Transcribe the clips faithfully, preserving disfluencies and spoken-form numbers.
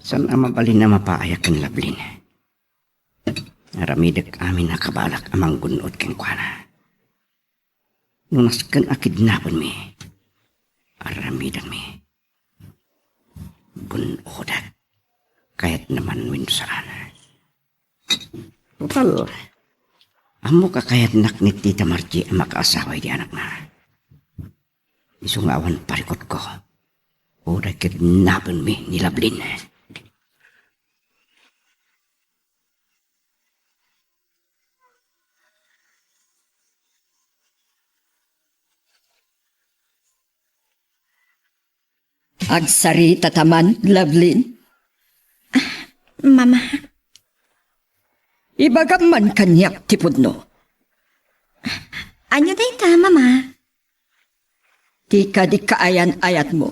Saan a mabalin a mapaayak ken Lovelyn. Aramidek amin a kabaelak a manggun-od kenkuana. No nasken a kidnapenmi, aramidenmi. Gun-odek. Kayatna man wenno saan. Total, ammok a kayatnak ni Tita Margie a makaasawa iti anakna. Isu nga awan parikutko, uray kidnapenmi ni Lovelyn. Agsarita ta man, Lovelyn. Ah, Mama. Ibagam man kaniak ti pudno. Ania dayta, Mama? Ti kadi kaayan-ayatmo,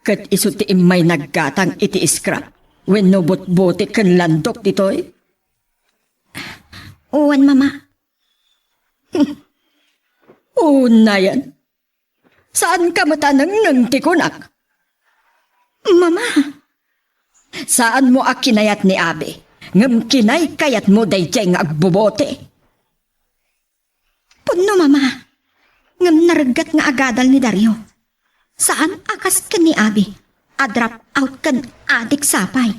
ket isu ti immay naggatang iti scrap wenno butboti ken landok ditoy? Wen, Mama. Unayen. Saanka met a nengneng ti kunak? Mama! Saanmo a kinayat ni Abi, ngem kinaykayatmo daydiay nga agbubote. Pudno, Mama, ngem naregget nga agadal ni Dario. Saan a kas ken ni Abi a drop out ken adik sapay.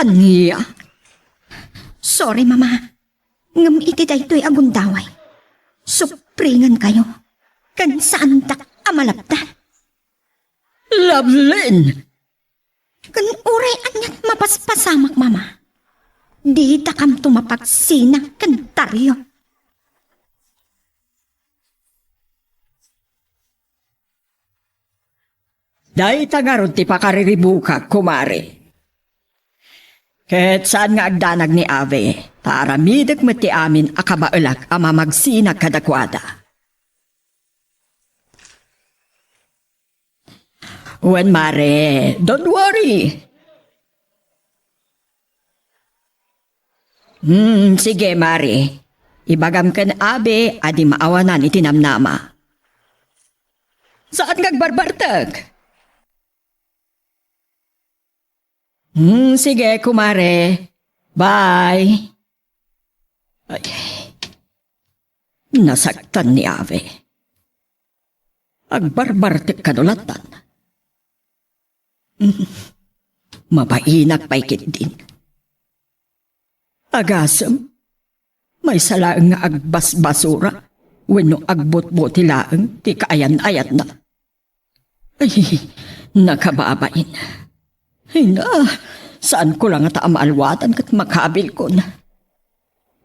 Ania? Sorry, Mama. Ngem iti daytoy a gundaway, supringenkayo, ken saandak a malabdan. Lovelyn! Ken uray aniat mapaspasamak, Mama, didakamto mapagsina ken Dario. Dayta ngarud ti pakariribukak, kumare. Ket saan nga agdanag ni Abi, ta aramidek met ti amin a kabaelak a mamagsina kadakuada. Wen, mare, don't worry. Hmm, sige, mare. Ibagam ken Abi a di maawanan iti namnama. Saan nga agbarbartek? Hmm, sige, kumare. Bye. Ay, nasaktan ni Abi. Agbarbartek kano lattan. Mabainak pay ketdin. Agasem, maysa laeng nga agbasbasura wenno agbutbuti laeng ti kaayan-ayatna. Ay, nakababain. Ay na, saanko la ngata a maalwatan ket makabilkon.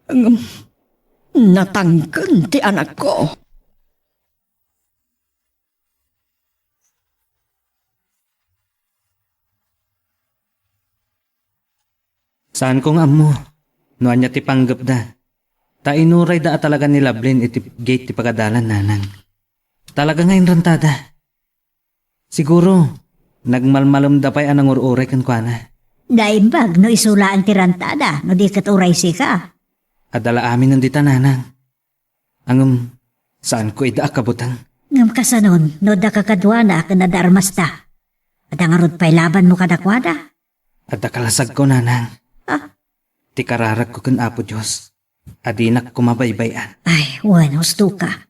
Ngem, natangken ti anakko. Saanko nga ammo no ania ti panggepda. Ta inurayda a talaga ni Lovelyn iti gate ti pagadalan, nanang. Talaga nga inrantada. Siguro, nagmalmalemda pay a nangur-uray kenkuana. Naimbag no isu laeng ti rantada, no di ket uray sika. Adda la aminen dita, nanang. Ngem, saanko ida a kabuteng. Ngem kasanon, no adda kakaduana ken adda armasta? Adda ngarud pay labanmo kadakuada? Adda kalasagko, nanang. Ah? Ti kararagko ken Apo Dios, a dinak koma baybay-an. Ay, wen, husto ka.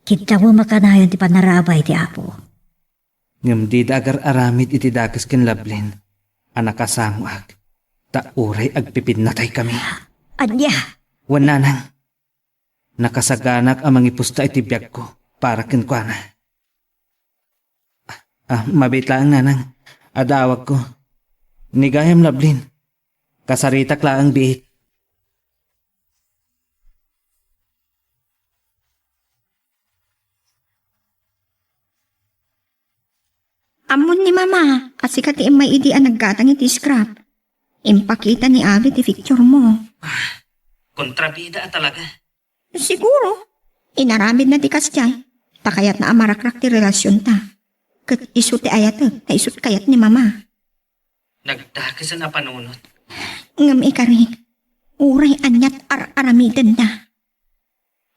Kidawem a kanayon ti panarabay ti Apo. Ngem dida agar-aramid iti dakes ken Lovelyn a nakasangoak, ta uray agpipinnataykami. Ania? Wen, nanang. Nakasaganak a mangipusta iti biagko para kenkuana. Ah, ah, mabiit laeng, nanang. Adda awagko. Ni gayam, Lovelyn. Kasaritak laeng biit. Ammon ni Mama a sika ti immay idi a naggatang iti scrap. Impakita ni Abi ti picture mo. Ah, kontrabida a talaga. Siguro, inaramidna ti kasdiay, ta kayatna a marakrak ti relasionta. Ket isu ti ayatek, ta isut kayat ni Mama. Nagdakesen a panunot. Ngem ikari, uray aniat ar-aramidenda.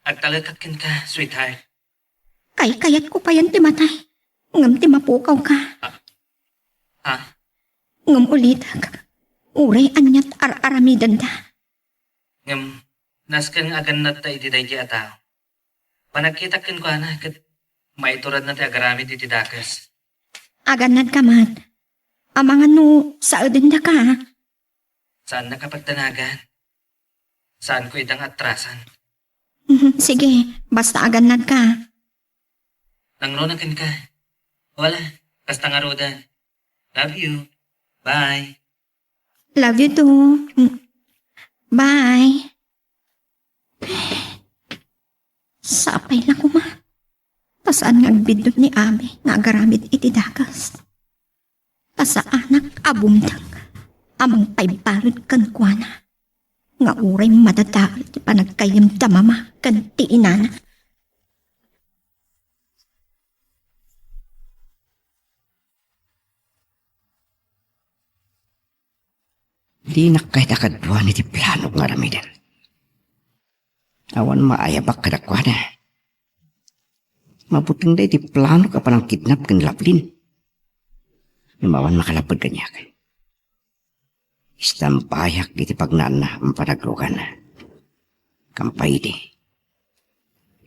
Agtalekak kenka, sweetheart. Kaykayatko payen ti matay, ngem ti mapukawka. Ah. Ha? Ngem ulitek, uray aniat ar-aramidenda. Ngem, nasken nga agannadta iti daydi a tao. Panagkitak kenkuana ket maituradna ti agaramid iti dakes. Agannadka met. Amangan no saedendaka. Saannak a pagdanagan. Saanko ida nga atrasan. Mhm, sige, basta agannadka. Nangruna kenka. Wala, kasta ngaruden. Love you. Bye. Love you too. Mm. Bye. Sapay la koma. Ta saan nga agbiddut ni Abi nga agaramid iti dakes. Ta saanak a bumteng a mangpaibalud kenkuana nga uray madadael ti panaggayyem da mama ken ti inana. Dinak kayat a kaduan iti planok nga aramiden. Awan maayabak kadakuada. Mabuteng da iti planok a panangkidnap ken Lablin. Ngem awan makalapped kaniak. Istambayak iti pagnaanna a panagrugan. Kampay idi,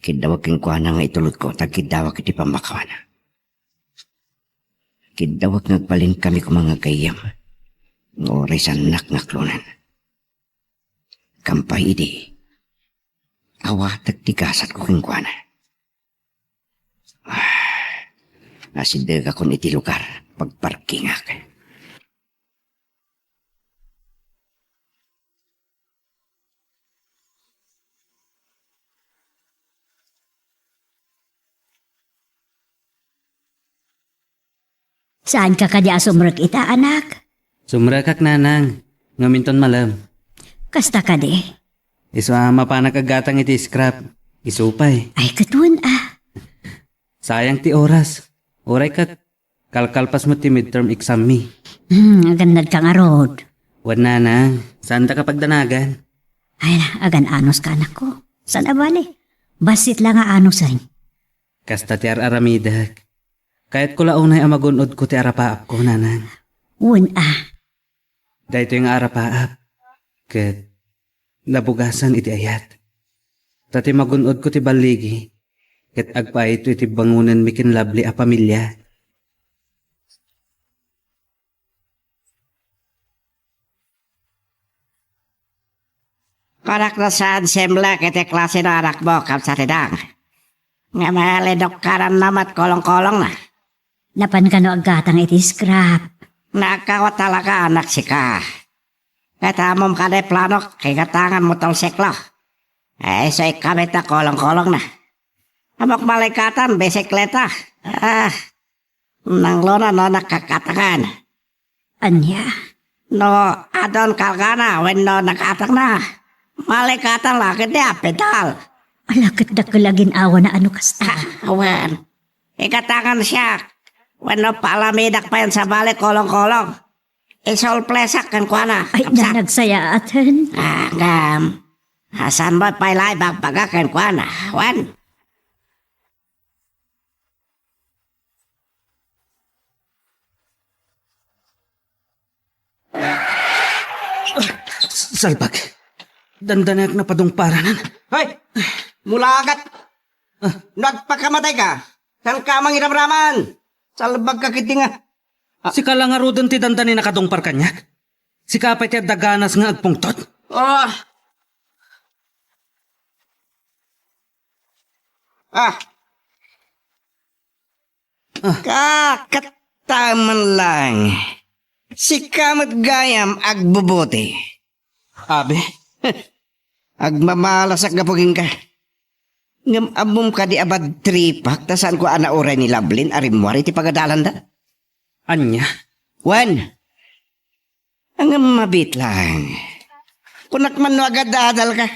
kiddawek kenkuana nga itulodko ta agkiddawak iti pammakawana. Kiddawek nga agbalinkami koma nga gayyem nga uray saannak nga aklonen. Kampay idi, awatek ti gasatko kenkuana. Ah, asidegakon iti lugar, pagparkingak. Saanka kadi a sumrek ita, anak? Sumrekak, nanang, ngem inton malem. Kasta kadi? Isu a mapanak aggatang iti scrap. Isu pay. Ay, ket wen a. Sayang ti oras. Uray ket kalkalpas met ti midterm exam mi. Hmm, agannadka ngarud. Wen, nanang, saandak a pagdanagan. Ay na, agan-anuska, anakko. Saan a bale? Bassit la nga anusen. Kasta ti ar-aramidek. Kayatko la unay a magun-odko ti arapaapko, nanang. Wen a. Daytoy nga arapaap, ket nabugasan iti ayat. Ta ti magun-odko ti balligi, ket agpaayto iti bangonenmi ken Lovely a pamilia. Panak no saan simlek iti klase no anakmo, Kamsat Idang. Ngem linukkaranna met kolongkolongna. Napan kano aggatang iti scrap? Naagkawa talaga, anak, sika. Ket ammom kadi planok, igatangan motorsiklo. Ay, isu ikabit a kolongkolongna. Ammok malikatan, bisikleta. Ah, nangruna no nakakatangan. Ania? No adun kalkana wenno nakatakna, malikatan la ketdi a pedal. Ala, ket dakkel a gin-awana a no kasta. Ah, wen. Igatangan siak. Wenno paalamidak payen sabali kolongkolong. Isurpresak kenkuana. Ay, Kamsat. Nanagsayaat. Ah, ngem. Saan mo pay la ibagbaga kenkuana? Wen. Salbag. Dandanayak napadungparanan. Hoy! Mulagat! Ah. No agpakamatayka, saanka mangiramraman? Salbagka ketdi nga. Ah. Sika la ngaruden ti dandani nakadungpar kaniak. Sika pay ti adda ganas nga agpungtot. Ah. Ah. Ah. Kakataman lang. Sika met gayam agbubuti. Abi? Agmamalasak gapu kenka. Ngem ammom kadi a bad tripak ta saanko a nauray ni Lablin a rimmuar iti pagadalanda? Ania? Wen. Ngem mabiit lang. Kunak man no agad-adalka.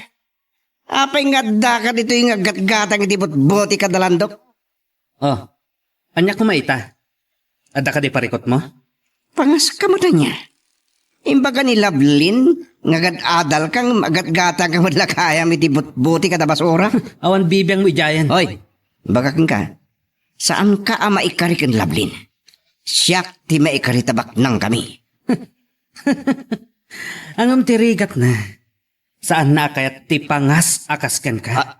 Apay nga addaka ditoy nga aggatgatang iti butboti kada landok? Oh, ania koma ita? Adda kadi parikutmo? Pangaska met ania? Imbaga ni Lablin nga agad-adalka ngem aggatgatangka met la gayam iti butboti kada basura? Awan bibiangmo idiayen. Hoy, imbaga kenka, saanka a maikari ken Lablin. Siak ti maikari ta baknangkami. Ngem ti rigatna, saanna a kayat ti pangas a kas kenka. Ah,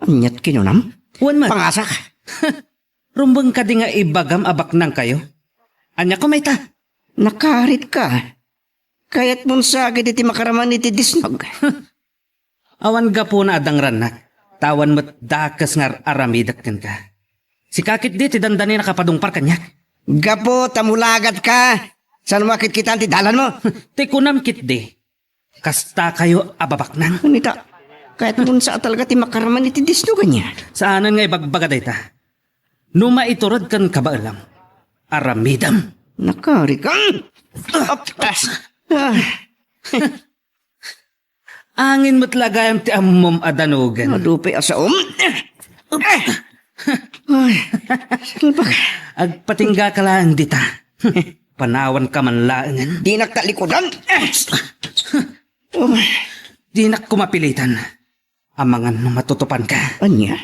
aniat kinunam? Wen met. Pangasak? Rumbeng kadi nga ibagam a baknangkayo? Ania koma ita? Nakaritka. Kayatmon sa dagiti makaraman iti disnog. Awan gapuna a dangrannak, ta awan met dakes nga ar-aramidek kenka. Sika ketdi ti dandani nakapadungpar kaniak. Gapu ta mulagatka, saan mo a kitkitaan ti dalanmo? Ti kunam ketdi, kastakayo a babaknang. Wen ita, kayatmon sa a talaga ti makaraman iti disnog ania? Saanen nga ibagbaga dayta. No maitured ken kabaelam, aramidem. Nakarikam. Ah. Angin met la gayam ti ammom a danogen. Madupay a saom. Ay, salbak. Agpatinggaka laeng dita. Panawanka man laengen. Dinak talikudan. Oh. Dinak koma pilitan. Amangan no matutupanka. Ania?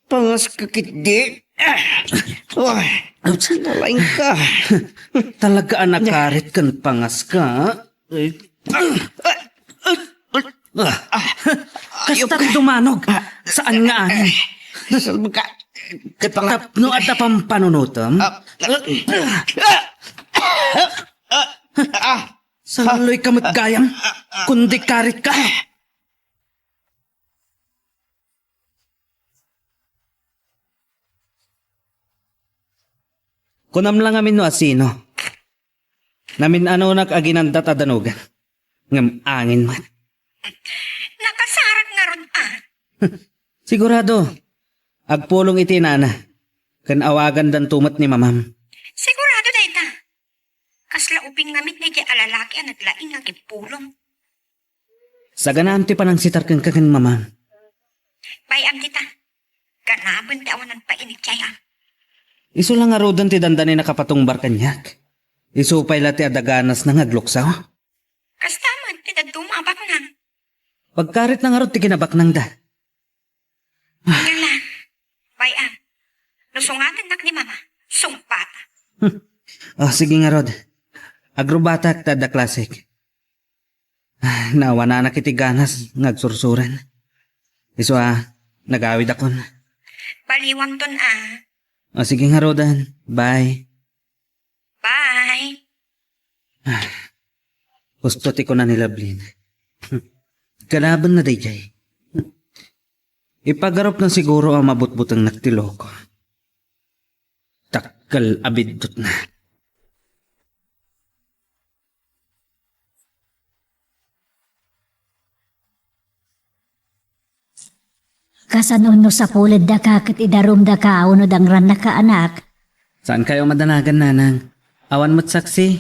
Pangaska ketdi. Ah. Oh, nalaingka. Talaga a nakarit ken pangaska. Ah, kasta ti dumanog. Saan nga angin? Salbak ka. Ket tapno adda pampanunotem? Ah. Ah. Salloyka met gayam, kundi karitka. Kunam la ngamin no asino. Namin-anonak a ginandat a danogen, ngem angin met. Nakasarak ngarud a. Sigurado, agpulong iti inana, ken awagandanto met ni mamam. Sigurado dayta. Kasla ubing ngamin daydiay a lalaki a naglaing nga agpulong. Saganaam ti panangsitar kenka ken mamam. Bay-am dita. Ganaben ti awan nagpainit jay, a. Isu la ngaruden ti dandani nakapatungbar kaniak. Isu pay la ti adda ganasna nga agluksaw. Kasta met ti dadduma a baknang. Pagkaritna ngarud ti kinabaknangda. Ngala, bay-am. No sungatennak ni Mama, sungpata. Oh, sige ngarud. Agrubatak ta adda klasek. Ah, naawananak iti ganas nga agsursuren. Isu a, nagawidakon. Baliwamton a. Ah, sige ngaruden. Bye. Bye. Ah, husto ti kuna ni Lovelyn. Kalabenna daydiay. Ipagarupna siguro a mabutbutengnak ti loko. Dakkel a biddutna. Kasano no sapuleddaka ket idarumdaka wenno dangrannaka, anak? Saankayo madanagan, nanang. Awan met saksi.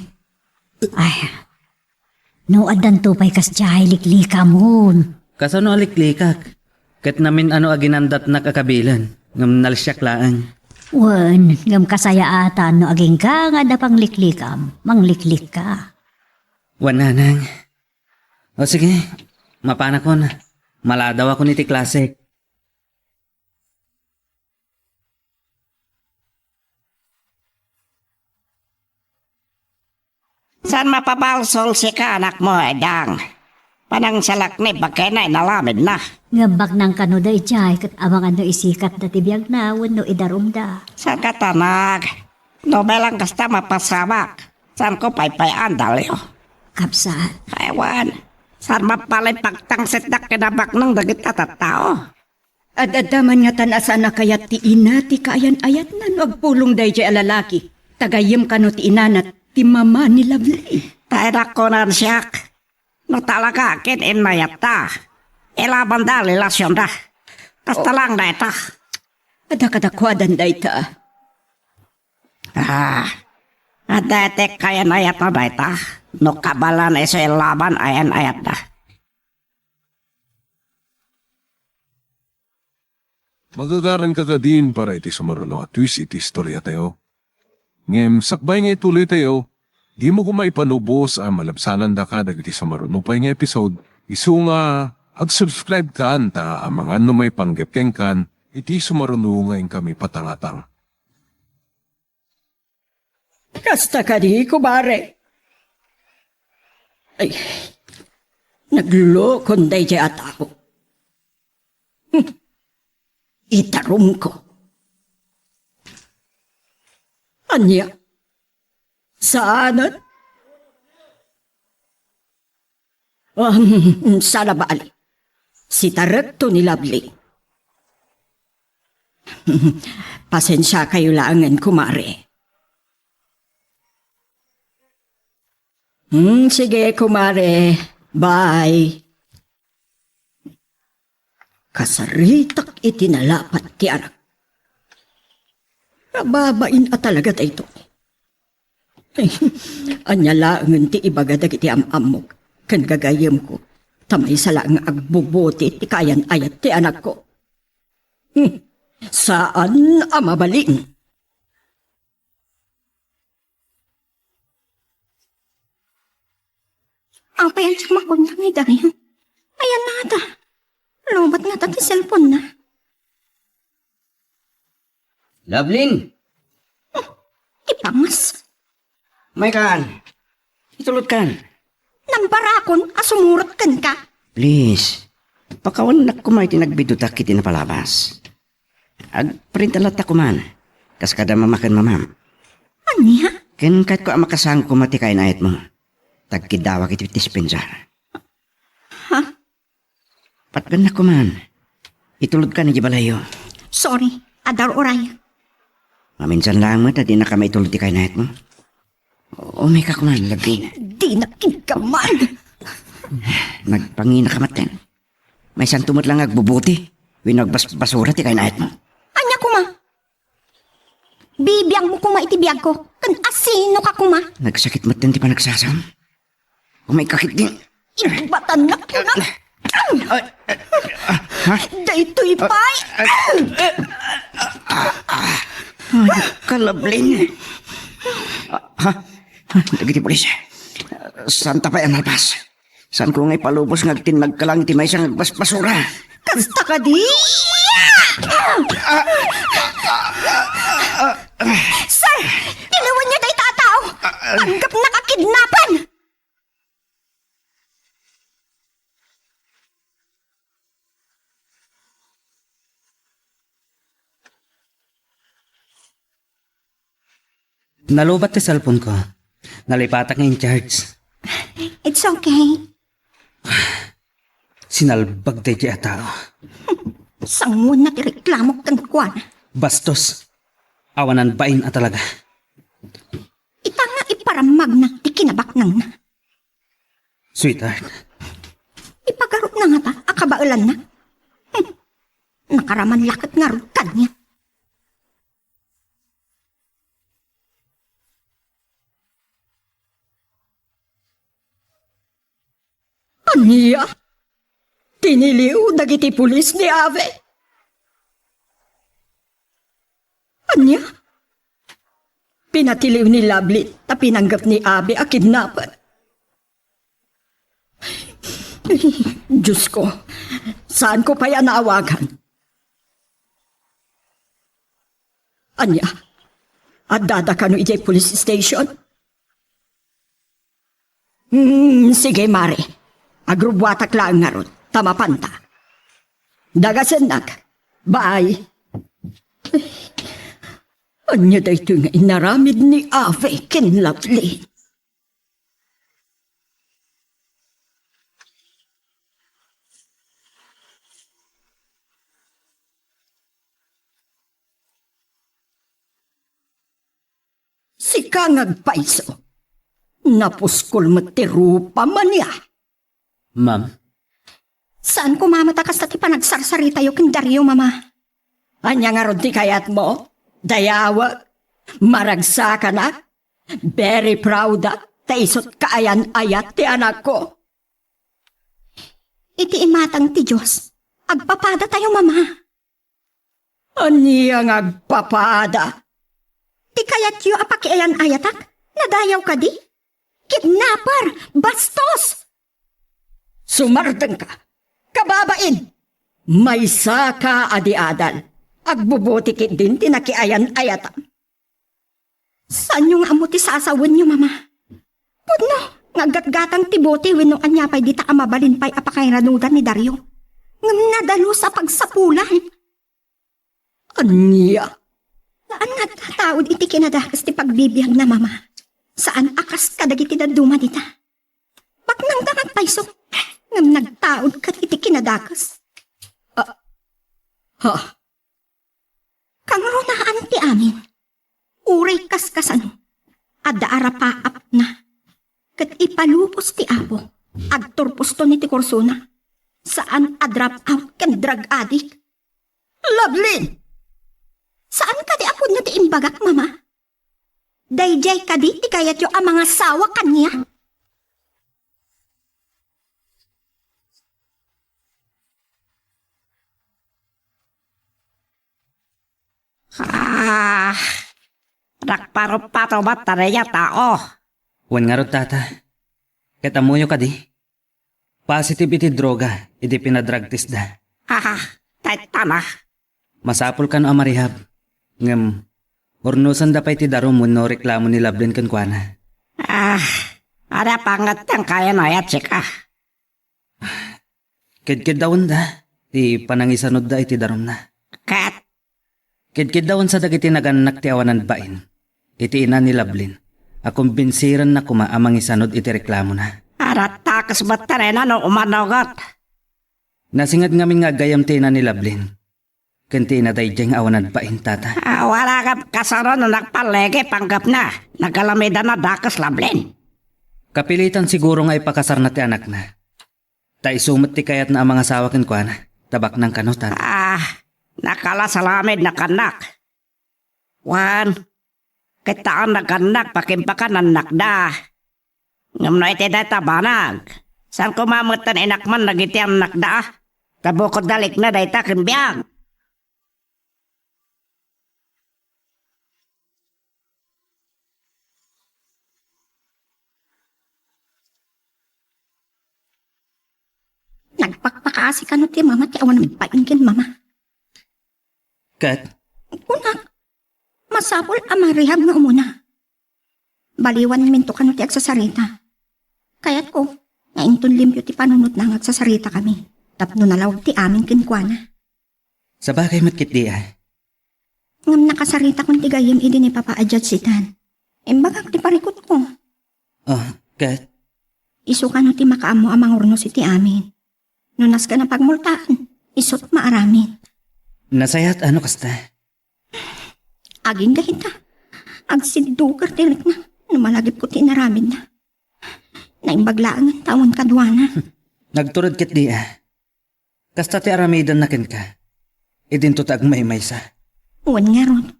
Ay, no addanto pay kasdiay, liklikamon. Kasano a liklikak? Ket namin-ano a ginandatnak a kabilen, ngem nalsiak laeng. Wen, ngem kasayaatan no agingga nga adda pangliklikam, mangliklikka. Wen, nanang. O sige, mapanakon. Maladawakon iti klasek. Saan mapabalsol sika, anakmo, Edang? Panangsalak ni bakena inalamidna. Ngem baknang kano daydiay ket amangan no isikatda ti biagna wenno idarumda. Saan ket, anak? No bilang kasta mapasamak, saanko paypay-an, Dalio? Kabsat. Ay, wen, saan mabalin pagtangsitdak ken baknang dagiti tattao? Ad-adda man ngatan a saan a kayat ti ina ti kaayan-ayatna no agpulong daydiay a lalaki, ta gayyem kano ti inana ti mama ni Lovely. Ta inak kunan siak, no talaga ket innayatta, ilabanda a relasionda. Kasta laeng dayta. Adda kadakuadan dayta. Ah, adda iti kaayan-ayatna dayta, no kabaelan isu illaban a yan-ayatda. Magagaranka kadin para iti sumaruno a twist iti istoriatayo. Ngem sakbay nga ituloytayo, dimo koma ipanubos a malabsanandaka dagiti sumaruno pay nga episode, isu nga ag-subscribe kan ta amangan no maipanggep kenkan iti sumaruno nga inkami patangatang. Kasta kadi, kumare. Ay, naglukon daydiay a tao. Hmm. Itarumko. Ania? Saanen? Um, saan a bali. Sitarekto ni Lovely. Pasensiakayo laengen, kumare. Hmm, sige, kumare. Bye. Kasaritak iti nalapat ti anak. Nababain a talaga daytoy. Ania laengen ti ibaga dagiti am-ammok ken gagayyemko, ta maysa laeng nga agbubuti ti kaayan-ayat ti anakko. Hmm, saan a mabalin. Apay, ansiak makuntang ida ngayon? Ayan na ngata. Lowbat ngata ti cellphone na. Lovelyn! Oh, ti pangas. Maykan. Itulodkan. Nambarakon a sumurot kenka. Please, pakawannak koma iti nagbidutak iti napalabas. Agprinta latta koman, kas kada mama ken mamam. Ania? Ken kayatko a makasangko koma ti kainayatmo. Tagkiddawak iti dispensar. Ha? Patgannak koman. Itulodkan idiay balayyo. Sorry, adda uray. Maminsan laeng met a dinaka maitulod ti kainayatmo. Umayka koman, Lovelyn. Dinak inkaman. Nagpangina ka maten. Maysanto met laeng nga agbubuti wenno agbasbasura ti kainayatmo. Ania koma? Bibiangmo koma iti biagko, ken asinoka koma? Nagsakit metten ti panagsasam. Umayka ketdi. Ibatannak koma. Ay, ay, ah, ha? Daytoy pay. Ay, kalablin. Ah, ha? Dagiti pulis. Saanta pay a nalpas. Saanko nga ipalubos nga agtinnagka laeng iti maysa nga agbasbasura. Kasta kadi? Sir! Tiliwenyo dayta a tao! Tanggapnak a kidnapan! Nalowbat ti cellphone ko. Nalipatak nga in-charge. It's okay. Sinalbag daydiay a tao. Sanguanna ti reklamok kenkuana. Bastos. Awanan bain a talaga. Ita nga iparammagna ti kinabaknangna. Sweetheart. Ipagarupna ngata a kabaelanna? Hmm. Nakaraman la ket ngarud kaniak. Ania? Tiniliw dagiti pulis ni Ave? Ania? Pinatiliw ni Lovely ta pinanggep ni Ave a kidnaper? Diosko, saanko pay a naawagan. Ania? Addada kano idiay police station? Hmm, sige, Mare. Agrubbuatak laeng ngarud, ta mapanta. Dagasennak. Bye. Ania daytoy nga inaramid ni Ave ken Lovely? Sika nga agpayso. Napuskol met ti rupam ania? Ma'am? Saan ko mamata kasta ti panagsarsaritayo ken Dario, Mama? Ania ngarud ti kayatmo? Dayawek? Maragsakanak? Very proud, ah, ta isut' kaayan-ayat ti anakko. Iti imatang ti Dios, agpapadatayo, Mama. Ania nga agpapada? Ti kayatyo a pakiayan-ayatak, nadayaw kadi? Kidnapper! Bastos! Sumardengka! Kababain! Maysaka a di adal. Agbubuti ketdin ti nakiayan-ayatam. Saanyo nga ammo ti sasawenyo, Mama? Pudno, nga aggatgatang ti bote wenno ania pay dita a mabalin pay a pakairanudan ni Dario. Ngem nadalus a pagsapulan. Ania? Saan nga agtataud iti kinadakes ti pagbibiagna, Mama. Saan a kas kadagiti dadduma dita. Baknangda nga agpayso, ngem nagtaud ket iti kinadakes. Ah, ha? Kangrunaan ti amin. Uray kaskasano, adda arapaapna. Ket ipalubos ti Apo, agturposton iti kursona. Saan a drop out ken drug addict. Lovelyn! Saan kadi a pudno ti imbagak, Mama? Daydiay kadi ti kayatyo a mangasawa kaniak? Ah, nagparupato met ta daydiay a tao. Wen ngarud, Tata. Ket ammoyo kadi? Positive iti droga idi pinadrug testda. Ah, taytana. Masapul kano a marehab. Ngem, urnosenda pay ti darum wenno reklamo ni Lovelyn kenkuana. Ah, ada panget ti kaya no ayat sika. Kedkeddawenda ti panangisanudda iti darumna. Ket? Kedkeddawenda dagiti nagannak ti awanan bain iti ina ni Lovelyn a kumbinsirenna koma a mangisanud iti reklamona. Arattakes met ti rena no umanugot. Nasinged ngamin nga aggayam ti ina ni Lovelyn ken ti ina daydiay nga awanan bain, Tata. Awan a kasano no nagpalligi panggepna. Nagalamidana dakes Lovelyn. Kapilitan siguro nga ipakasarna ti anakna. Ta isu met ti kayatna a mangasawa kenkuana. Tabaknang kano, Tata. Ah, nakalasalamid nakannak. Wan, ket haan nagannak pakimbakan annakda. Ngem no iti dayta banag, saan koma metten inakman dagiti annakda? Ta bukodda likna dayta ken biag. Nagpakpakaasi kano ti mama ti awan bain ken mama. Ket? Kunak, masapul a marehab nga umuna. Baliwanminto kano ti agsasarita. Kayatko nga inton limpio ti panunotna nga agsasarita kami tapno nalawag ti amin kenkuana. Sabagay met ketdi, a. Ngem nakasaritakon ti gayyem idi ni Papa a judge itan. Imbagak ti parikutko. Ah, ket? Isu kano ti makaammo a mangurnos iti amin. No nasken a pagmultaan, isut maaramid. Nasayaat a no kasta. Agingga ita. Agsidduker ti rikna no malagipko ti inaramidna. Naimbag laengen ta awan kaduana. Nagtured ketdi, a. Kasta ti aramidenna kenka. Idinto ta agmaymaysa. Wen ngarud.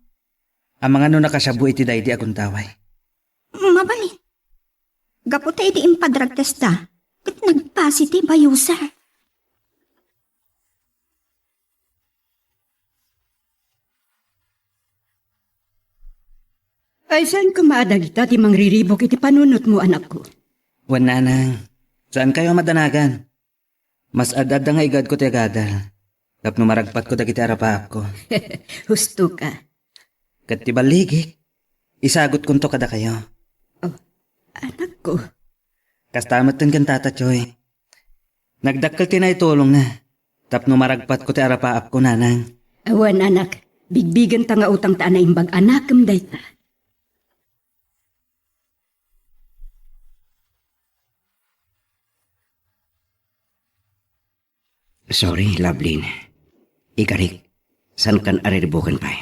Amangan no nakasiabu iti daydi a gundaway. Mabalin. Gapu ta idi impadrug testda, ket nagpositive a user. Ay, saan koma a dagita ti mangriribuk iti panunotmo, anakko? Wen, nanang, saankayo a madanagan. Mas ad-adda nga igaedko ti agadal tapno maragpatko dagiti arapaapko. Husto ka. Ket ti balligik, isagutkonto kadakayo. Oh, anakko. Kasta metten ken Tata Choy. Nagdakkel ti naitulongna tapno maragpatko ti arapaapko, nanang. Awan, anak. Bigbigenta nga utang ta a naimbag a nakem dayta. Sorry, Lovelyn. Igarik, saankan a riribuken pay?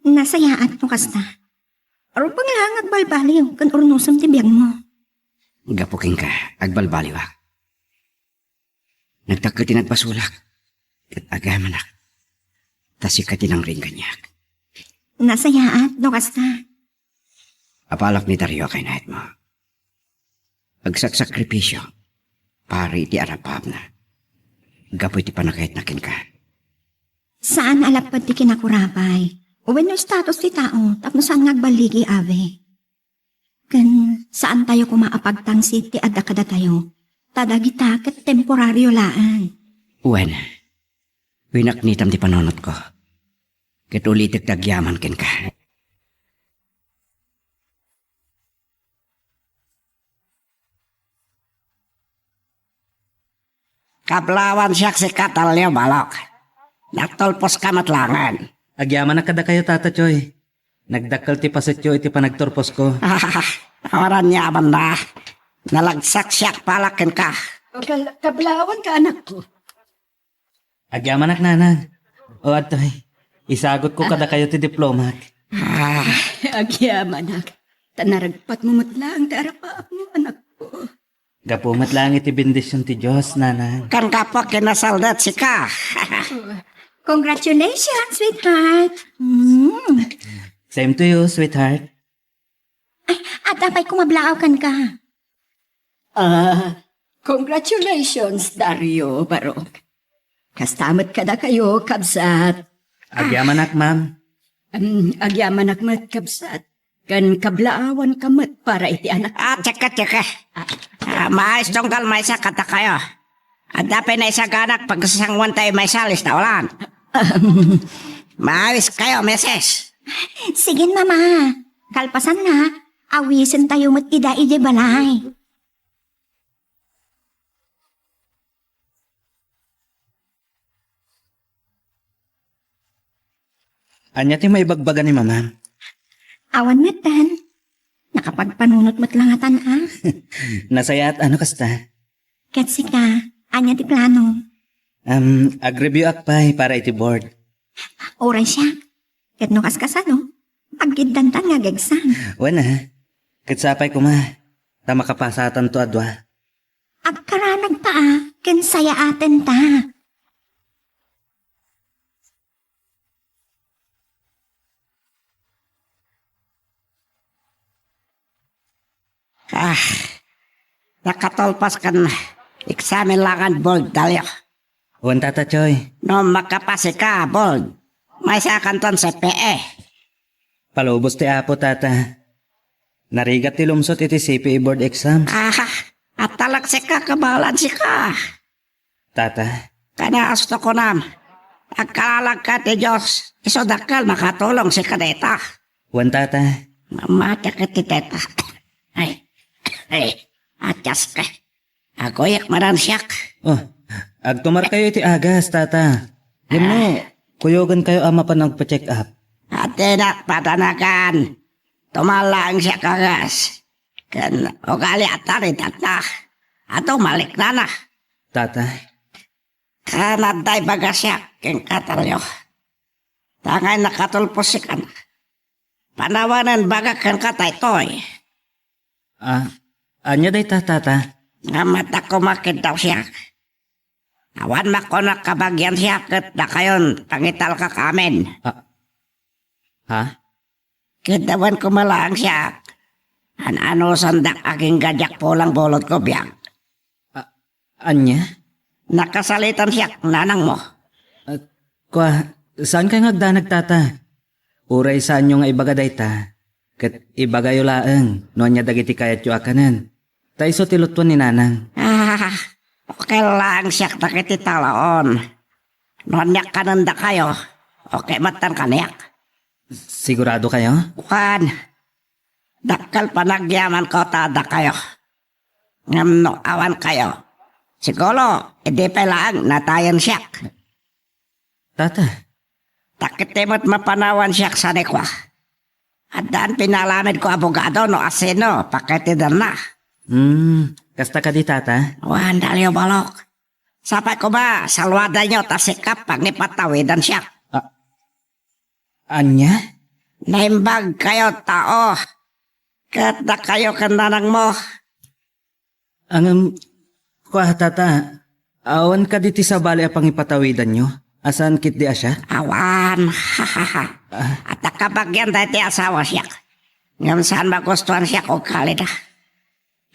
Nasayaat no kasta. Rupeng la nga agbalbaliw ken urnosem ti biagmo. Gapu kenka, agbalbaliwak. Nagdakkel ti nagbasolak, ket agamanak, ta sika ti nangrin kaniak. Nasayaat no kasta. Apalak ni Dario a kayatmo. Agsaksakripisio para iti arapaapna gapu iti pannakayatna kenka. Saan a lapped ti kinakurapay wenno status ti tao tapno saan nga agballigi, Ave. Ken saantayo koma a pagtangsit ti adda kadatayo, ta dagita ket temporario laeng. Wen, pinaknitam ti panunotko, ket ulitek ti agyaman kenka. Kablawan siak sika, Talio, balok. Nagtulposka met laengen. Agyamanak kadakayo, Tata Choy. Nagdakkel ti pasetyo iti panagturposko. Awanan ni Amanna. Nalagsak siak pala kenka. Kal-, kablawanka, anakko. Agyamanak, Nanang. O, adtoy. Isagutko kadakayo ti diplomak. Ah, agyamanak. Ta naragpatmo met laeng ti arapaapmo, anakko. Gapu met laeng iti bendision ti Dios, Nanang. Ken gapu a kinasalda sika. Congratulations, sweetheart. Mm. Same to you, sweetheart. Ay, adda pay kumablaaw kenka. Ah, congratulations, Dario, Barok. Kasta met kadakayo, kabsat. Agyamanak, ma'am. Em, agyamanak met, kabsat. Ken kablaawanka met para iti anak. Ah, tsaka, tsaka. Ah, maayos tunggal maysa kadakayo. Adda pay naisaganak pagsasanguan tayo maysa, lista ulan. Maayos kayo, misis. Sige, Mama. Kalpasanna, awisen tayo met ida idiay balay. Ania ti maibagbaga ni Mama? Awan metten. Nakapagpanunot met la ngatan, a. Nasayaat, ano kasta? Ket sika, ania ti plano? Um, ag-review ak pay para iti board. Uray siak. Ket no kaskasano, aggiddanta nga ag-exam. Wen a. Ket sapay koma, ta makapasatanto a dua. Agkaranagta a, ken sayaatenta. Ah, nakatulpas ken exam laengen board, Dalio. Wen, Tata Choy. No makapasika board, maysakanton C P E. Palubos ti Apo, Tata. Narigat ti lumsot iti C P E board exams. Ah, atalak sika, kabalan sika. Tata. Kanasto kunam, agkalalagka ti Dios, isu dakkel makatulong sika dayta. Wen, Tata. Mamatek iti teta. Ay, ay, atias ka. Aguyak maran siak. Oh, agtumar kayo iti agas, Tata. Wenno, kuyogan kayo a mapan agpa-check up. Atinak padanagan. Tumar laeng siak agas. Ken ugali a taridatna. Adu maliknana. Tata. Ken adda ibaga siak kenka, Talio. Tangay nakatulpos sikan. Panawanen bagak kenka daytoy. Ah, ania dayta, Tata? Ngem adda koma ket daw siak. Awan makunak kabagian siak ket dakayon pangitalkak amin. Ah, ha? Ket awan koma laeng siak. An-anusandak agingga diak pulang bulodko, biag. A-, ania? Nakasalitan siak, nanangmo. Ah, kua, saan kayo nga agdanag, Tata? Uray saanyo nga ibaga dayta, ket ibagayo laeng no ania dagiti kayatyo a kanen. Ta isu ti lutuen ni Nanang. Ah, okay laeng siak dagiti talaon. No aniak kanen dakayo, okay met kaniak. Sigurado kayo? Kuan, dakkel panagyamanko ta dakayo. Ngem no awan kayo, siguro, idi pay laeng natayen siak. Tata. Ta ket met mapanawan siak sa ni kua. Addaan pinalamedko abogado no asino paketidenna. Hmm, kasta kadi, Tata? Wen, Dalio, balok. Sapay koma, saluadanyo ta sika pangipatawidan siak. Ah, ania? Naimbag kayo tao. Ket dakayo ken nanangmo. Ngem, kua, Tata, awan kadi ti sabali a pangipatawidanyo? A saan ketdi a siak? Awan. Ah. Adda kabagian daytoy asawa siak. Ngem saan magustuan siak ugalida.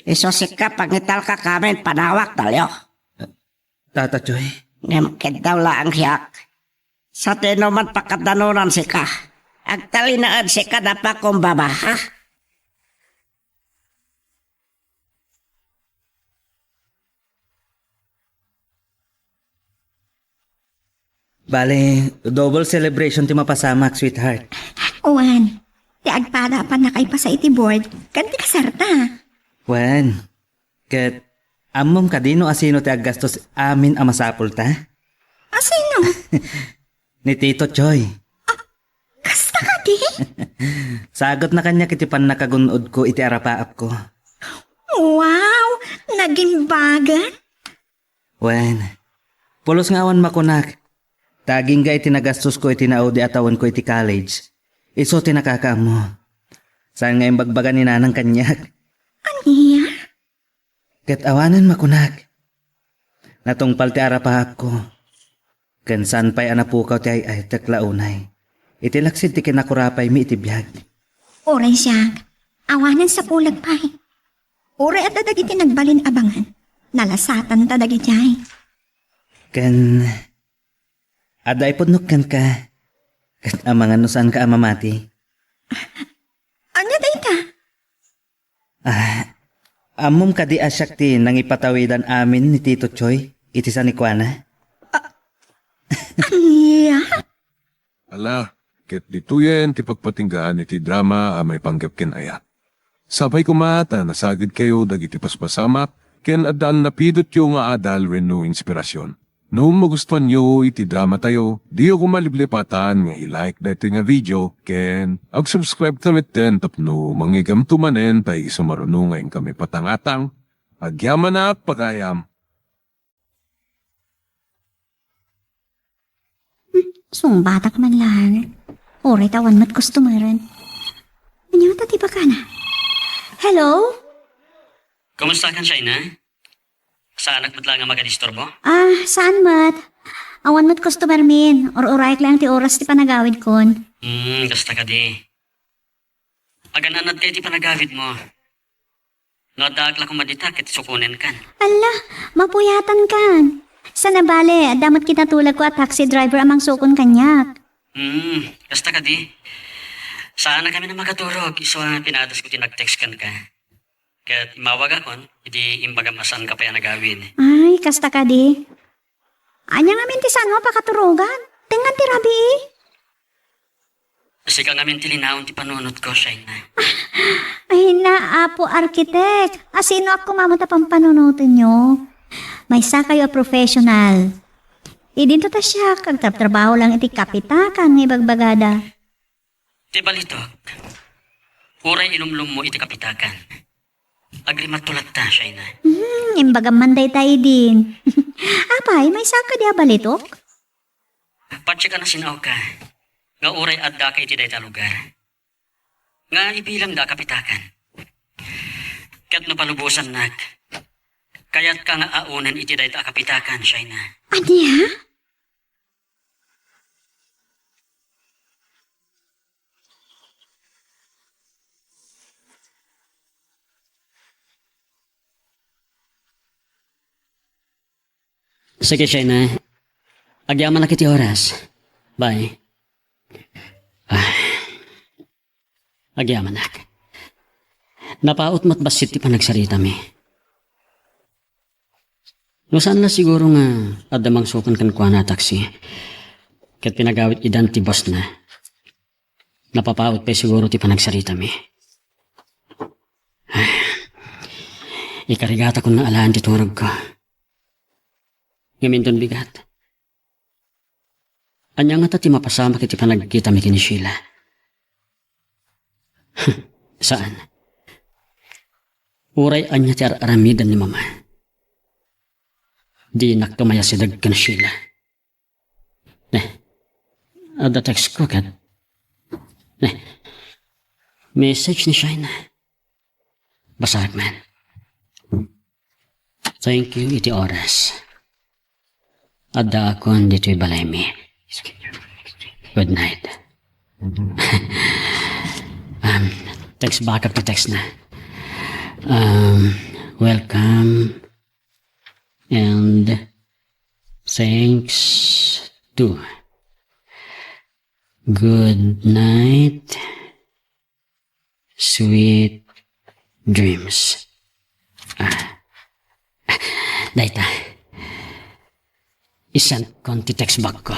Isu sika pangitalkak amin panawak, Dalio. Tata Choy. Ngem ket daw laeng siak. Sa ti no man pakadanunan sika. Agtalinaed sika da pakumbaba, ha? Bale, double celebration ti mapasamak, sweetheart. Wen, ti agpada a pannakaipasa iti board, ken ti kasarta. Wen, ket Ammom kadi no asino ti aggastos amin a masapulta? Asino? Ni Tito Choy. Kasta kadi? Sagutna kaniak iti pannakagun-odko iti arapaapko. Wow! Nagimbagan? Wen, pulos nga awan makunak. Ta agingga iti nagastosko iti naudi a tawenko iti college, isu ti nakakaammo. Saan nga imbagbaga ni Nanang kaniak. Ania? Ket awanen makunak. Natungpal ti arapaapko. Ken saan pay a napukaw ti ay-aytek la unay. Iti laksid ti kinakurapaymi iti biag. Uray siak, awanen sapulek pay. Uray adda dagiti nagbalin a bangan, nalasatanta dagidiay. Ken adda ipudnok kenka. Ket amangan no saanka a mamati. Ania dayta? Ah, ammom kadi a siak ti nangipatawidan amin ni Tito Choy iti sanikuana? Ania? Ala, ket ditoyen ti pagpatinggaan iti drama a maipanggep ken ayat. Sapay koma ta nasagidkayo dagiti paspasamak ken adda a napidotyo nga adal wenno inspirasyon. No magustuanyo iti dramatayo, diyo koma liplipatan nga i-like daytoy nga video ken ag-subscribe ta metten tapno mangigamto manen pay isu maruno nga inkami patangatang. Agyamanak pagayam. Hmm, sungbatak man lang. Uray ta awan met customer-en. Ania ta ti bakana? Hello? Kumusta kan, Shaina? Saanak met la nga makadisturbo? Ah, saan met? Awan met customer-min. Ur-urayek lang ti oras ti panagawidkon. Hmm, kasta kadi. Agan-annadka iti panagawidmo. No addaak la koma dita, ket sukonenkan. Alla, mapuyatankan. Saan a bale, adda met kinatulagko a taxi driver a mangsukon kaniak. Hmm, kasta kadi. Saanakami a makaturog, isu a pinadasko ti nag-text kenka. Ket immawagakon, idi imbagam a saanka pay a nagawid. Ay, kasta kadi. Ania ngamin ti saanmo a pakaturogan? Tengngan ti rabii. Sika ngamin ti linaon ti panunotko, Shaina. Ay na, Apo Arkitek. Asinoak koma met a pampanunotenyo? Maysakayo a professional. Idinto ta siak, agtrabtrabaho lang iti kapitakan nga ibagbagada. Ti balitok, uray ilumlommo iti kapitakan. Agrimatto latta, Shaina. Hmm, imbagam man dayta idin. Apay, maysaka di a balitok? Patse ka nasin-awka nga uray addaka iti dayta lugar nga ibilangda a kapitakan. Ket no palubosannak, kayatka nga aunen iti dayta a kapitakan, Shaina. Ania? Sige, Shaina. Agyamanak iti oras. Bye. Ah. Agyamanak. Napaut met bassit ti panagsaritami. No saan la siguro nga adda mangsukon kenkuana a taxi, ket pinagawid idan ti bossna, napapaut pay siguro ti panagsaritami. Ikarigatakon nga alaen ti turogko. Ngem inton bigat, ania ngata ti mapasamak iti panagkitami ken ni Sheila? Saan. Uray ania ti ar-aramiden ni Mama, dinakto mayasideg ken Sheila. Ne, adda text ko ket, ne, message ni Shaina. Basaek man. Thank you iti oras. Addaakon ditoy balaymi. Good night. Um, text back ti text na. Um, welcome and thanks to. Good night. Sweet dreams. Ah. Dayta. I-send kon ti text back ko.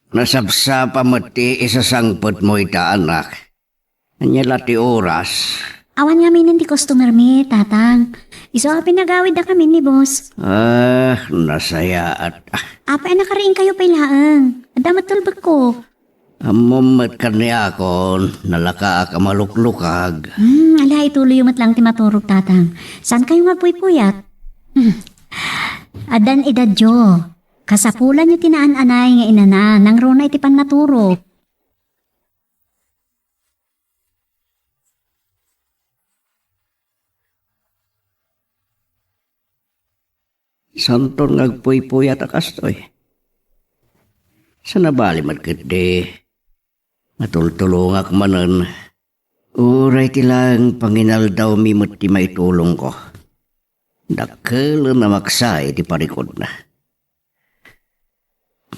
Nasapsapa met ti isasangpetmo ita, anak. Ania la ti oras? Awan ngamin ti customer mi, Tatang. Isu a pinagawidda kami ni boss. Ah, nasayaat. Apay a nakariingkayo pay laeng? Adda met tulbekko. Ammom met kaniakon, nalakaak a maluklukag. Hmm, ala, ituloyyo met laeng ti maturog, Tatang. Saankayo nga agpuypuyat? Hmm. Addan edadyo. Kasapulanyo ti naan-anay nga inana, nangruna iti pannaturog. Saanton nga agpuypuyat a kastoy. Saan a bali met ketdi nga tultulongak manen, uray ti laeng panginaldawmi met ti maitulongko. Dakkelen a maksa iti parikutna.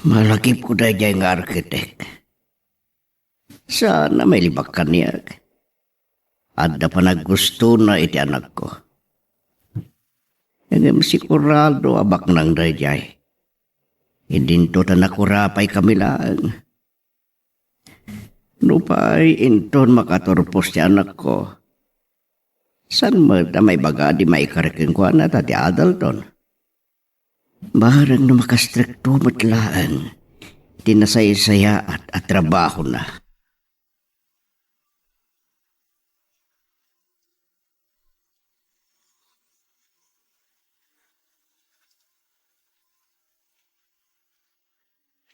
Malagipko daydiay nga arkitek. Saan a mailibak kaniak. Adda panaggustona iti anakko. Ngem sigurado a baknang daydiay. Idinto ta nakurapay kami laeng. Nupay inton makaturpos ti anakko, saan met a maibaga di maikari kenkuana ta ti adalton? Bareng no makastrikto met laeng ti nasaysayaat a trabahona.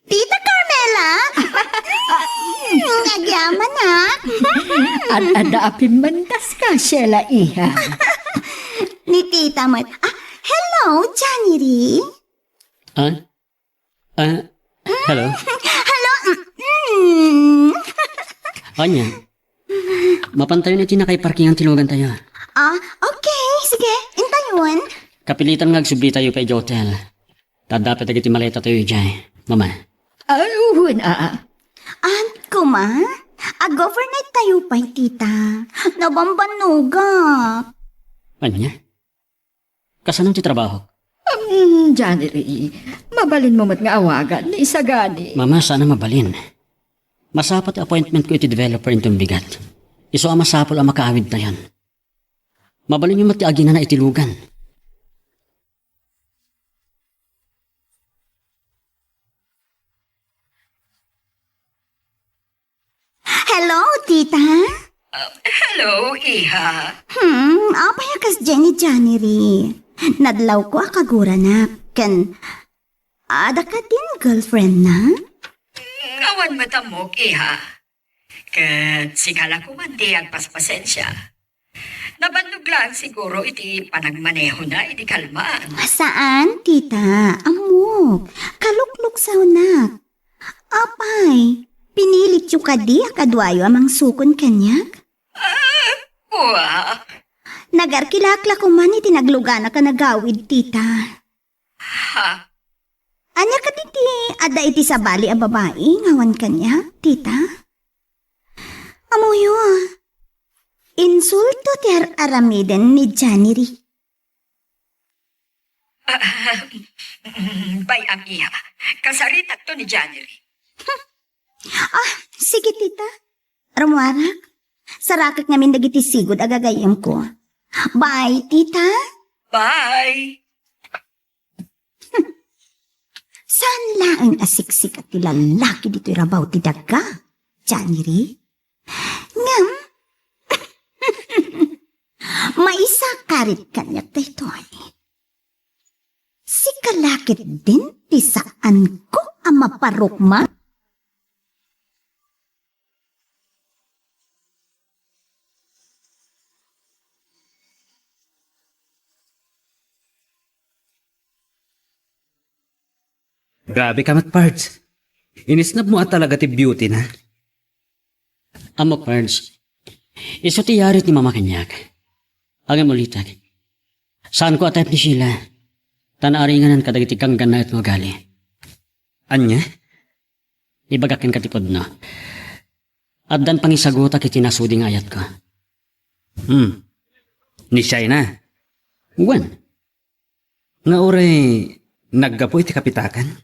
Tita Carmela! Mm, agyamanak! Ad-adda a pimmentas ka, Sheila, iha. Ni Tita met. Ah, hello, Johnny Ri. Ah? Ah, hello? Hello? Mm. Ania? Mapantayon iti nakaiparkingan ti lugantayo. Ah, okay. Sige, intayon. Kapilitan nga agsublitayo pay idiay hotel. Ta adda pay dagiti maletatayo idiay, Mama. Ah, wen, aa. Ah, kuma? Ag-overnight tayo pay, Tita. Nabambannogak. Ania? Kasano ti trabahok? Um, Johnny Ray, mabalinmo met nga awagan ni Isagani. Mama, saan a mabalin. Masapul ti appointment ko iti developer inton bigat. Isu a masapul a makaawidtayon. Mabalinyo met ti aginana iti lugan. Hello, tita? Ah, hello, iha. Hmm, apay a kasdiay ni Johnny Ray? Nadlawko a kaguranak. Ken, adda kadin girlfriend na? Hmm, awan met ammok, iha. Ket sika la koman ti agpaspasensia. Nabannog laeng siguro iti panagmanehona idi kalman. Saan, tita. Ammok. Kalukluksawnak. Apay, pinilityo kadi a kaduayo a mangsukon kaniak? Ah, wa. Nagarkilak la koman iti nagluganak a nagawid, tita. Ha? Ania kadi ti adda iti sabali a babai nga awan kaniak, tita? Ammoyo, insulto ti ar-aramiden ni Johnny Ray. Ah, bay-am, iha. Kasaritakto ni Johnny Ray. Ah, sige, tita. Rummuarak. Sarakek ngamin dagiti sigud a gagayyemko. Bye, tita. Bye. Saan laeng a siksika ti lallaki ditoy rabaw ti daga, Johnny Ray? Ngem, maisakarit kaniak daytoy. Sika la ketdin ti saanko a maparukma. Grabe ka met, Pards. Inisnap mo a talaga ti beauty na. Ammok, Pards. Isu ti yarit ni Mama kaniak. Ngem ulitek, saanko a type ni Sheila. Ta naaringanan kadagiti ganggannaet nga ugali. Ania? Ibagak kenka ti pudno. Addan pangisagutak iti nasudi nga ayatko. Hmm. Ni Shaina? Wen. Nga uray naggapu iti kapitakan?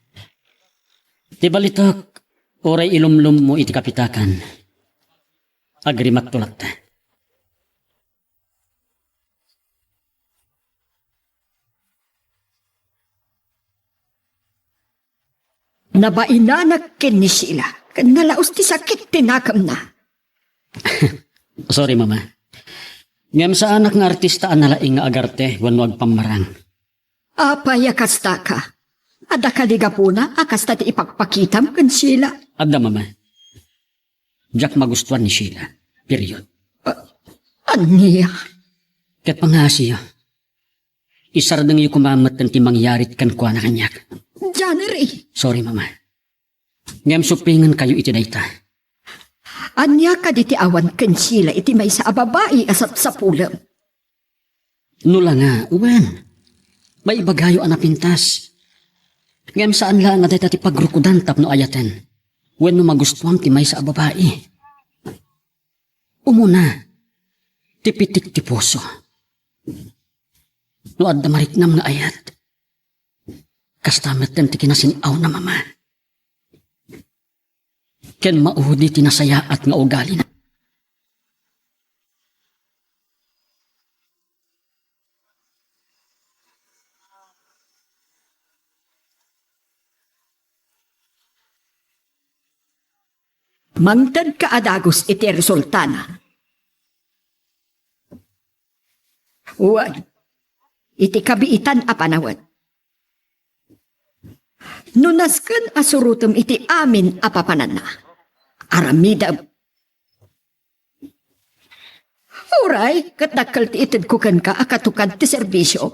Ti balitok, Uray ilumlommo iti kapitakan, agrimakto latta. Nabainanak ken ni Sheila, ken nalaus ti sakit ti nakemna. Sorry, Mama. Ngem saanak nga artista a nalaing nga agarte wenno agpammarang. Apay a kastaka? Adda kadi gapuna a kasta ti ipakpakitam ken Sheila? Adda, Mama. Diak magustuan ni Sheila. Period. A-, ania? Ket pangngasiyo, isardengyo koma met ti mangyarit kenkuana kaniak. January! Sorry, Mama. Ngem supingenkayo iti dayta. Ania kadi ti awan ken Sheila iti maysa a babai a sapsapulem? No la nga, wen, maibagayo a napintas. Ngem saan laeng a dayta ti pagrukodan tapno ayaten wenno magustuam ti maysa a babai. Umuna, ti pitik ti puso. No adda mariknam nga ayat, kasta metten ti kinasin-awna, Mama. Ken maudi ti nasayaat nga ugalina. Mangtedka a dagus iti resultana. Wen, iti kabiitan a panawen. No nasken a surotem iti amin a papananna, aramidem. Uray, ket dakkel ti itedko kenka a katukad ti serbisio.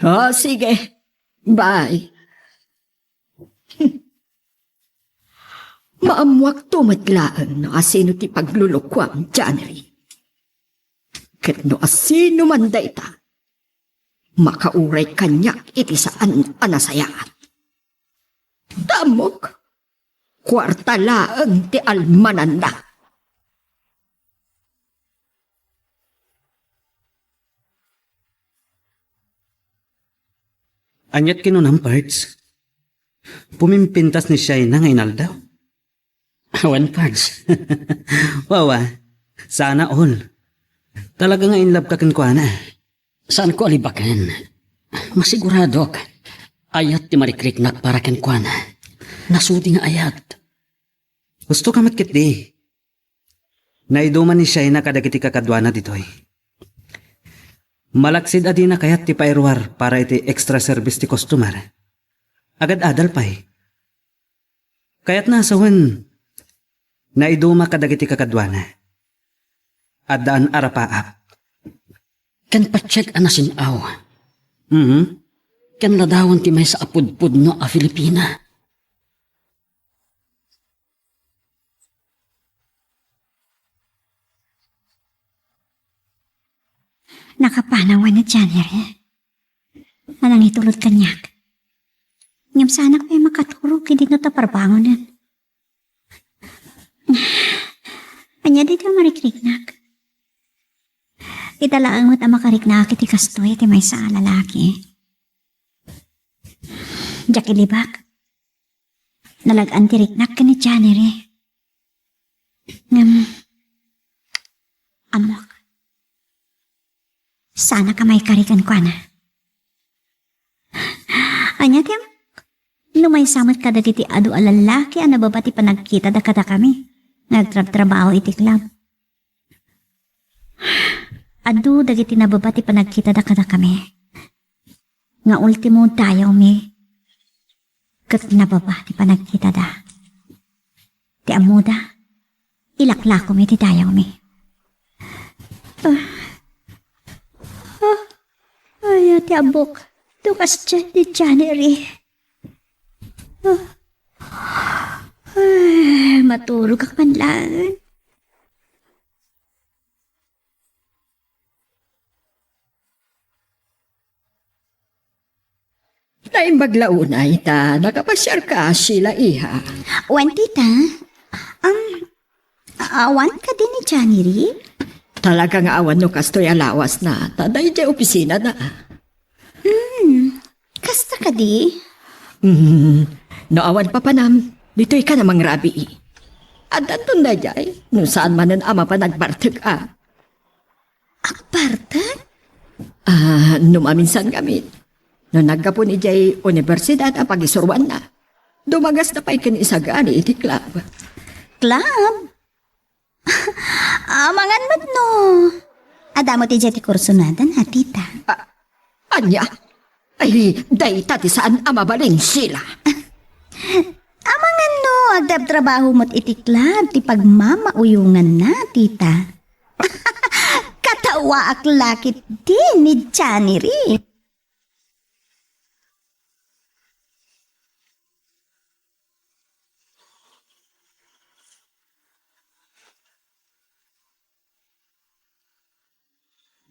O, sige. Bye. Maammuakto met laeng no asino ti paglulukuam, January. Ket no asino man dayta, makauray kaniak iti saan a nasayaat. Ta ammok, kuarta laeng ti almananda. Aniat kinunam, Pards? Pumimpintas ni Shaina nga inaldaw? Wen, Pards. Wawa, sana all. Talaga nga in love ka kenkuana. Saanko a libaken. Masiguradok, ayat ti marikriknak para kenkuana. Nasudi nga ayat. Husto ka met ketdi. Naiduma ni Shaina kadagiti kakaduana ditoy. Malaksid a dina kayat ti pairuar para iti extra service ti customer. Agad-adal pay. Kayatna a sawen, naiduma kadagiti kakaduana. Addaan a rapaap. Ken patiek a nasin-aw. Mhm. Ken ladawan ti maysa a pudpudno a Filipina. Nakapanawan ni January a nangitulod kaniak. Ngem saanak pay makaturog idi no ta parbangonen. Ania daytoy a marikriknak? Ita laeng met a makariknak iti kastoy ti maysa a lalaki. Diak ilibak. Nalag-an ti riknak ken ni January. Ngem, ammok. Saanak a maikari kenkuana. Ania ti ammok? No maysa met kadagiti adu a lallaki a nababa ti panagkitada kadakami nga agtrabtrabaho iti club. Adu dagiti nababa ti panagkitada kadakami. Nga ultimo dayawmi ket nababa ti panagkitada. Ti ammoda, ilaklakomi ti dayawmi. Ah. Ah. Ay, ti ammok. Dukas diay ni January. Ah. Ay, maturogak man laeng. Naimbag la unay ta nakapasiarka, Sheila, iha. Wen, tita. Um, awan kadi ni January? Talaga nga awan no kastoy a lawasna, ta daydiay opisinana. Hmm, kasta kadi? Hmm, No awan papanam, ditoy ka na mangrabii. Addanton daydiay, no saan manen a mapan agbartek a. Agbartek? Ah, no maminsan ngamin. No naggapon idiay universidad a pagisuruanna, dumagasta pay ken isagani iti club. Club? Amangan met no. Adda met idiay ti kursonadan, a, tita. Ah, ania? Ay, dayta ti saan a mabalin, Sheila. Amangan no, agtrabtrabaho met iti club ti pagmamauyonganna, tita. Katawaak la ketdi ni Channery.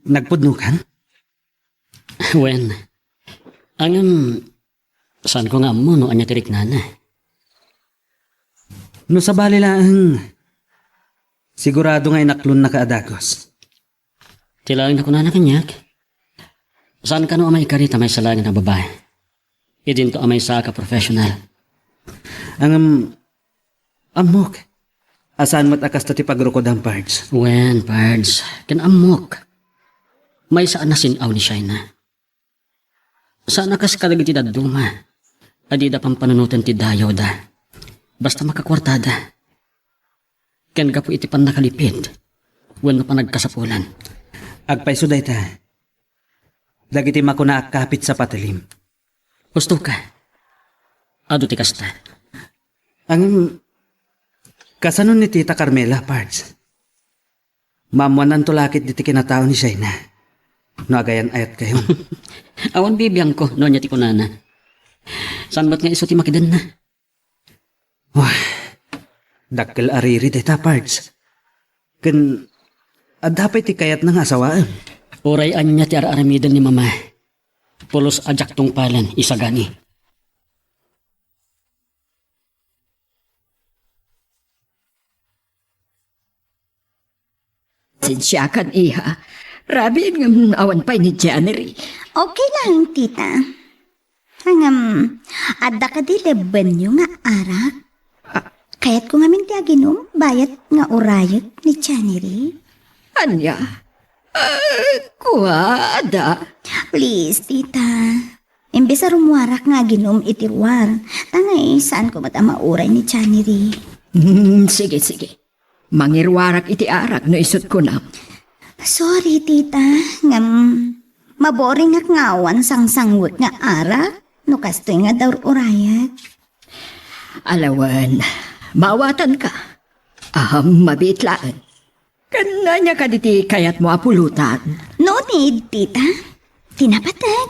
Nagpudnokan? Wen, ngem, saanko nga ammo no ania ti riknana. No sabali laeng, sigurado nga inaklonnaka a dagus. Ti laeng nakunana kaniak, saan kano a maikari ta maysa laeng a babae. Idinto a maysa a professional. Ngem, ammok, a saan met a kasta ti pagrukodam, Pards. Wen, Pards, ken ammok. Maysa a nasin-aw ni Shaina. Saan a kas kadagiti dadduma a dida pampanunoten ti dayawda. Basta makakuartada. Ken gapu iti pannakalipid wenno panagkasapulan. Agpayso dayta. Dagiti makuna a kapit sa patelim. Husto ka. Adu ti kasta. Ngem, kasano ni Tita Carmela, Pards? Maammuannanto la ket diti kinatao ni Shaina. No agayan-ayatkayon. Awan bibiangko no ania ti kunana. Saan met nga isu ti makidenna? Wah, dakkel a riri dayta, Pards. Ken, adda pay ti kayatna nga asawaem. Uray ania ti ar-aramiden ni Mama, pulos a diak tungpalen, isagani. Sensiakan, iha. Rabiin ngem awan pay ni January. Okay lang, tita. Ngem, adda kadi lebbenyo nga arak? Ah. Kayatko ngamin ti aginum, bayat nga urayek ni January. Ania? Ah, kua, adda. Please, tita. Imbes a rumuarak nga aginum iti ruar, ta ngay, saanko met a mauray ni January. Hmm, sige, sige. Mangiruarak iti arak no isut' kunam. Sorry, tita, ngem maboringak nga awan sangsangwek nga arak no kastoy nga daur-urayek. Alawen, maawatanka. Ahem, mabiit laeng. Ken ania kadi ti kayatmo a pulutan? No need, tita. Ti napateg,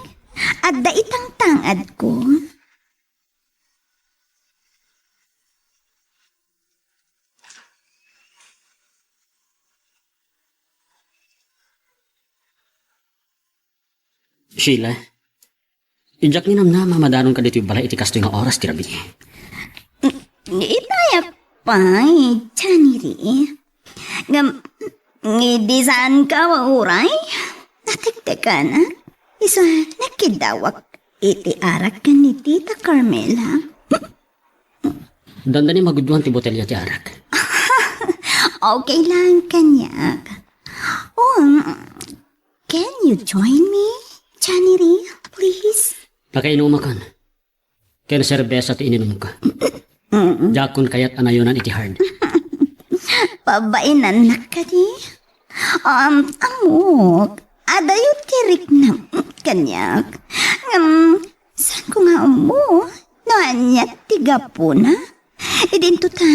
adda itangtangadko. Sheila, diak ninamnama a madanonka ditoy balay iti kastoy nga oras ti rabii. Itayak pay, January. Ngem, idi saanka a mauray? Natektekana. Isu a nakidawak iti arak ken ni Tita Carmela. Dandani magudduan ti botelya ti arak. Okay lang kaniak. Oh, um, can you join me, January, please? Pakainumakon. Ken serbesa ti ininumko. Mm-mm. Diakon kayat a nayonan iti hard. Pabainannak kadi? Um, ammok, adayo ti riknam kaniak. Ngem, saanko nga ammo no ania ti gapuna? Idinto ta,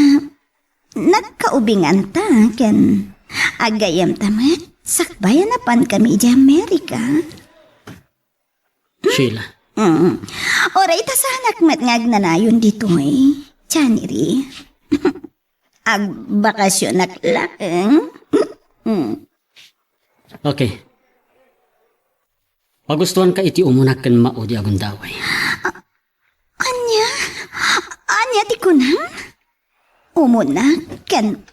nagkaubinganta ken aggayemta met sakbay a napankami idiay Amerika. Sheila. Mm. Uray ta saanak met nga agnanayon ditoy, January. Agbakasionak laeng. Mm. Okay. Pagustuanka iti umunak ken maudi a gundaway. A-, ania? Ania ti kunam? Umunak ken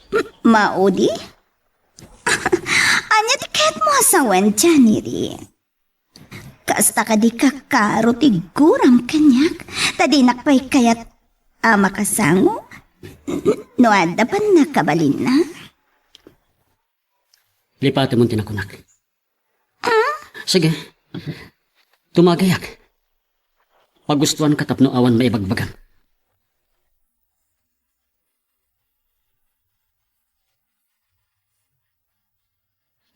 maudi? Ania ti kayatmo a sawen, January? Kasta kadi kakaro ti guram kaniak, ta dinak pay kayat a makasango no adda pannakabalinna? Lipatemon ti nakunak. Ah? Sige. Tumagayak. Pagustuanka tapno awan maibagbagam.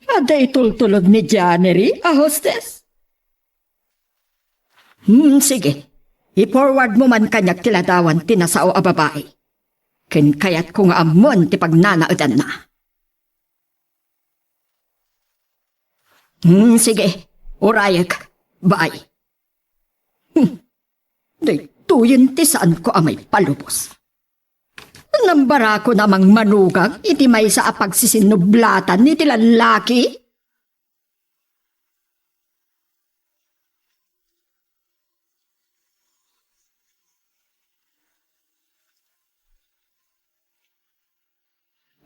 Adda itultulod ni Janery a hostes? Hmm, sige. I-forward mo man kaniak ti ladawan ti nasao a babai. Ken kayatko nga ammoen ti pagnanaedanna. Hmm, sige. Urayek. Bye. Hmm. Daytoyen ti saanko a maipalubos. Nambarakon a mangmanugang iti maysa a pagsisinnublatan iti lallaki.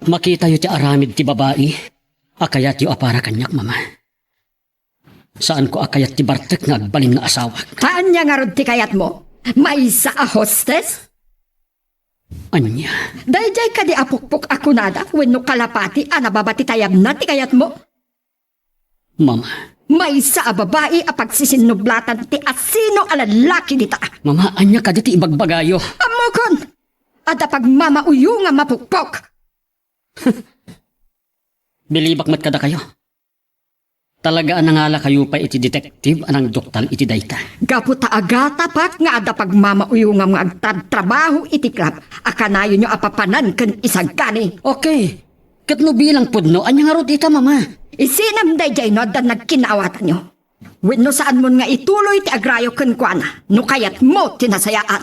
Makitayo ti aramid ti babai a kayatyo a para kaniak, Mama. Saanko a kayat ti bartek nga agbalin nga asawak. Ta ania ngarud ti kayatmo? Maysa a hostes? Ania? Daydiay kadi a pukpok a kunada wenno kalapati a nababa ti tayabna ti kayatmo? Mama. Maysa a babai a pagsisinnublatan ti asino a lallaki dita. Mama, ania kadi ti ibagbagayo? Ammokon! Adda pagmamauyongam a pukpok. Bilibak met kadakayo. Talaga a nangalakayo pay iti detective a nangduktal iti dayta. Gapu ta agatapak nga adda pagmamauyongam nga agtrabtrabaho iti club a kanayonyo a papanan ken isagani. Okay. Ket no bilang pudno, ania ngarud ita, Mama? Isinam daydiay no adda nagkinaawatanyo. Wenno saanmon nga ituloy ti agrayo kenkuana no kayatmo ti nasayaan.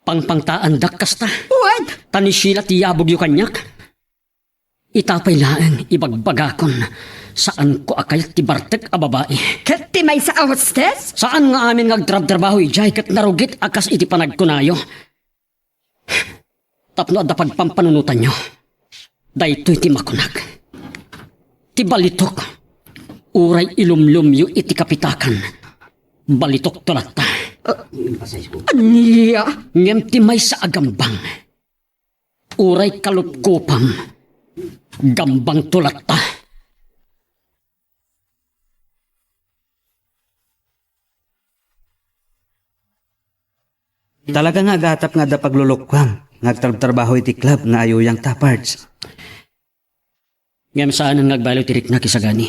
Pangpangtaandak kasta. Wen! Ta ni Sheila ti yabogyo kaniak. Ita pay laeng ibagbagakon, saanko a kayat ti bartek a babai. Ket ti maysa a hostes? Saan nga amin nga agtrabtrabaho idiay ket narugit a kas iti panagkunayo. Tapno adda pagpampanunotanyo, daytoy ti makunak. Ti balitok, uray ilumlumyo iti kapitakan, balitokto latta. Ania? Ngem ti maysa a gambang, uray kalupkopam, gambangto latta. Talaga nga agatap nga adda paglulukkuam nga agtrabtrabaho iti club nga ayuyang ta, Pards. Ngem saanen nga agbaliw ti riknak isagani.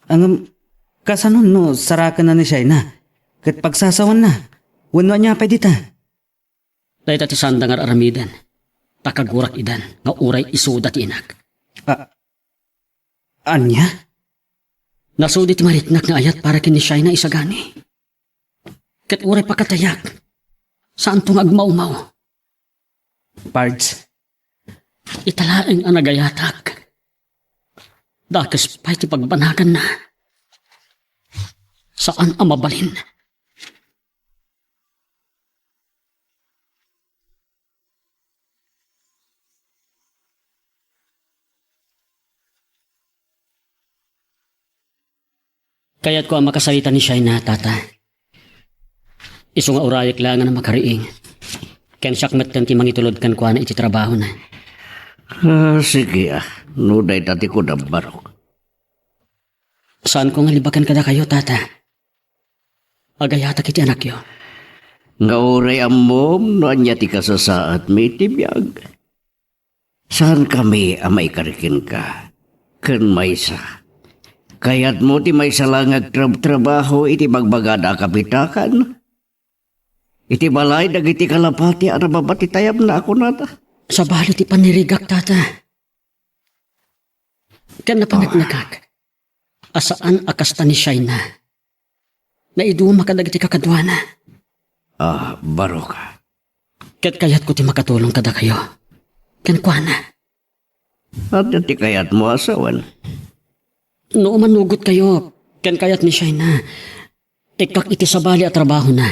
Ngem, kasano no sarakenna ni Shaina ket pagsasawanna? Wenno ania pay dita? Dayta ti saanda nga ar-aramiden, ta kagurak idan nga uray isuda ti inak. A-, ania? Nasudi ti mariknak nga ayat para ken ni Shaina isagani. Ket uray pakatayak, saanto nga agmawmaw. Pards. Ita laeng a nagayatak. Dakes pay ti pagbanaganna. Saan a mabalin. Kayatko a makasarita ni Shaina, Tata. Isu nga urayek laengen a makariing. Ken siak metten ti mangitulod kenkuana iti trabahona. Ah, sige, ah. No dayta ti kunam, Barok. Saanko nga libakan kadakayo, Tata. Agayatak iti anakyo. Nga uray ammom no ania ti kasasaadmi iti biag. Saankami a maikari kenka. Ken maysa, kayatmo ti maysa laeng nga agtrabtrabaho iti bagbagada a kapitakan? Iti balay dagiti kalapati a nababa ti tayabna a kunada? Sabali ti panirigak, Tata. Ken napaneknekak a saan a kasta ni Shaina. Naiduma kadagiti kakaduana. Ah, Barok. Ket kayatko ti makatulong kadakayo. Kenkuana. Ania ti kayatmo a sawen? No umanugotkayo ken kayat ni Shaina, ikkak iti sabali a trabahona.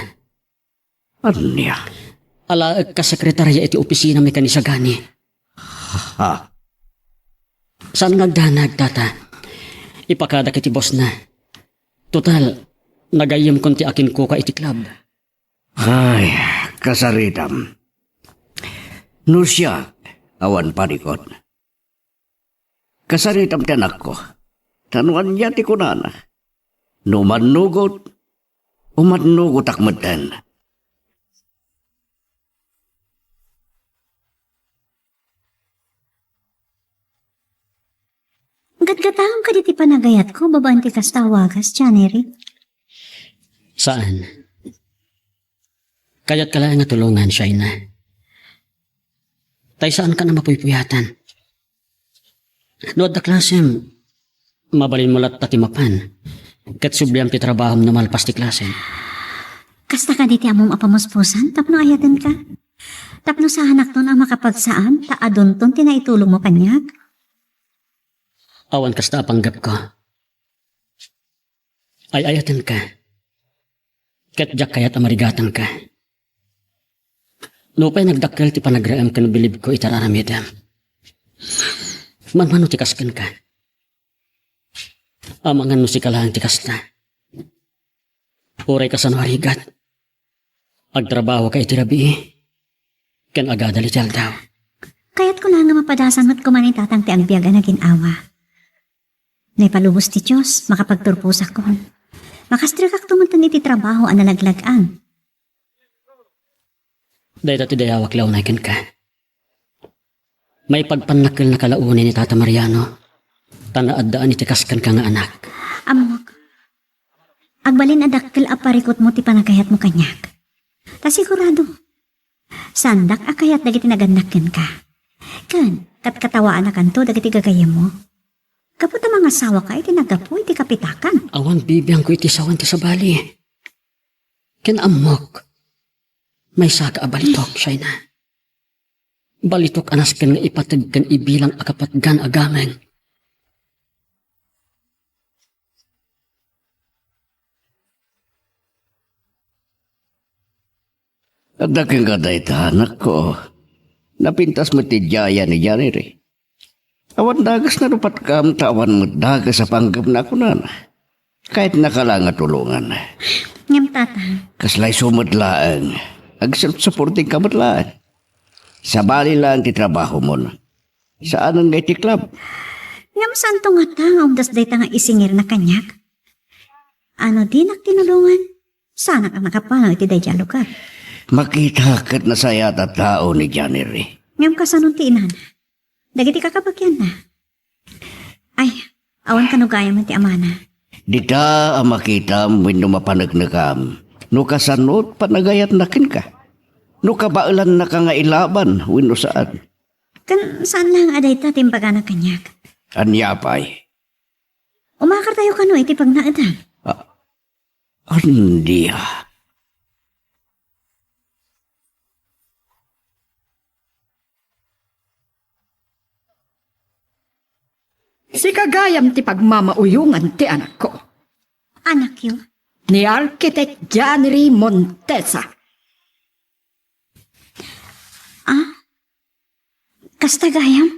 Ania? Alaek kas sekretaria iti opisinami ken isagani. Ha? Saan nga agdanag, Tata. Ipakadak iti bossna. Total, nagayyemkon ti akinkuka iti club. Ay, kasaritam. No siak, awan parikut. Kasaritam ti anakko. Ta no ania ti kunana, no mannugot, umannugotak metten. Gatgataem kadi ti panagayatko babaen ti kasta a wagas, Janery? Saan. Kayatka laeng nga tulongan, Shaina. Tay saankan a mapuypuyatan. No adda klasem, mabalinmo latta ti mapan. Ket subliam ti trabahom no malpas ti klasem. Kasta kadi ti ammom a pamuspusan tapno ayatenka? Tapno saanakton a makapagsaan ta adunton ti naitulongmo kaniak? Awan kasta a panggepko. Ay-ayatenka. Ket diak kayat a marigatanka. Nupay nagdakkel ti panagraem ken bilibko iti ar-aramidem, manmano ti kas kenka. Amangan no sika laeng ti kasta. Uray kasano a rigat, agtrabahoka iti rabii ken agadal iti aldaw. Kayatko laeng nga mapadasan met koma ni Tatang ti agbiag a nagin-awa. Naipalubos ti Dios, makapagturposakon. Makastrekakto metten iti trabaho a nalaglag-an. Dayta ti dayawak la unay kenka. Maipagpannakkelnaka la unay ni Tata Mariano, ta naaddaan iti kas kenka nga anak. Ammok, agbalin a dakkel a parikutmo ti panagayatmo kaniak. Ta sigurado, saandak a kayat dagiti nagannak kenka. Ken, katkatawaannakanto dagiti gagayyemmo. Gapu ta mangasawaka iti naggapu iti kapitakan. Awan bibiangko iti sawen ti sabali. Ken ammok, maysaka a balitok, Shaina. Balitok a nasken nga ipateg ken ibilang a kapatgan a gameng. Adda kenka dayta, anakko. Napintas met ti diayan ni Janery. Awan dagesna no patkam ta awan met dages a panggepna a kunana. Kayatnaka la nga tulongan. Ngem, Tata. Kasla isu met laeng. Agself-supportingka met laeng. Sabali laeng ti trabahomon. Saanen nga iti club. Ngem saanto ngata nga umdas dayta nga isingirna kaniak? Ano dinak tinulongan? Saanak a makapanaw iti daydiay a lugar. Makita ket nasayaat a tao ni Janery. Ngem kasano ti inana? Dagiti kakabagianna? Ay, awan kano gayam ti amana. Dita a makitam wenno mapaneknekam no kasano ti panagayatna kenka. No kabaelannaka nga ilaban wenno saan. Ken saan laeng a dayta ti imbagana kaniak. Ania pay? Umakartayo kano iti pagnaedam. Ah, ania? Sika gayam ti pagmamauyongan ti anakko. Anakyo? Ni Architect Janery Montesa. Ah? Kasta gayam?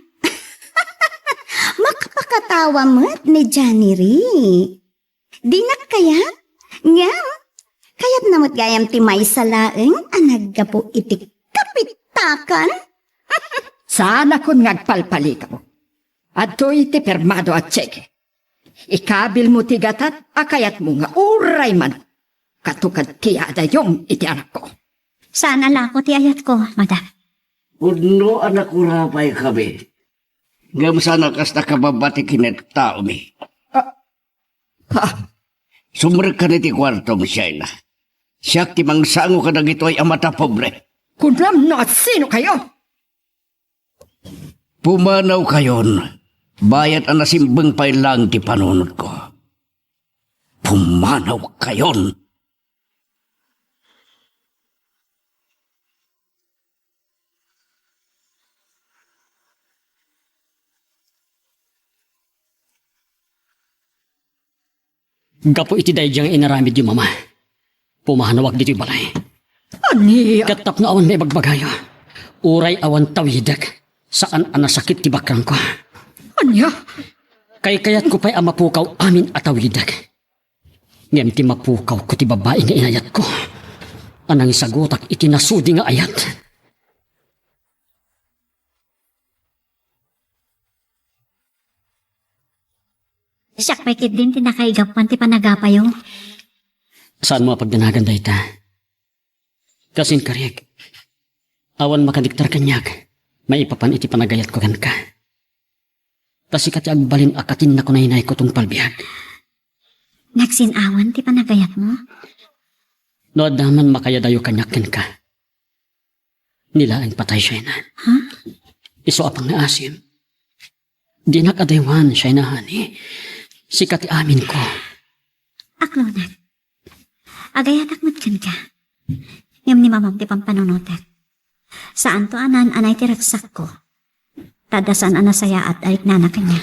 Makapakatawa met ni Janery. Dinak kayat? Ngem, kayatna met gayam ti maysa laeng a naggapu iti kapitakan? Saanakon nga agpalpalikaw. Adtoy ti pirmado a tseke. Ikabilmo ti gatad a kayatmo nga uray man katukad ti adayom iti anakko. Saan a lako ti ayatko, madam. Pudno a nakurapay kami. Ngem saan a kasta kababba ti kinataomi. Ah, ah. Sumrekkan iti kuartom, Shaina. Siak ti mangsango kadagitoy a matapobre. Kunam no asino kayo? Pumanawkayon, bayat a nasimbeng pay laeng ti panunotko. Pumanawkayon. Gapu iti daydiay nga inaramidyo, Mama, pumanawak ditoy balay. Ania? Ket tapno awan maibagbagayo, uray awan tawidek, saan a nasakit ti bakrangko. Ania? Kaykayatko pay a mapukaw amin a tawidek. Ngem ti mapukawko ti babai nga inayatko. a nangisagutak iti nasudi nga ayat. Siak pay ketdin ti nakaigapuan ti panagapayo. Saanmo a pagdanagan dayta. Kas inkarik, awan makadiktar kaniak maipapan iti panagayatko kenka. Ta sika ti agbalin a katinna ko naynayko tungpal biag. Nagsin-awan ti panagayatmo? No adda man makayadayo kaniak kenka, ni laeng patay, Shaina. Ha? Isu a pangngaasim. Dinak adaywan, Shaina, honey. Sika ti aminko. Aklonat. Agayatak met kenka. Ngem ni mamam ti pampanunotek. Saanto a naan-anay ti ragsakko. Ta adda saan a nasayaat a riknana kaniak.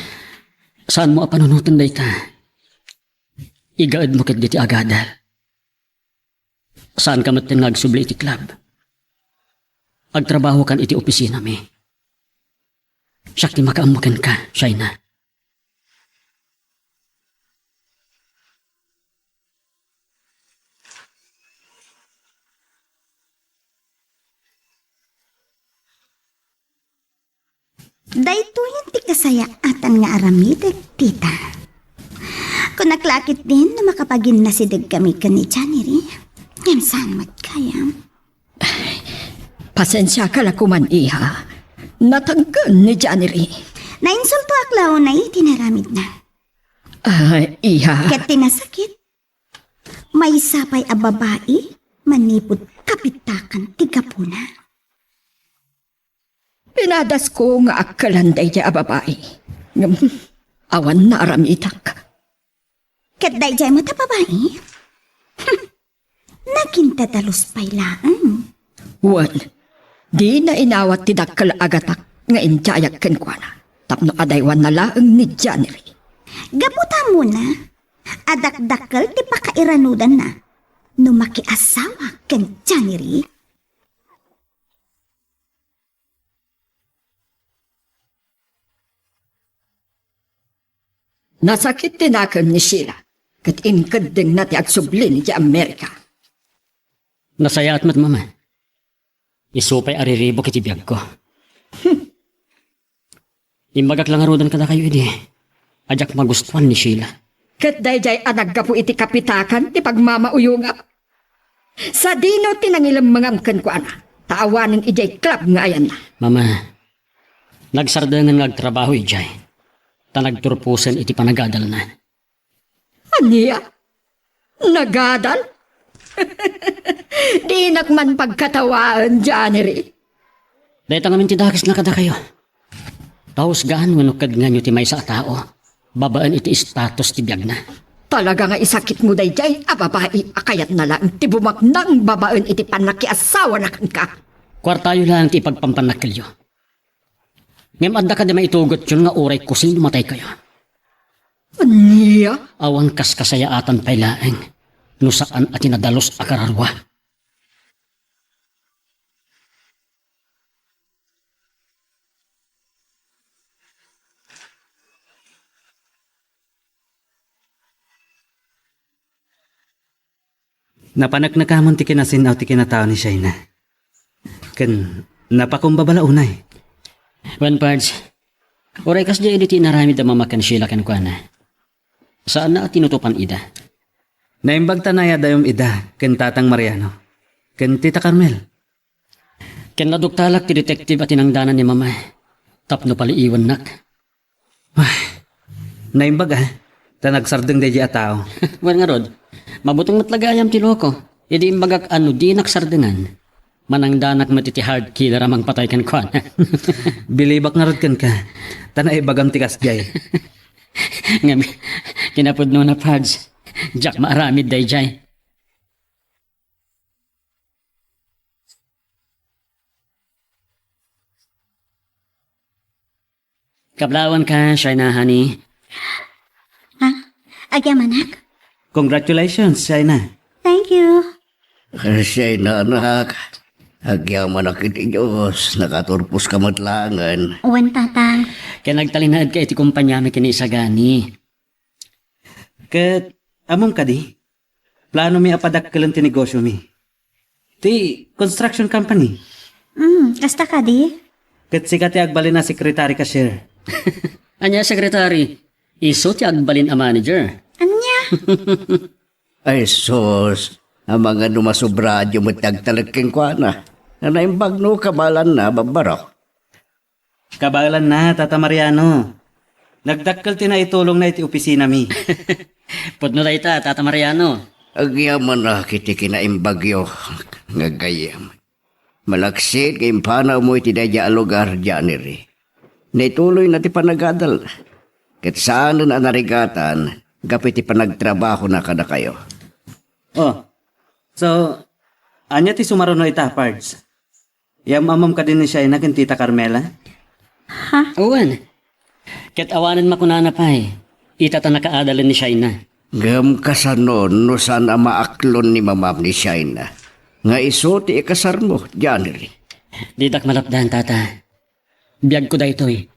Saanmo a panunoten dayta. Igaedmo ketdi ti agadal. Saanka metten nga agsubli iti club. Agtrabahokan iti opisinami. Siak ti makaammo kenka, Shaina. Daytoyen ti kasayaatan nga aramidek, tita. Kunak la ketdin no makapaginnasidegkami ken ni Janery, ngem saan met gayam. Pasensiaka la koman, iha. Natangken ni Janery. Nainsultoak la unay iti naramidna. Ah, iha. Ket ti nasakit, maysa pay a babai manipud kapitakan ti gapuna. Pinadasko nga akkelan daydiay a babai. Ngem awan naaramidak. Ket daydiay met a babai? Nagintadalus pay laeng. Wen, dina inawat ti dakkel a gatak nga indiayak kenkuana tapno adaywanna laeng ni Janery. Gapu ta ammona a dakdakkel ti pakairanudanna no makiasawa ken Janery. Nasakit ti nakem ni Sheila, ket inkeddengna ti agsubli idiay Amerika. Nasayaat met, Mama. Isu pay a riribuk iti biagko. Imbagak la ngaruden kadakayo idi a diak magustuan ni Sheila. Ket daydiay a naggapu iti kapitakan ti pagmamauyongam. Sadino ti nangilemmengam kenkuana, ta awanen idiay club nga ayanna? Mama, nagsardengen nga agtrabaho idiay, ta nagturposen iti panagadalna. Ania? Nagadal? Dinak man pagkatawaen, Janery. Dayta ngamin ti dakesna kadakayo. Ta husgaan wenno kednganyo ti maysa a tao babaen iti estatus ti biagna. Talaga nga isakitmo daydiay a babai a kayatna laeng ti bumaknang babaen iti pannakiasawana kenka. Kuartayo laeng ti ipagpampanakkelyo. Ngem adda kadi maitugotyon nga uray kusino mataykayo? Ania? Awan kaskasayaatan pay laeng no saan a ti nadalus a kararua. Napaneknekamon ti kinasin-aw ti kinatao ni Shaina. Ken napakumbaba la unay. Wen, Pards, uray kasdiay idi ti inaramid a mama ken Sheila kenkuana. Saanna a tinutopan ida. Naimbag ta nayadayom ida ken Tatang Mariano, ken Tita Carmel. Ken naduktalak ti detective a tinangdanan ni Mama tapno paliiwennak. Ay, naimbag a, ta nagsardeng daydiay a tao. Wen ngarud, mabuteng met la gayam ti loko. Idi imbagak a no dinak sardengan, manangdanak met iti hard killer a mangpatay kenkuana. Bilibak ngarud kenka, ta naibagam ti kasdiay. Ngem, kinapudnona, Pards, diak maaramid daydiay. Kablawanka, Shaina, honey. Ha? Agyamanak? Congratulations, Shaina. Thank you. Shaina, anak. Agyamanak iti Dios. Nakaturposka met laengen. Wen, Tatang. Ken agtalinaedka iti kompaniami ken ni Isagani. Ket, ammom kadi? Planomi a padakkelen ti negosiomi. Ti construction company. Hmm, kasta kadi? Ket sika ti agbalin a secretary cashier. Ania secretary? Isu ti agbalin a manager. Ania? Ay, sus. Amangan no masubraanyo met ti agtalek kenkuana. Naimbag no kabaelanna, babbarok. Kabaelanna, Tata Mariano. Nagdakkel ti naitulongna iti opisinami. Pudno dayta, Tata Mariano. Agyamanak iti kinaimbagyo nga gayyem. Malaksid nga impanawmo iti daydiay a lugar, January. Naituloyna ti panagadalna. Ket saanen a narigatan gapu iti panagtrabahona kadakayo. Oh, so, ania ti sumaruno ita, Pards? Yam-amam kadi ni Shaina ken Tita Carmela? Ha? Wen. Ket awanen makunana pay, ita ta nakaadalen ni Shaina. Ngem kasano no saan a maaklon ni mamam ni Shaina nga isu ti ikasarmo, January? Ditak malapdan, Tata. Biagko daytoy.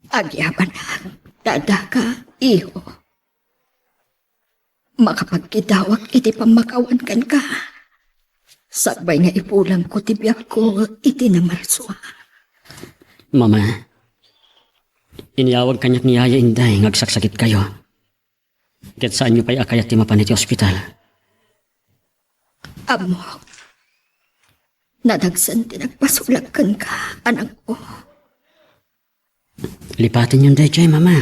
Agyamanak, dadaka, iho. Makapagkidawak iti pammakawan kenka. Sakbay nga ipulangko ti biagko iti namarsua. Mama, inyawag kaniak ni Yaya Inday nga agsaksakitkayo. Ket saanyo pay a kayat ti mapan iti ospital. Ammok, nadagsen ti nagpasulak kenka, anakko. Lipatenyon daydiay, Mama.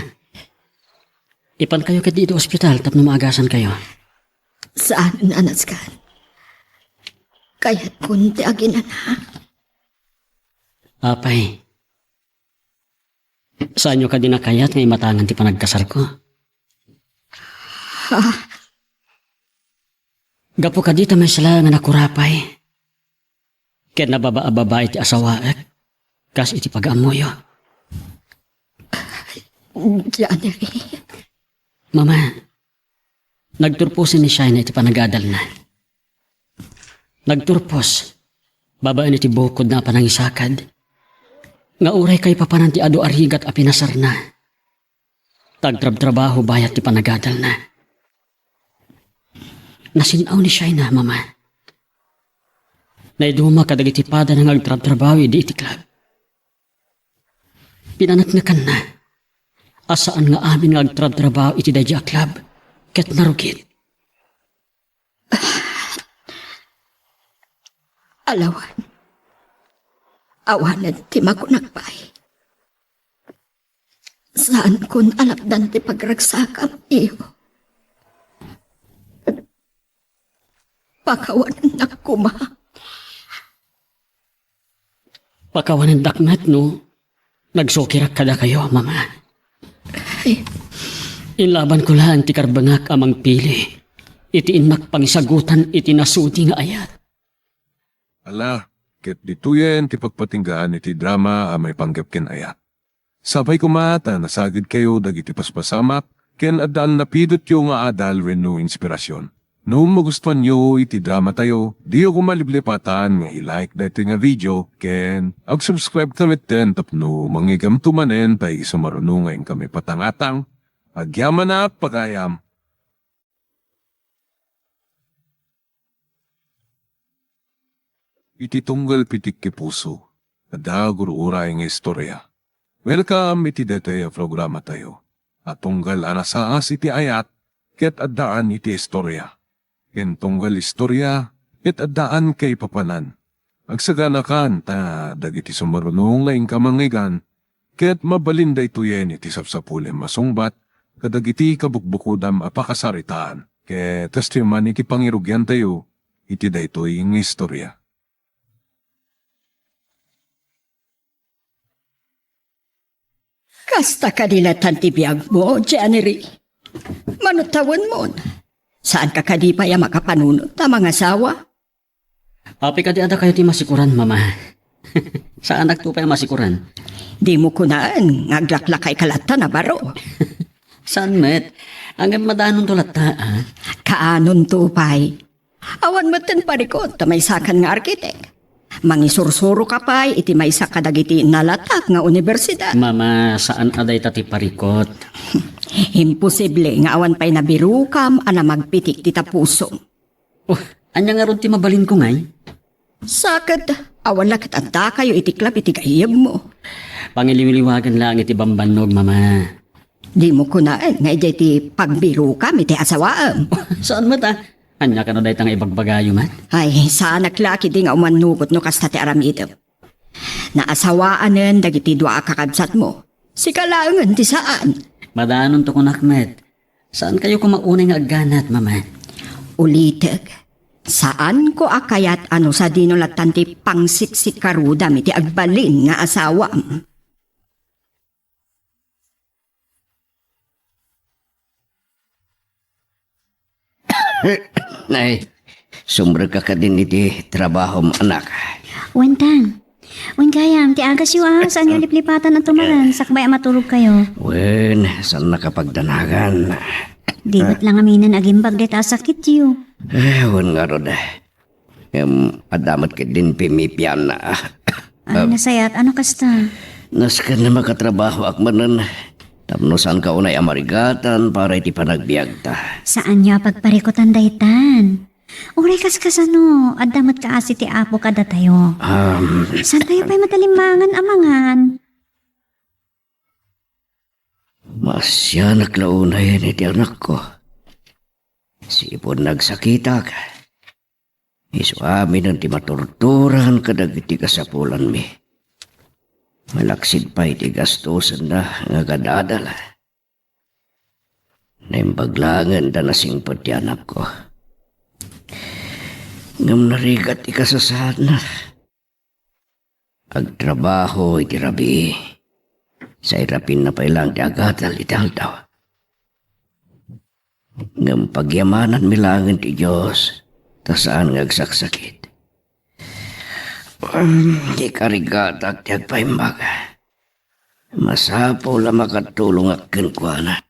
Ipankayo ketdi iti ospital tapno maagasankayo. Saan a nasken. Kayatkon ti aginana. Apay, saanyo kadi a kayat nga imatangan ti panagkasarko? Ha? Gapu kadi ta maisla nga nakurapay ket nababaababai ti asawaek, kas iti pagaammoyo. January. Mama, nagturposen ni Shaina iti panagadalna. Nagturpos babaen iti bukodna a panangisakad, nga uray kaipapanan ti adu a rigat a pinasarna, ta agtrabtrabaho bayat ti panagadalna. Nasin-aw ni Shaina, Mama. Naiduma kadagiti padana nga agtrabtrabaho idi iti club. Pinaneknekanna a saan nga amin nga agtrabtrabaho iti daydiay a club ket narugit. Alawan. Awanen ti makunak pay. Saankon a lapdan ti pagragsakam, iho. Pakawanennak koma. Pakawanendak met no nagsukirak kadakayo, Mama. Ay. Inlabanko laeng ti karbengak a mangpili iti innak pangisagutan iti nasudi nga ayat. Ala, ket ditoyen ti pagpatinggaan iti drama a maipanggep ken ayat. Sapay koma ta nasagidkayo dagiti paspasamak ken addaan napidotyo nga adal wenno inspirasyon. No magustuanyo iti dramatayo, diyo koma liplipatan nga i-like daytoy nga video ken ag-subscribe ka metten tapno mangigamto manen ta isumaruno nga inkami patangatang. Agyamanak, pagayam. Iti tunggal pitikki puso, adda gur-uray nga istorya. Welcome iti daytoy a programatayo a tunggal a nasaas iti ayat ket addaan iti istorya. Ken tunggal istorya ket addaan kaipapanan. Agsaganakan ta dagiti sumaruno nga inka mangngeggan, ket mabalin daytoyen iti sapsapulem a sungbat kadagiti kabukbukodam a pakasaritaan. Ket kastoy man iti pangirugiantayo iti daytoy nga istorya. Kasta kadi latta ti biagmo, January? Mano tawenmon? Saanka kadi pay a makapanunot a mangasawa? Apay kadi adda kayo ti masikuran, Mama? Saanakto pay a masikuran. Dimo kunaen nga aglaklakayka latta a baro. Saan met? Ngem madanonto latta, a? Kaanonto pay. Awan metten parikut ta maysakan nga arkitek. Mangisursuroka pay iti maysa kadagiti nalatak nga universidad. Mama, saan a dayta ti parikut. Imposible nga awan pay nabirokam a namagpitik ti tapusom. Oh, ania ngarud ti mabalinko ngay? Sa ket, awan la ket addakayo iti club iti gayyemmo. Pangiliwliwagan laeng iti bambannog, Mama. Dimo kunaen nga idiay ti pagbirokam iti asawaem. Saan met a? Ania kano dayta nga ibagbagayo met? Ay, saanak la ketdi nga umannugot no kasta ti aramidem. Naasawaanen dagiti dua a kakabsatmo. Sika laengen ti saan. Madanonto kunak met. Saankayo koma unay nga agganat, Mama? Ulitek, saanko a kayat a no sadino lattan ti pangsiksikarudam iti agbalin nga asawam. Ay, sumrekka kadin iti trabahom, anak. Wen, Tang. Wen gayam, ti agasyo a, saanyo liplipatan a tumaren, sakbay a maturogkayo. Wen, saan nakapagdanagan. Di met la ngaminen agimbag dayta a sakityo. Eh, wen ngarud. Ngem adda met ketdin pimipianna. Ay, nasayat, ano kasta? Nasken makatrabahoak manen tapno saanka unay a marigatan para iti panagbiagta. Saanyo a pagparikutan daytan. Uray kaskasano, adda met kaasi ti Apo kadatayo. Um, Saantayo pay matalimmangan a mangan? Maasianak la unayen iti anakko. Sipud nagsakitak, isu aminen ti maturturan kadagiti kasapulanmi. Malaksid pay ti gastosenna nga agadadal. Naimbag laengen ta nasingpet ti anakko. Ngem narigat ti kasasaadna. Agtrabaho iti rabii. Sairapinna pay laeng ti agadal iti aldaw. Ngem pagyamananmi laengen ti Dios, ta saan nga agsaksakit. Ti karigatak ti agpaimbag. Masapul a makatulongak kenkuana.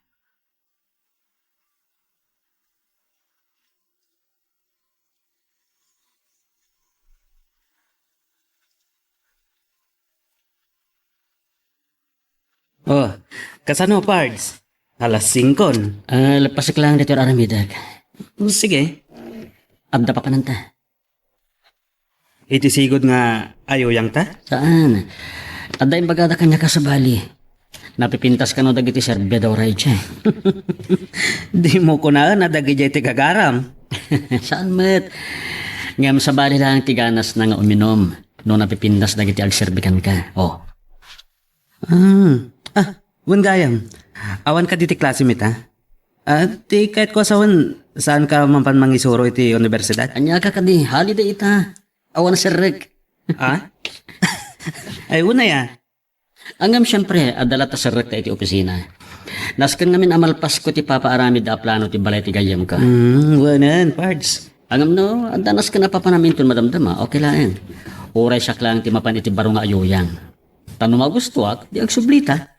Oh, kasano, Pards? Alas singkon. Ah, leppasek lang ditoy aramidek. Sige. Adda papananta. Iti sigud nga ayuyangta? Saan? Adda imbagada kaniak a sabali. Napipintas kano dagiti servidora idiay. Dimo kunaen a dagidiay ti gagaram. Saan met? Ngem sabali laeng ti ganasna nga uminum no napipintas dagiti agserbi kenka. Oh. Ah, ah, wen gayam. Awan kadi ti klasem ita? Ah, ti kayatko a sawen, saanka mapan mangisuro iti universidad? Ania ka kadi, holiday ita. Awan a serrek. Ah? Ay, unay a. Ngem siempre, adda latta serrekta iti opisina. Nasken ngamin a malpasko ti papaaramid a plano ti balay ti gayyemko. Hmm, wenen, Pards. Ngem no, adda nasken a papanam inton madamdama, okay laeng. Uray siak laeng ti mapan iti baro nga ayuyang. Ta no magustoak, di agsublita.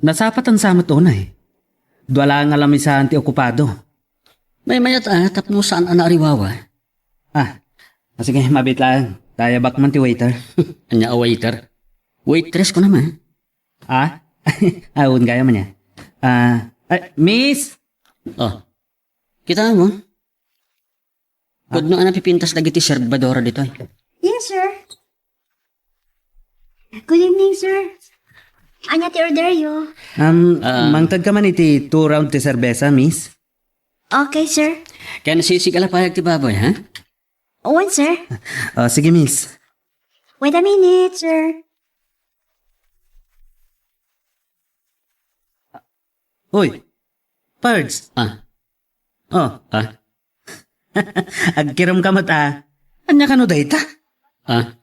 Nasapatan sa met unay. Dua la nga lamisaan ti okupado. Maymayat a, tapno saan a naariwawa. Ah, ah, sige, mabit laeng. Dayabak man ti waiter. Ania a waiter? Waitress ko naman. Ah? Awan gaya man niya. Ah, ay, miss! Oh. Kita mo? Pudno a napipintas dagiti serbadora ditoy. Yes, sir. Good evening, sir. Ania ti order yo? Um, Ah. Mangted ka man iti two round ti serbesa, miss. Okay, sir. Ken sisig a lapayag ti baboy, ha? Wen, sir. Ah, sige, miss. Wait a minute, sir. Hoy, Pards. Ah. Oh. Ah? Agkirom ka met a. Ania kano dayta? Ah?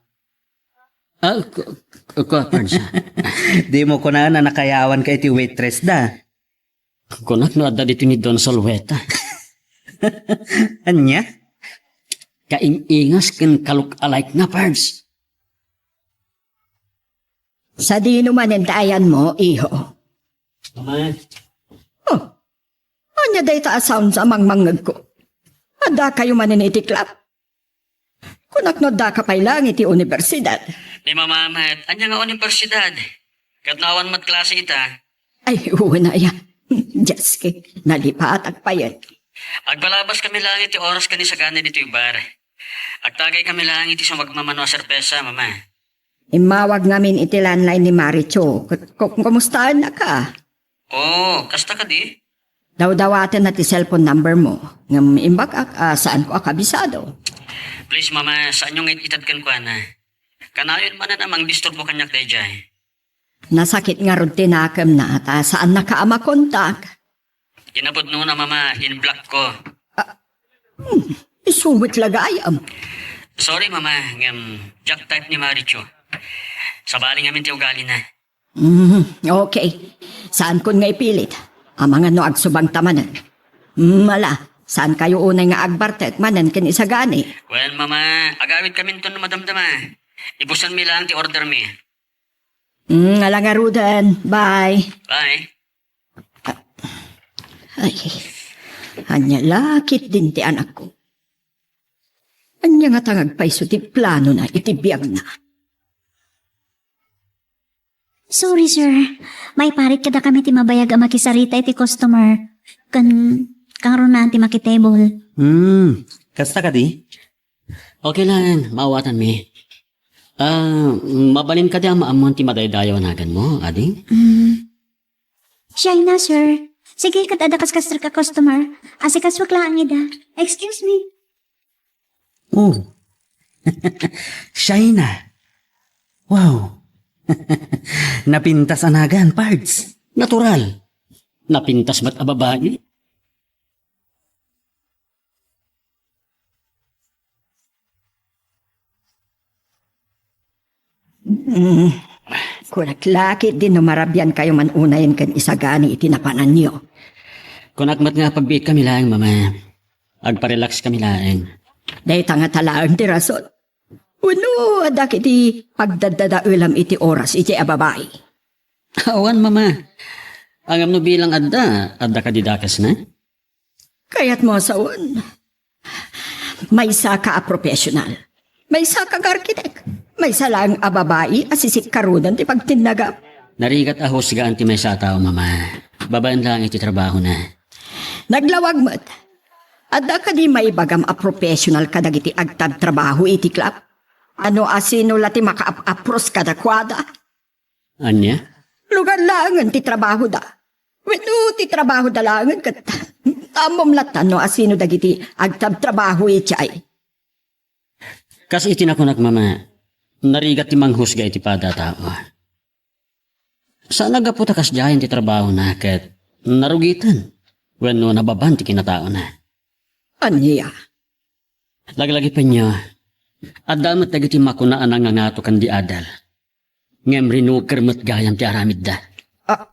Ah, ku-, ku-, ku-, Pards. Dimo kunaen a nakayawan ka iti waitress da. Kunak no adda ditoy ni Don Solweta. Ania? Kaing-ingas ken ka-look-alike na, Pards. Sadino manen ti ayanmo, iho? Ama. Ania dayta a sounds a mangmangngegko? Addakayo manen iti club? Kunak no addaka pay laeng iti universidad. Ni Mama met, ania nga universidad? Ket no awan met klase ita. Ay, wen aya. Diyos ko, nalipatak payen. Agbalabas kami laeng iti oras ken isagani ditoy bar. Agtagay kami laeng iti sumagmamano a serbesa, Mama. Immawag ngamin iti landline ni Marichu. Ku-, ku-, kumustaennaka? Oo, kasta kadi? Dawdawatenna ti cellphone number mo. Ngem imbagak a saanko a kabisado. Please, Mama, saanyo nga it-ited kenkuana. Kanayon manen a mangdisturbo kaniak daydiay. Nasakit ngarud ti nakemna, ta saannaka a makontak. Kinapudnona, Mama, in-block ko. Hmm, isu met la gayam. Sorry, Mama, ngem diak type ni Marichu. Sabali ngamin ti ugalina. Hmm, okay. Saankon nga ipilit. Amangan no agsubangta manen. Hmm, ala, saankayo unay nga agbartek manen ken isagani? Wen, Mama, agawidkaminton no madamdama. Ibusanmi laeng ti ordermi. Hmm, ala ngaruden. Bye. Bye. Ay, ania la ketdin ti anakko? Ania ngata nga agpayso ti planona iti biagna? Sorry, sir. Maiparit kadakami ti mabayag a makisarita iti customer. Ken kangrunaan ti makitable. Hmm, kasta kadi? Okay lang, maawatanmi. Ah, mabalin kadi a maammoan ti madaydayaw a naganmo, adi? Hmm. Siya na, sir. Sige, ket adda kaskasrek a customer. Asikasuak laeng ida. Excuse me. Oh. Siya na. Wow. Napintas a nagan, Pards. Natural. Napintas met a babai. Mm. Kunak la ketdin no marabiankayo man unayen ken isagani iti napananyo. Kunak met nga pagbiitkami laeng, Mama. Agparelaxkami laeng. Dayta ngata laeng ti rason. Wenno, adda ket ti pagdaddadaelam iti oras iti a babai? Awan, Mama. Ngem no bilang adda, adda kadi dakesna? Kayatmo a sawen, maysaka a professional. Maysaka nga arkitek. Maysa laeng a babai a sisikkaruden ti pagtinnagam. Narigat a husgaan ti maysa a tao, Mama. Babaen laeng iti trabahona. Naglawag met. Adda kadi maibagam a professional kadagiti agtabtrabaho iti club? Ano a sino la ti makaap-apros kadakuada? Ania? Lugar laengen ti trabahoda. Wenno ti trabahoda laengen ket ammom latta no asino dagiti agtabtrabaho idiay. Kas iti nakunak, Mama, narigat ti manghusga iti pada a tao. Saan a gapu ta kasdiayen ti trabahona ket narugiten wenno nababan ti kinataona. Ania? Laglagipenyo, adda met dagiti makuna a nangangato ken di adal. Ngem rinuker met gayam ti aramidda. Ah.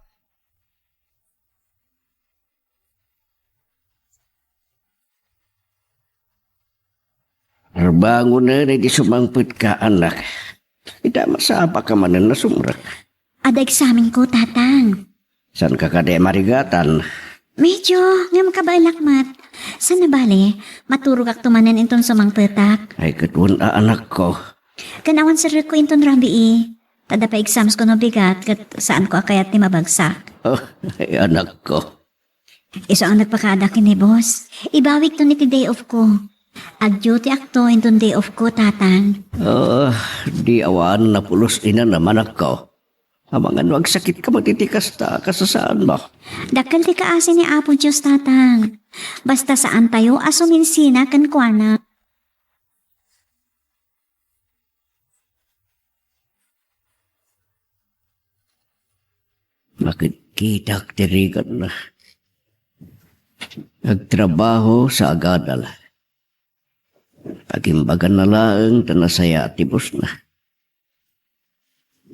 Arbangonen iti sumangpetka, anak. Ita, masapaka manen a sumrek. Adda eksamenko, Tatang. Saanka kadi marigatan? Medyo, ngem kabaelak met. Saan a bale, maturogakto manen inton sumangpetak. Ay, ket wen a, anakko. Ken awan serrekko inton rabii. Ta adda pay examsko no bigat, ket saanko a kayat ti mabagsak. Oh, ay, anakko. Isu ang nagpakaadak ken ni boss. Ibawigton iti day off ko. Ag-duty akto inton day off ko, Tatang. Ah, di awan napulos inanam, anakko. Amangan no agsakitka met iti kasta a kasasaanmo. Dakkel ti kaasi ni Apo Dios, Tatang. Basta saantayo a suminsina kenkuana. Makitkitak ti rigatna. Agtrabaho sa agadal. Agimbaganna laeng ta nasayaat ti bossna.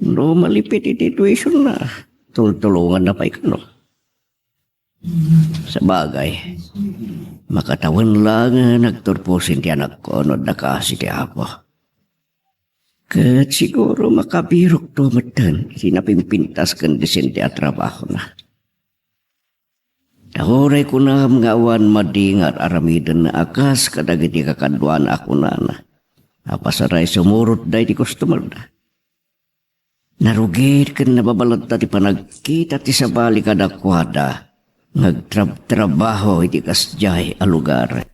No malipit iti tuition na, tultulongan na pay kano. Sabagay, makatawen laeng nagturposen ti anakko no adda kaasi ti Apo. Ket siguro makabirokto metten ti napimpintas ken disente a trabahona. Uray kunam nga awan madi nga ar-aramidenna a kas kadagiti kakaduana a kunana, a pasaray sumurot daydi customer-na. Narugit ken nababaladda ti panagkita ti sabali kadakuada nga agtrabtrabaho iti kasdiay a lugar.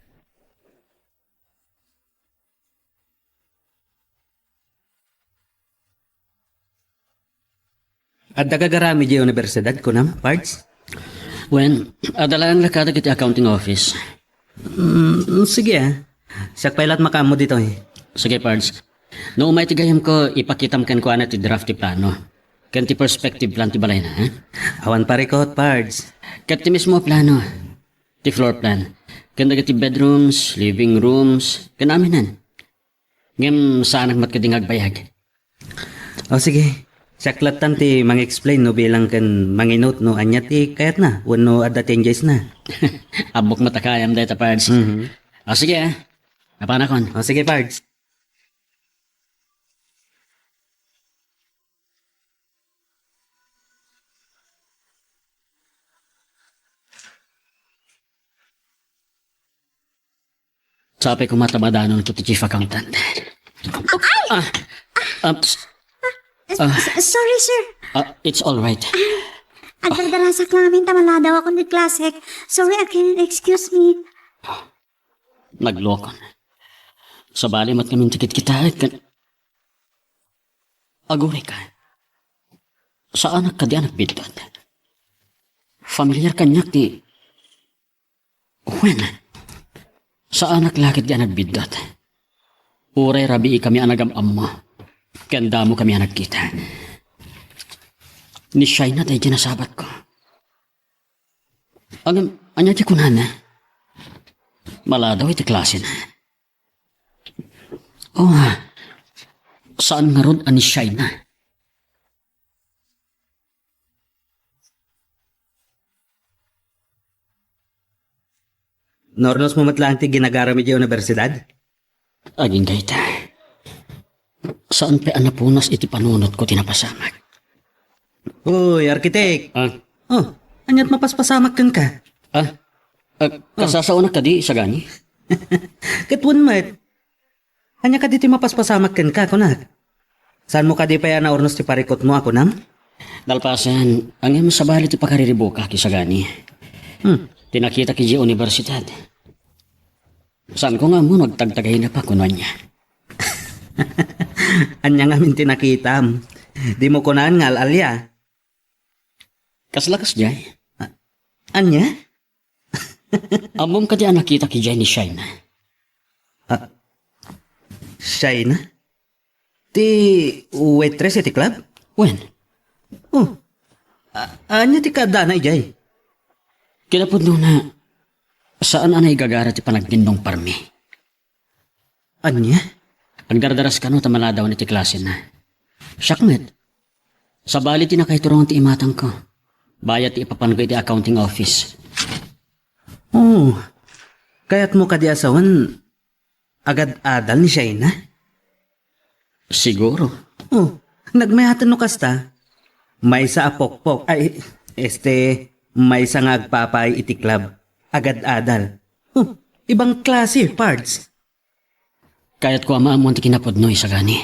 Adda gagaram idiay universidad, kunam, Pards? Wen, adda laeng lakada iti accounting office. Mm, sige, ah. Siak pay la't makaammo ditoy. Sige, Pards. No umay ti gayyemko, ipakitam kenkuana ti draft ti plano ken ti perspective plan ti balayna, eh? Awan parikot, Pards. Ket ti mismo a plano, ti floor plan, ken dagiti bedrooms, living rooms, ken aminen. Ngem saanak met kadi nga agbayag. O, sige. Siak lattan ti mang-explain no bilang ken manginut no ania ti kayatna wenno adda ti enjoysna. Ammok met a kayam dayta, Pards. Mhm. O, sige, ah. Napanakon. O, sige, Pards. Sapay koma ta madanonto ti chief accountant. Ay! Ah, ah, s- S- ah. S- sorry, sir. Ah, it's all right. Agdardarasak lang amin ta maladaw akon iti klasek. Sorry again, excuse me. Naglokon. Sabali met ngamin ti kitkitaek ken aguray ka. Saanak kadi a nagbiddut. Familiar kaniak ti Wen, saanak la ket di a nagbiddut. Uray rabiikami a nagam-ammo, ken damokami a nagkita. Ni Shaina daydi nasabatko. Ngem, ania ti kunana? Maladaw iti klasena. Oh, saan ngarud a ni Shaina? Naurnosmo met laeng ti ginagaram idiay universidad? Agingga ita. Saan pay a napunas iti panunotko ti napasamak. Uy, arkitek! Ah? Oh, ania't mapaspasamak kenka? Ah? Ah, kasasaonak kadi, Sagani? Ket wen met. Ania kadi ti mapaspasamak kenka, kunak? Saanmo kadi pay a naurnos ti parikutmo a kunam? Nalpasen, ngem sabali ti pakariribukak, Sagani. Hmm. Ti nakitak idiay universidad. Saanko nga ammo no agtagtagayna pa kuno ania. Ania ngamin ti nakitam? Dimo kunaan nga al-alia. Kasla kasdiay? A-, ania? Ammom kadi a nakitak idiay ni Shaina? Ah, Shaina? Ti waitress iti club? Wen. Oh. A-, ania ti kaaddana idiay? Kinapudnona, saan a naigagara ti panagtinnong parmi. Ania? Agdardaras kano ta maladawan iti klasena. Siak met. Sabali ti nakaiturongan ti imatangko. Bayat ti ipapanko iti accounting office. Oh, kayatmo kadi a sawen agad-adal ni Shaina? Siguro. Oh, nagmayaten no kasta. Maysa a pokpok, ay, este, maysa nga agpapaay iti club. Agad-adal. Oh, ibang klase, Pards. Kayatko a maammoan ti kinapudno, Sagani.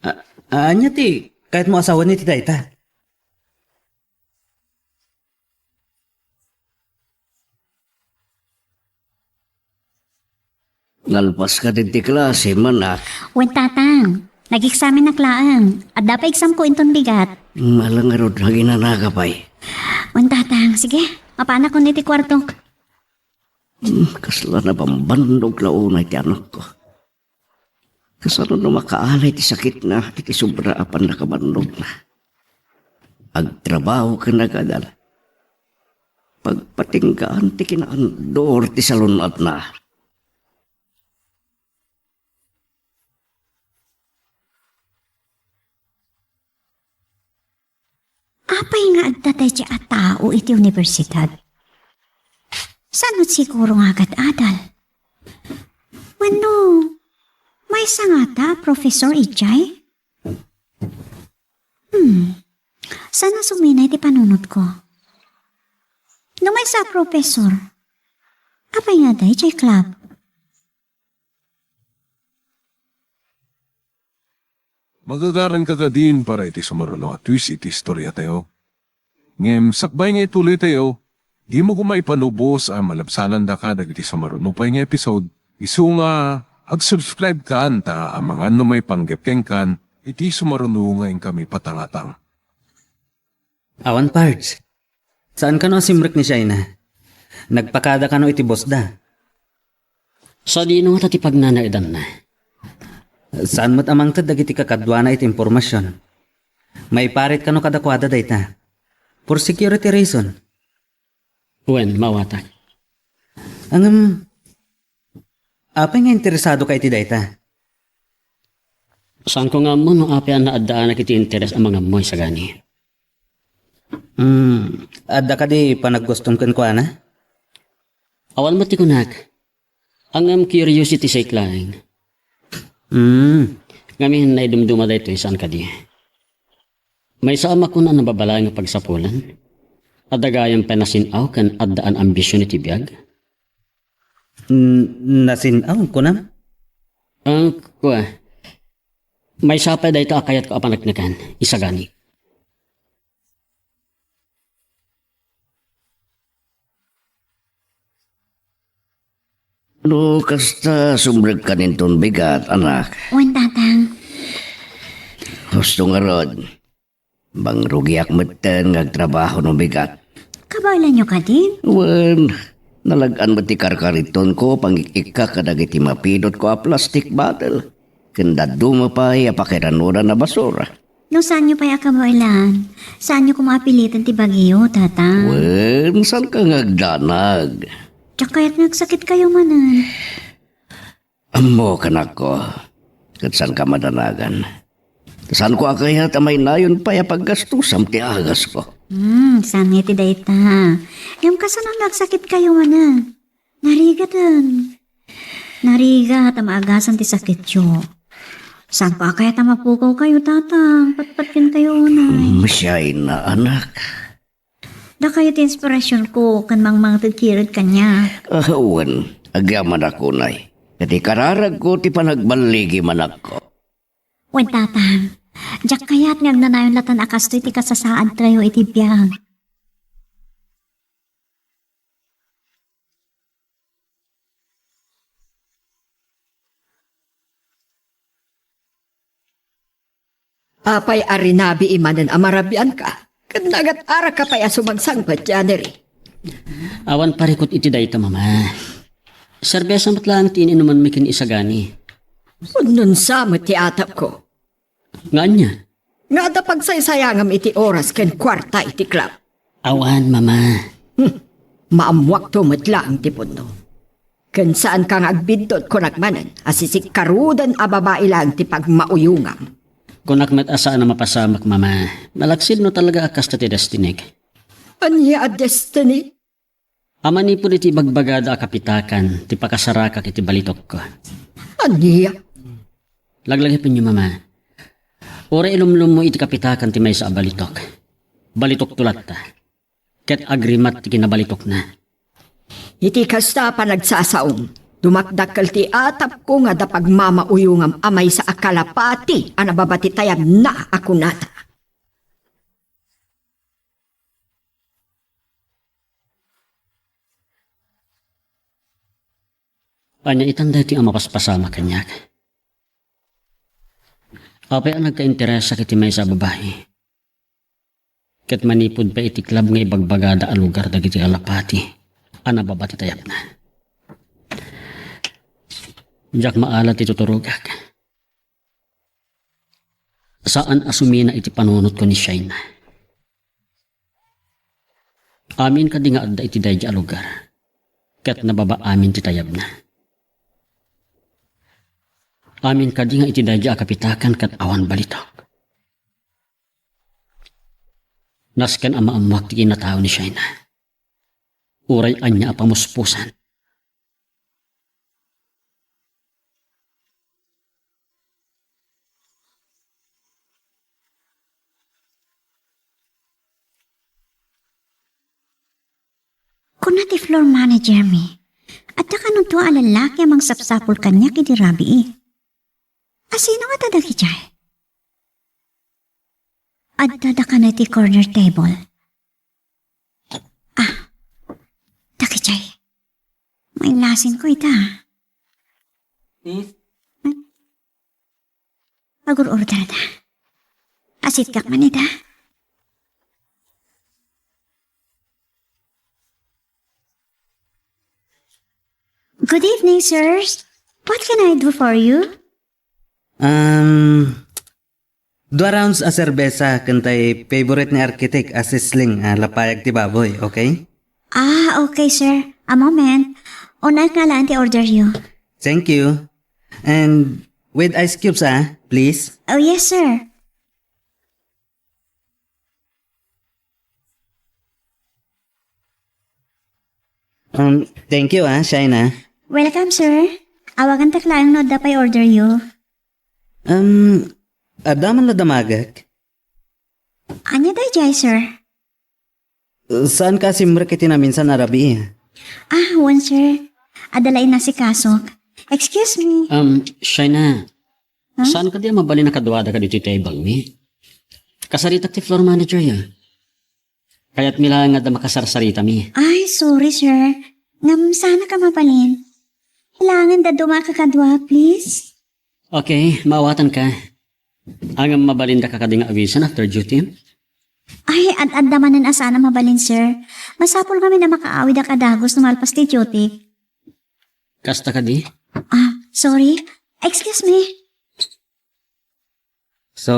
A-, ania ti kayatmo a sawen iti dayta? Nalpas ka ti klase, manak. Wen, Tatang. Nag-eksamenak laeng. Adda pay examko inton bigat. Ala ngarud, aginana ka pay. Wen, Tatang. Sige, mapanak iti kuartok. Hmm, kasla nabambannog la unay ti anakko. Kasano no makaalay ti sakitna iti sobra a pannakabannogna? Agtrabaho ken agadal. Pagpatinggaan ti kinaandur ti salun-atna. Apay nga adda daydiay a tao iti universidad? Saan met siguro nga agad-adal? Wenno, maysa ngata a professor idiay? Hmm. Saan a suminay ti panunotko? No maysa a professor, apay nga adda idiay club? Magagaranka kadin para iti sumaruno a twist iti istoriatayo. Ngem sakbay nga ituloytayo, dimo koma ipanubos a malabsanandaka dagiti sumaruno pay nga episode, isu nga ag-subscribe kan ta amangan no maipanggep kenkan iti sumaruno nga inkami patangatang. Awan, Pards. Saan kano a simrek ni Shaina? Nagpakada kano iti boss da? Sadino ngata ti pagnanaedanna? Saan met a mangted dagiti kakaduana iti impormasion? Maiparit kano kadakuada dayta? For security reason. Wen, maawatak. Ngem, apay nga interesadoka iti dayta? Saanko nga ammo no apay a naaddaanak iti interes a mangammoy, Sagani. Hmm, adda kadi panaggustom kenkuana? Awan met ti kunak. Ngem curiosity sake laeng. Hmm. Ngamin, naidumduma daytoy, saan kadi? Maysa a makuna a nababalaeng a pagsapulan. Adda gayam pay nasin-aw ken addaan ambision iti biag. N-, nasin-aw, kunam? Ah, kua. Maysa pay dayta a kayatko a paneknekan, Sagani. No kasta, sumrekkan inton bigat, anak. Wen, Tatang. Husto ngarud. Mangrugiak metten nga agtrabaho no bigat. Kabaelanyo kadin? Wen, nalag-an met ti karkaritonko, pangik-ikkak kadagiti mapidotko a plastic bottle. Ken dadduma pay a pakirannudan a basura. No saanyo pay a kabaelan, saanyo koma a piliten ti bagiyo, Tatang. Wen, saanka nga agdanag? Diak kayat nga agsakitkayo manen. Ammok, anakko, ket saanka madanagan. Saanko a kayat a mainayon pay a paggastusam ti agasko. Hmm, saan nga iti dayta. Ngem kasano nga agsakitkayo manen? Narigaten. Narigat a maagasan ti sakityo. Saanko a kayat a mapukawkayo, Tatang? Patpatkenkayo unay. Masayna, anak. Dakayo ti inspirasionko ken mangmangted kired kaniak. Ah, wen, agyamanak unay. Ket ikararagko ti panagballigi, anakko. Wen, Tatang, diak kayat nga agnanayon latta a kastoy ti kasasaadtayo iti biag. Apay a rinabii manen a marabianka? Ket nagat-araka pay a sumangsangpet, January. Awan parikut iti dayta, Mama. Serbesa met laeng ti in-inumanmi ken ni Sagani. Punnonsa met ti atapko. Nga ania? Nga adda pagsaysayangam iti oras ken kuarta iti club. Awan, Mama. Hmm. Maammuakto met laeng ti punno. Ken saanka nga agbiddut, kunak manen a sisikkaruden a babai laeng ti pagmauyongam. Kunak met a saan a mapasamak, Mama. Nalaksid no talaga a kasta ti destinik. Ania a destiny? A manipud iti ibagbagada a kapitakan ti pakasarakak iti balitokko. Ania? Laglagipenyo, Mama. Uray ilumlummo iti kapitakan ti maysa a balitok. Balitokto latta. Ket agrimat ti kinabalitokna. Iti kasta a panagsasaom, dumakdakkel ti atapko nga adda pagmamauyongam a maysa a kalapati a nababatitayabna a kunata. Ania itan daytoy a mapaspasamak kaniak? Apay a nagkainteresak iti maysa a babai? Ket manipud pay iti club nga ibagbagada a lugar dagiti kalapati a nababatitayabna. Diak maala ti tuturogak. Saan a sumina iti panunotko ni Shaina. Amin kadi nga adda iti daydi a lugar, ket nababa amin ti tayabna. Amin kadi nga iti daydi a kapitakan ket awan balitok. Nasken a maammuak ti kinatao ni Shaina. Uray ania a pamuspusan. Kuna ti floor manager mi, adda kano dua a lallaki a mangsapsapul kaniak idi rabii. Asino ngata dagijay? Adda da kano iti corner table. Ah, dagijay. Mailasin ko ita. Miss? Agur-order da. Asitkak man ita. Good evening, sirs. What can I do for you? Um, dua rounds a serbesa ken tay favorite ni architect a sisling a lapayag ti baboy, okay? Ah, okay, sir. A moment. Unaek nga alaen ti order yo. Thank you. And with ice cubes, ah, please. Oh, yes, sir. Um, thank you, ah, Shaina. Welcome, sir. Awagantak laeng no adda pay order yo. Um, adda man la damagek? Ania daydiay, sir? Saan ka simrek iti naminsan a rabii? Ah, wen, sir. Adda la inasikasok. Excuse me. Um, Shaina, Huh? Saan kadi a mabalin a kaduada kaditoy table mi? Kasaritak ti floor manager ya. Kayatmi laeng nga adda makasarsaritami. Ay, sorry, sir. Ngem saan ka mabalin? Kailangan da duma ka kadua, please. Okay, maawatanka. Ngem mabalin daka kadi nga awisan after duty? Ay, ad-adda manen a saan a mabalin, sir. Masapul ngamin a makaawid a kadagus no malpas ti duty. Kasta kadi? Ah, sorry. Excuse me. So,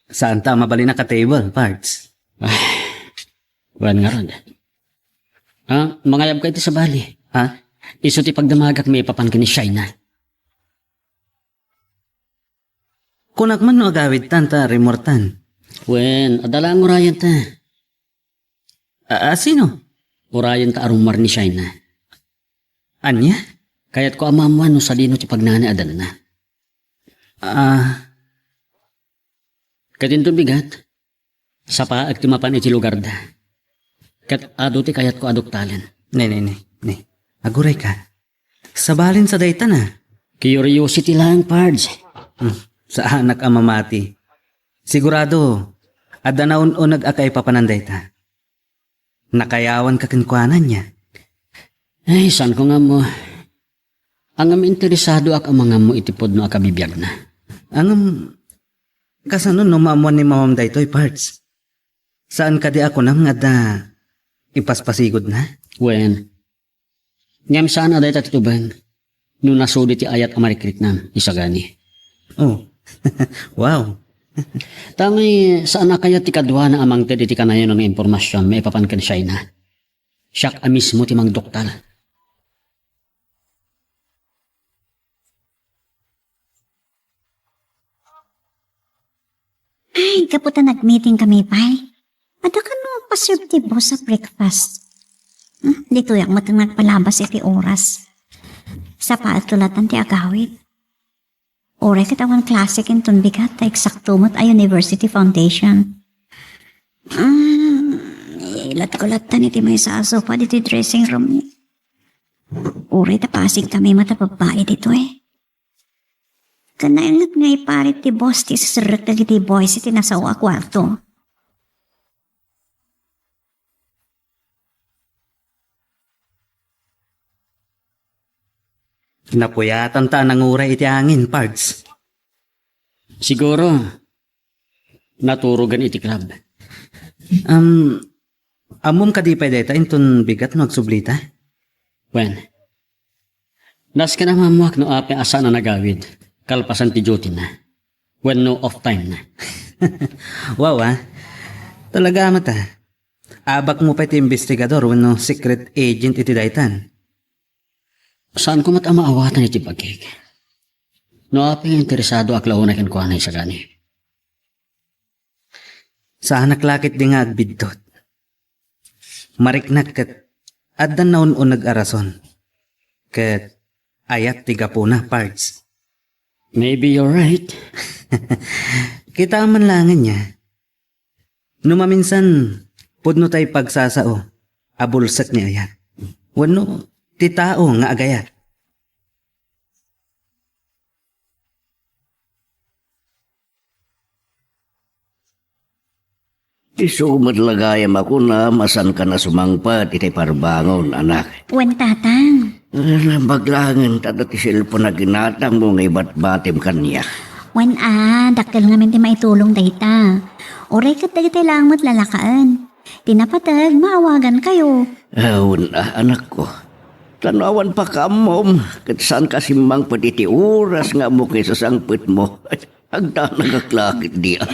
saan ta mabalin a ka-table, Pards? Ay, wen ngarud. Ah, mangayabka iti sabali. Ha? Isu ti pagdamagak maipapan ken ni Shaina. Kunak man no agawidtan ta rimmuartan. Wen, adda laeng urayenta. A-, a, sino? Urayenta a rummuar ni Shaina. Ania? Kayatko a maammuan no sadino ti pagnanaadanna. Ah. Ket inton bigat, sapaek ti mapan iti lugarda. Ket adu ti kayatko a duktalen. Ne, ne, ne, ne. Agurayka. Sabalinsa dayta na. Curiosity laeng, Pards. Hmm, saanak a mamati. Sigurado, adda naun-uneg a kaipapanan dayta. Nakayawanka kenkuana, ania? Ay, saanko nga ammo. Ngem interesadoak a mangammo iti pudno a kabibiagna. Ngem, kasano no maammuan ni mamam daytoy, Pards? Saan kadi a kunam nga adda ipaspasigudna? Wen, ngem saan a dayta ti tuben no nasudi ti ayat a marikriknam, isagani. Oh. Wow. Tangay, saan a kayat ti kaduana a mangted iti kanayon nga impormasion maipapan ken Shaina. Siak a mismo ti mangduktal. Ay, gapu ta nag-meeting kami pay. Adda kano pa-serve ti boss a breakfast. Hmm, ditoyak met nagpalabas iti oras. Sapaek to latan ti agawid. Uray ket awan klasek inton bigat ta eksakto met a university foundation. Hmm, ilatko latan iti maysa a sofa ditoy dressing room. Uray ta pasig kami met a babbai ditoy. Kanayon met nga iparit ti boss ti iserrek dagiti boys iti nasao a kuarto. Napuyatan ta a nanguray iti angin, Pards. Siguro, naturogen iti club. Um, ammom kadi pay dayta inton bigat no agsublita? Wen, nasken a maammuak no apay a saan a nagawid kalpasan ti duty na wenno off time na. Wow, ah. Talaga met, ah. Abakmo pay ti investigador wenno secret agent iti daytan. Saanko met a maawatan iti bagik. No apay nga interesadoak la unay kenkuana, isagani. Saanak la ketdi nga agbiddut. Mariknak ket adda naun-uneg a rason. Ket ayat ti gapuna, Pards. Maybe you're right. Kitaem man laeng ania. No maminsan, pudno tay pagsasao a bulsek ni ayat. Wenno ti tao nga agayat. Isu met la gayam a kunam a saankan a sumangpet iti parbangon, anak. Wen, Tatang. Ah, naimbag laengen ta adda ti cellphone a ginatangmo nga ibatbatim kaniak. Wen a, dakkel ngamin ti maitulong dayta. Uray ket dagitoy laeng met lalakaen. Ti napateg, maawagankayo. Ah, wen a, anakko. Ta no awan pakaammoem, ket saanka simmangpet iti oras nga ammok nga isasangpetmo. Agdanagak la ketdi a.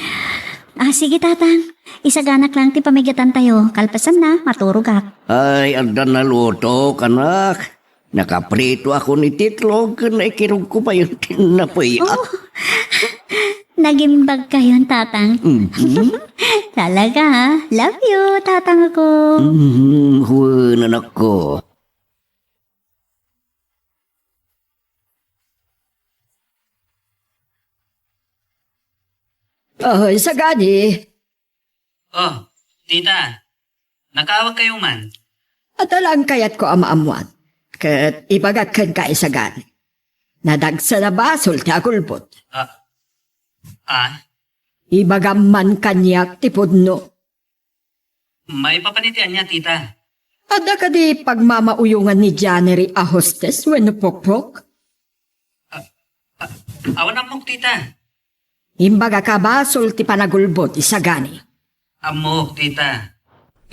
Ah, sige, Tatang. Isaganak lang ti pamigatantayo. Kalpasanna, maturogak. Ay, adda nalutok, anak. Nakapritoakon iti itlog ken naikirogko payen ti napay. Oh, nagimbagkayon, Tatang. Mhm. Talaga, ha? Love you, Tatang ko. Mhm, wen, anakko. Oh, Isagani. Oh, tita. Nakaawagkayo man. Adda laeng kayatko a maammuan. Ket ibagak kenka, Isagani. Nadagsen a basol ti agulbod. Ah. Ah? Ibagam man kaniak ti pudno. Maipapan iti ania, tita? Adda kadi pagmamauyongan ni Janery a hostes wenno pokpok? Ah, ah, awan ammok, tita. Imbagak a basol ti panagulbod, Isagani. Ammok, tita.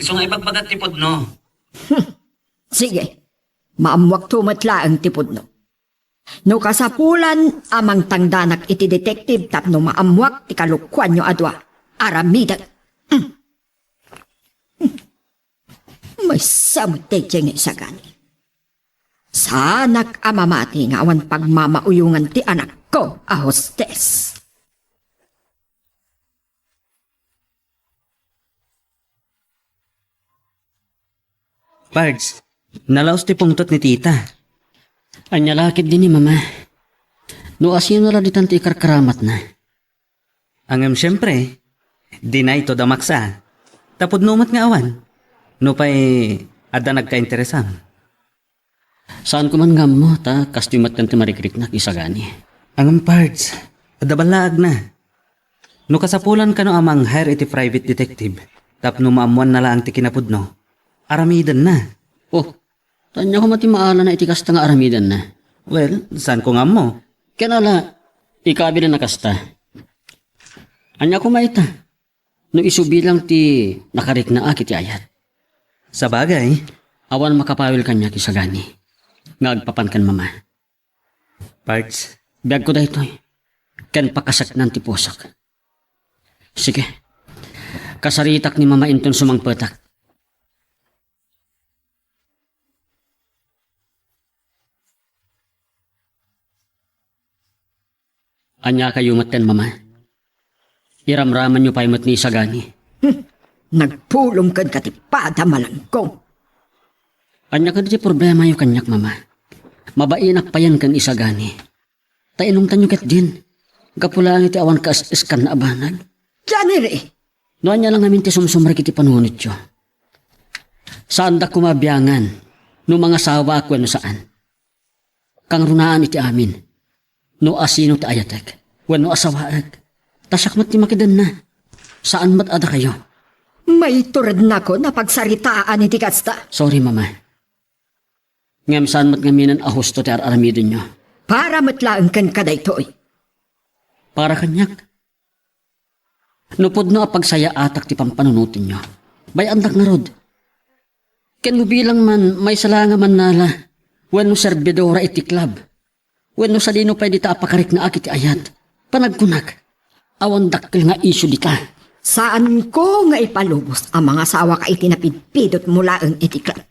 Isu nga ibagbagak ti pudno. Sige. Maammuakto met laeng ti pudno. No kasapulan a mangtangdanak iti detective tapno maammuak ti kalokuanyo a dua, aramiden. Maysa met daydiay nga Isagani. Saanak a mamati nga awan pagmamauyongan ti anakko a hostes. Pards, nalaos ti pungtot ni tita. Ania la ketdi ni mama? No asino la ditan ti ikarkaramatna? Ngem siempre, dinayto da maksa. Ta pudno met nga awan. Nupay adda nagkainteresam. Saanko man nga ammo, ta kastoy met ti marikriknak, Isagani. Ngem, Pards, adda ballaagna. No kasapulan kano a mang-hire iti private detective, tapno maammuanna laeng ti kinapudno, aramidenna. Oh, ta ania koma ti maalana iti kasta nga aramidenna? Well, saanko nga ammo. Ken ala, ikabilin a kasta. Ania koma ita? No isu bilang ti nakariknaak iti ayat. Sabagay. Awan makapawil kaniak, Isagani, nga agpapan ken mama. Pards. Biagko daytoy, ken pakaseknan ti pusok. Sige, kasaritak ni mama inton sumangpetak. Ania kayo met ken mama? Iramramanyo pay met ni Isagani. Hmm. Nagpulong kenka ti pada, Malanggong. Ania kadi ti problemayo kaniak, mama? Mabainak payen ken Isagani. Ta inungtanyo ketdin, gapu laeng iti awan kaes-eskanna a banag. Janery! No ania la ngamin ti sumsumrek iti panunotyo, saandak koma a biangan no mangasawaak wenno saan. Kangrunaan iti amin no asino ti ayatek wenno asawaek. Ta siak met ti makidenna. Saan met a dakayo. Maiturednakon a pagsaritaan iti kasta. Sorry, mama. Ngem saan met ngaminen a husto ti ar-aramidenyo. Para met laeng kenka daytoy. Para kaniak. No pudno a pagsayaatak ti pampanunotenyo, bay-andak ngarud. Ken no bilang man maysa la nga mannala wenno serbidora iti club, wenno sadino pay dita a pakariknaak iti ayat, panagkunak, awan dakkel nga isyu dita. Saanko nga ipalubos a mangasawaka iti napidpidotmo laeng iti club.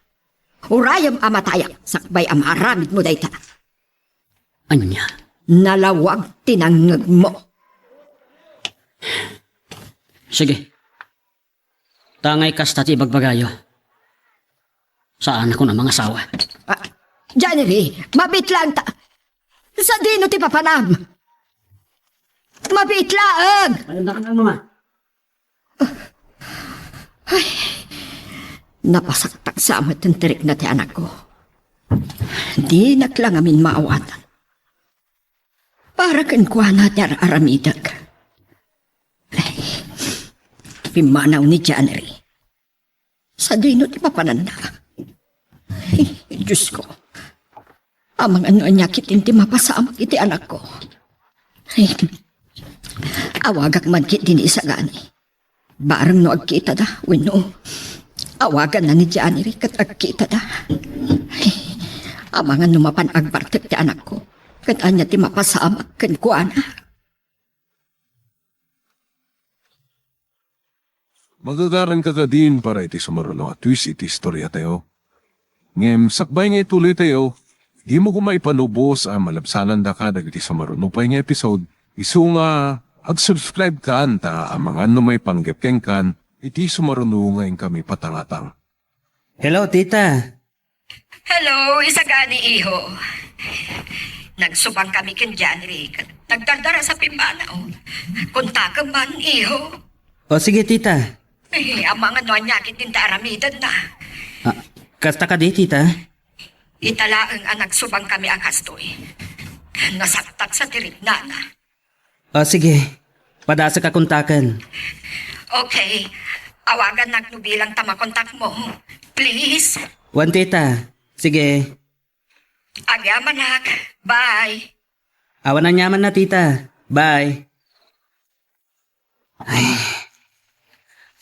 Urayem a matayak sakbay a maaramidmo dayta. Ania? Nalawag ti nangngegmo. Sige. Tangay kasta ti ibagbagayo. Saanakon a mangasawa. Ah, Janery, mabiit laeng ta. Sadino ti papanam? Mabiit laeng! Ay, anak na, mama. Ay, Napasaktak sa met ti rikna ti anakko. Dinak la ngamin maawatan. Para kenkuana ti ar-aramidek. Ay, pimmanaw ni January. Sadino ti mapananna? Ay, Diyos ko. Amangan no ania ketdin ti mapasamak iti anakko. Ay, awagak man ketdi ni Isagani. Bareng no agkitada, wenno awaganna ni January ket agkitada. Ay, amangan no mapan agbartek ti anakko, ket ania ti mapasamak kenkuana? Magagaranka kadin para iti sumaruno a twist iti istoriatayo. Ngem sakbay nga ituloytayo, dimo koma ipanubos a malabsanandaka dagiti sumaruno pay nga episode, isu nga ag-subscribe kan ta amangan no maipanggep kenkan iti sumaruno nga inkami patangatang. Hello, tita. Hello, Isagani, iho. Nagsubang kami ken January ket nagdardara sa pimmanaw. Kontakem man, iho. O sige, tita. Eh, amangan no ania ketdin ti aramidenna. Ah, kasta kadi, tita? Ita laeng a nagsubang kami a kastoy. Nasaktak sa ti riknana. O sige, padasek a kontaken. Okay. Awagannak no bilang ta makontakmo. Please. Wen, tita. Sige. Agyamanak. Bye. Awan aniamanna, tita. Bye. Ay,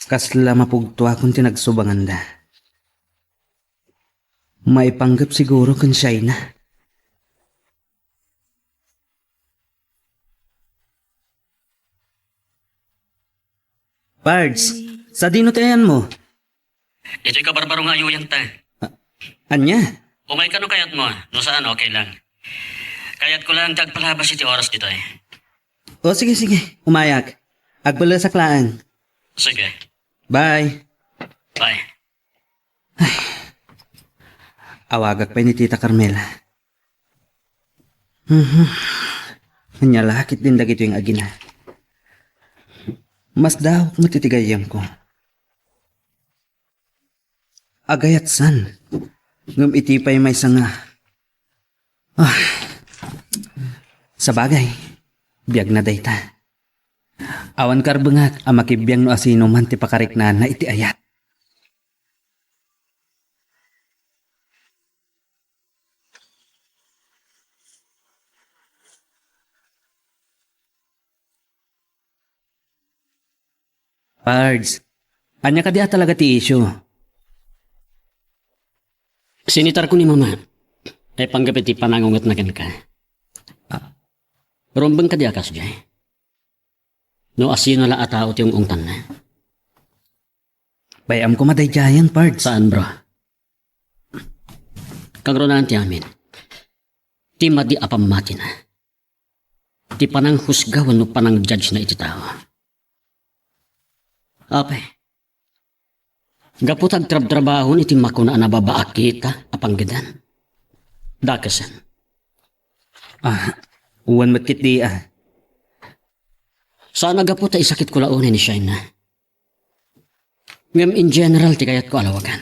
kasla mapugtoakon ti nagsubanganda. Maipanggep siguro ken Shaina. Pards, sadino ti ayanmo? Itoy kabarbaro nga ayuyangta. Ah, ania? Umayka no kayatmo, no saan, okay lang. Kayatko lang ti agpalabas iti oras ditoy. O, sige, sige. Umayak. Agballesak laeng. Sige. Bye. Bye. Awagak pay ni Tita Carmela. Mhm. Ania la ketdin dagitoy nga agina. Masdaawak met iti gayyemko. Agayatsan. Ngem iti pay maysa nga, ah, sabagay, biagna dayta. Awan karbengak a makibiang no asinoman ti pakariknaanna iti ayat. Pards, ania kadi a talaga ti issue? Sinitarko ni Mama. Ay panggep iti panangungetna kenka. Ah. Rumbeng kadi a kasdiay? No asino la a tao ti ung-ungtanna? Bay-am koma daydiayen, Pards. Saan, bro? Kangrunaan ti amin. Ti madi a pammatina. Ti pananghusga wenno panangjudge na iti tao. Apay, gapu ta agtrabtrabahon iti makuna a nababaak ita a panggedan. Dakesen. Ah, wen met ketdi, ah. Saan a gapu ta isakitko la unay ni Shaina. Ngem in general ti kayatko a lawagan.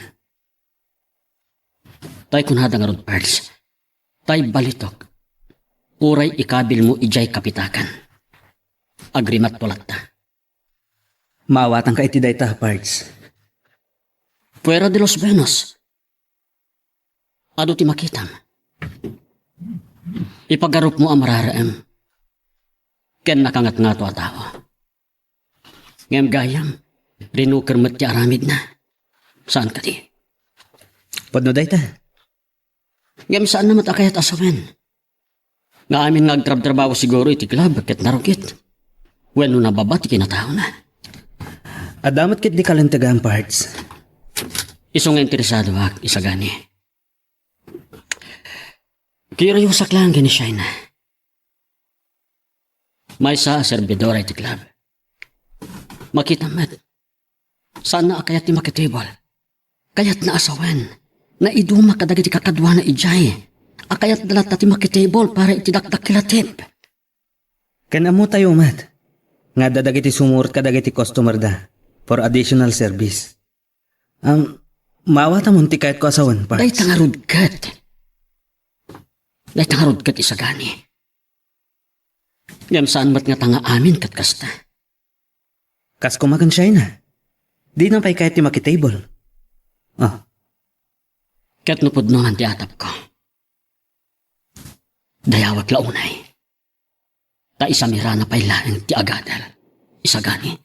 Tay kunada ngarud, Pards. Tay balitok. Uray ikabilmo idiay kapitakan. Agrimatko latta. Maawatanka iti dayta, Pards. Fuera de los buenos. Adu ti makitam. Ipagarupmo a mararaem ken nakangatngato a tao. Ngem gayam, rinuker met ti aramidna. Saan kadi? Pudno dayta. Ngem saanna met a kayat a sawen. Nga amin nga agtrabtrabaho siguro iti club ket narugit wenno nababa ti kinataona. Adda met ketdi kalentegan, Pards. Isu nga interesadoak, Isagani. Kuriosak laeng ken ni Shaina. Maysa a serbidora iti club. Makitam met. Saanna a kayat ti makitable. Kayatna a sawen. Naiduma kadagiti kakaduana idiay. A kayatda latta ti makitable para iti dakdakkel a tip. Ken ammotayo met nga adda dagiti sumurot kadagiti customer da for additional service. Um, Maawatamon ti kayatko a sawen, Pards. Dayta ngarud ket. Dayta ngarud ket, Isagani. Ngem saan met ngata nga amin ket kasta. Kas koma ken Shaina. Dina pay kayat ti makitable. Ah. Ket no pudno man ti atapko, dayawek la unay. Ta isamirana pay laeng ti agadal, Isagani.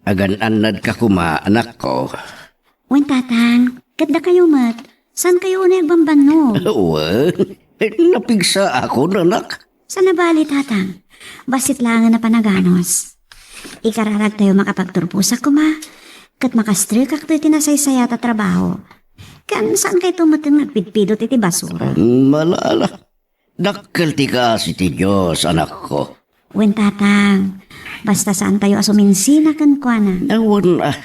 Agan-annadka koma, anakko. Wen, Tatang, ket dakayo met. Saan kayo unay agbambannog? Wen, napigsaakon, anak. Saan a bale, Tatang. Bassit laengen a panaganus. Ikararagtayo makapagturposak koma, ket makastrekak toy ti nasaysayat a trabaho. Ken saan kayto metten nga agpidpidot iti basura? Malala. Dakkel ti kaasi ti Dios, anakko. Wen, Tatang, basta saantayo a suminsina kenkuana. Awan, ah,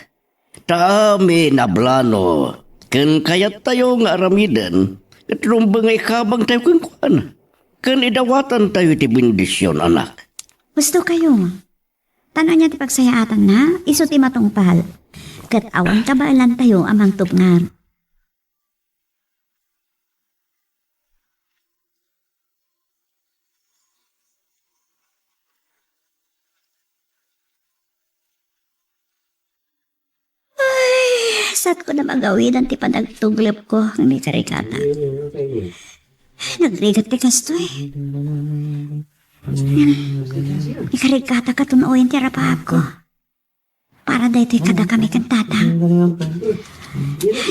ta amin a plano ken kayattayo nga aramiden, ket rumbeng nga ikabangtayo kenkuana, ken idawatantayo iti bendision, anak. Gusto kayo? Tan ania ti pagsayaatanna, isu ti matungpal. Ket awan kabaelantayo a mangtupngar. Ay, saanko a magawidan ti panagtuglepko, ni karikata. Ay, nagrigat ti kastoy. Ni karikata, katunoyen ti arapaapko. Para daytoy kadakami ken Tatang.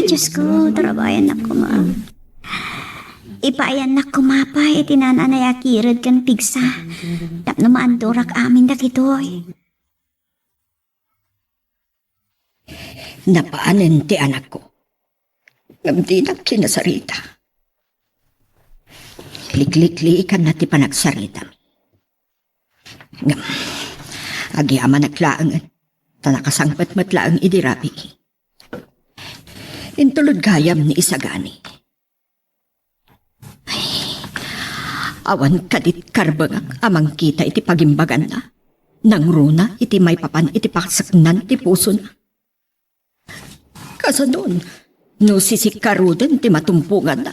Diosko, tarabayannak koma. Ipaayannak koma pay iti naan-anay a kired ken pigsa. Tapno maandurak amin dagitoy. Napanen ti anakko. Ngem dinak kinasarita. Liklikliikanna ti panagsarita. Ngem, agyamanak laengen, ta nakasangpet met laeng idi rabii. Intulod gayam ni Isagani. Ay, awan kadit karbengak a mangkita iti pagimbaganna. Nangruna iti maipapan iti paseknan ti pusona. Kasanon, no sisikaruden ti matumponganna?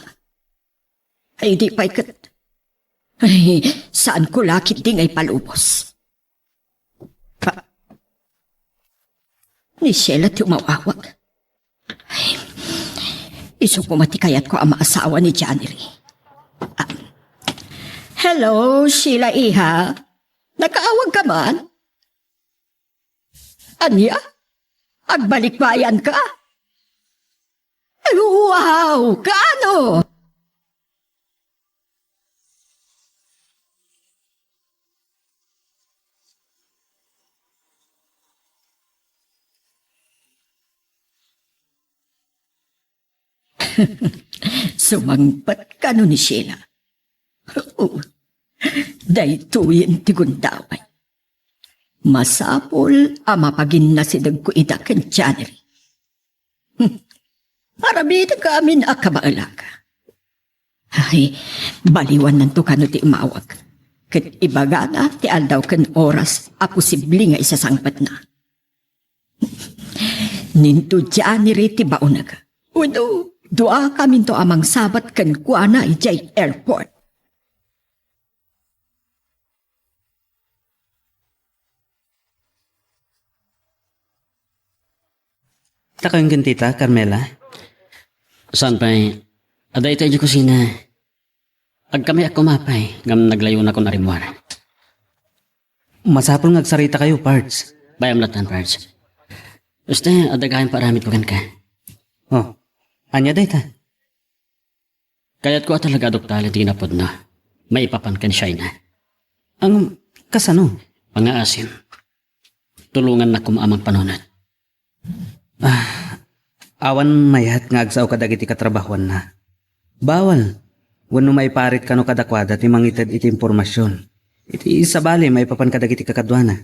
Ay, di pay ket. Ay, saanko la ketdi nga ipalubos. Ka-, ni Sheila ti umawawag. Ay, isu koma ti kayatko a maasawa ni Janery. Ah, hello, Sheila, iha. Nakaawag ka man? Ania? Agbalik bayan ka? Ay, wow! Kaano? Sumangpet kano ni Sheila? Oo. Daytoyen ti gundaway. Masapul a mapaginnasidegko ida ken Janery. Hmm. Aramidek amin a kabaelak. Ay, baliwannanto kano ti umawag. Ket ibagana ti aldaw ken oras a posible nga isasangpetna. Ninto Janery ti baonek. Wenno, duakaminto a mangsabat kenkuana idiay airport. Ta kayongen, Tita Carmela? Saan pay, adda ita idiay kusina. Agkamiak koma pay, ngem naglayonakon a rimmuar. Masapul nga agsarita kayo, Pards. Bayam latta, Pards. Uste, adda gayam paaramidko kenka. Oh, ania dayta? Kayatko a talaga aduktalan ti kinapudno maipapan ken Shaina. Ang kasano? Pangaasim. Tulongannak koma a mangpanunot. Ah, awan mayat nga agsao kadagiti katrabahoanna. Bawal. Wenno maiparit kano kadakuada ti mangited iti impormasion iti sabali maipapan kadagiti kakaduana.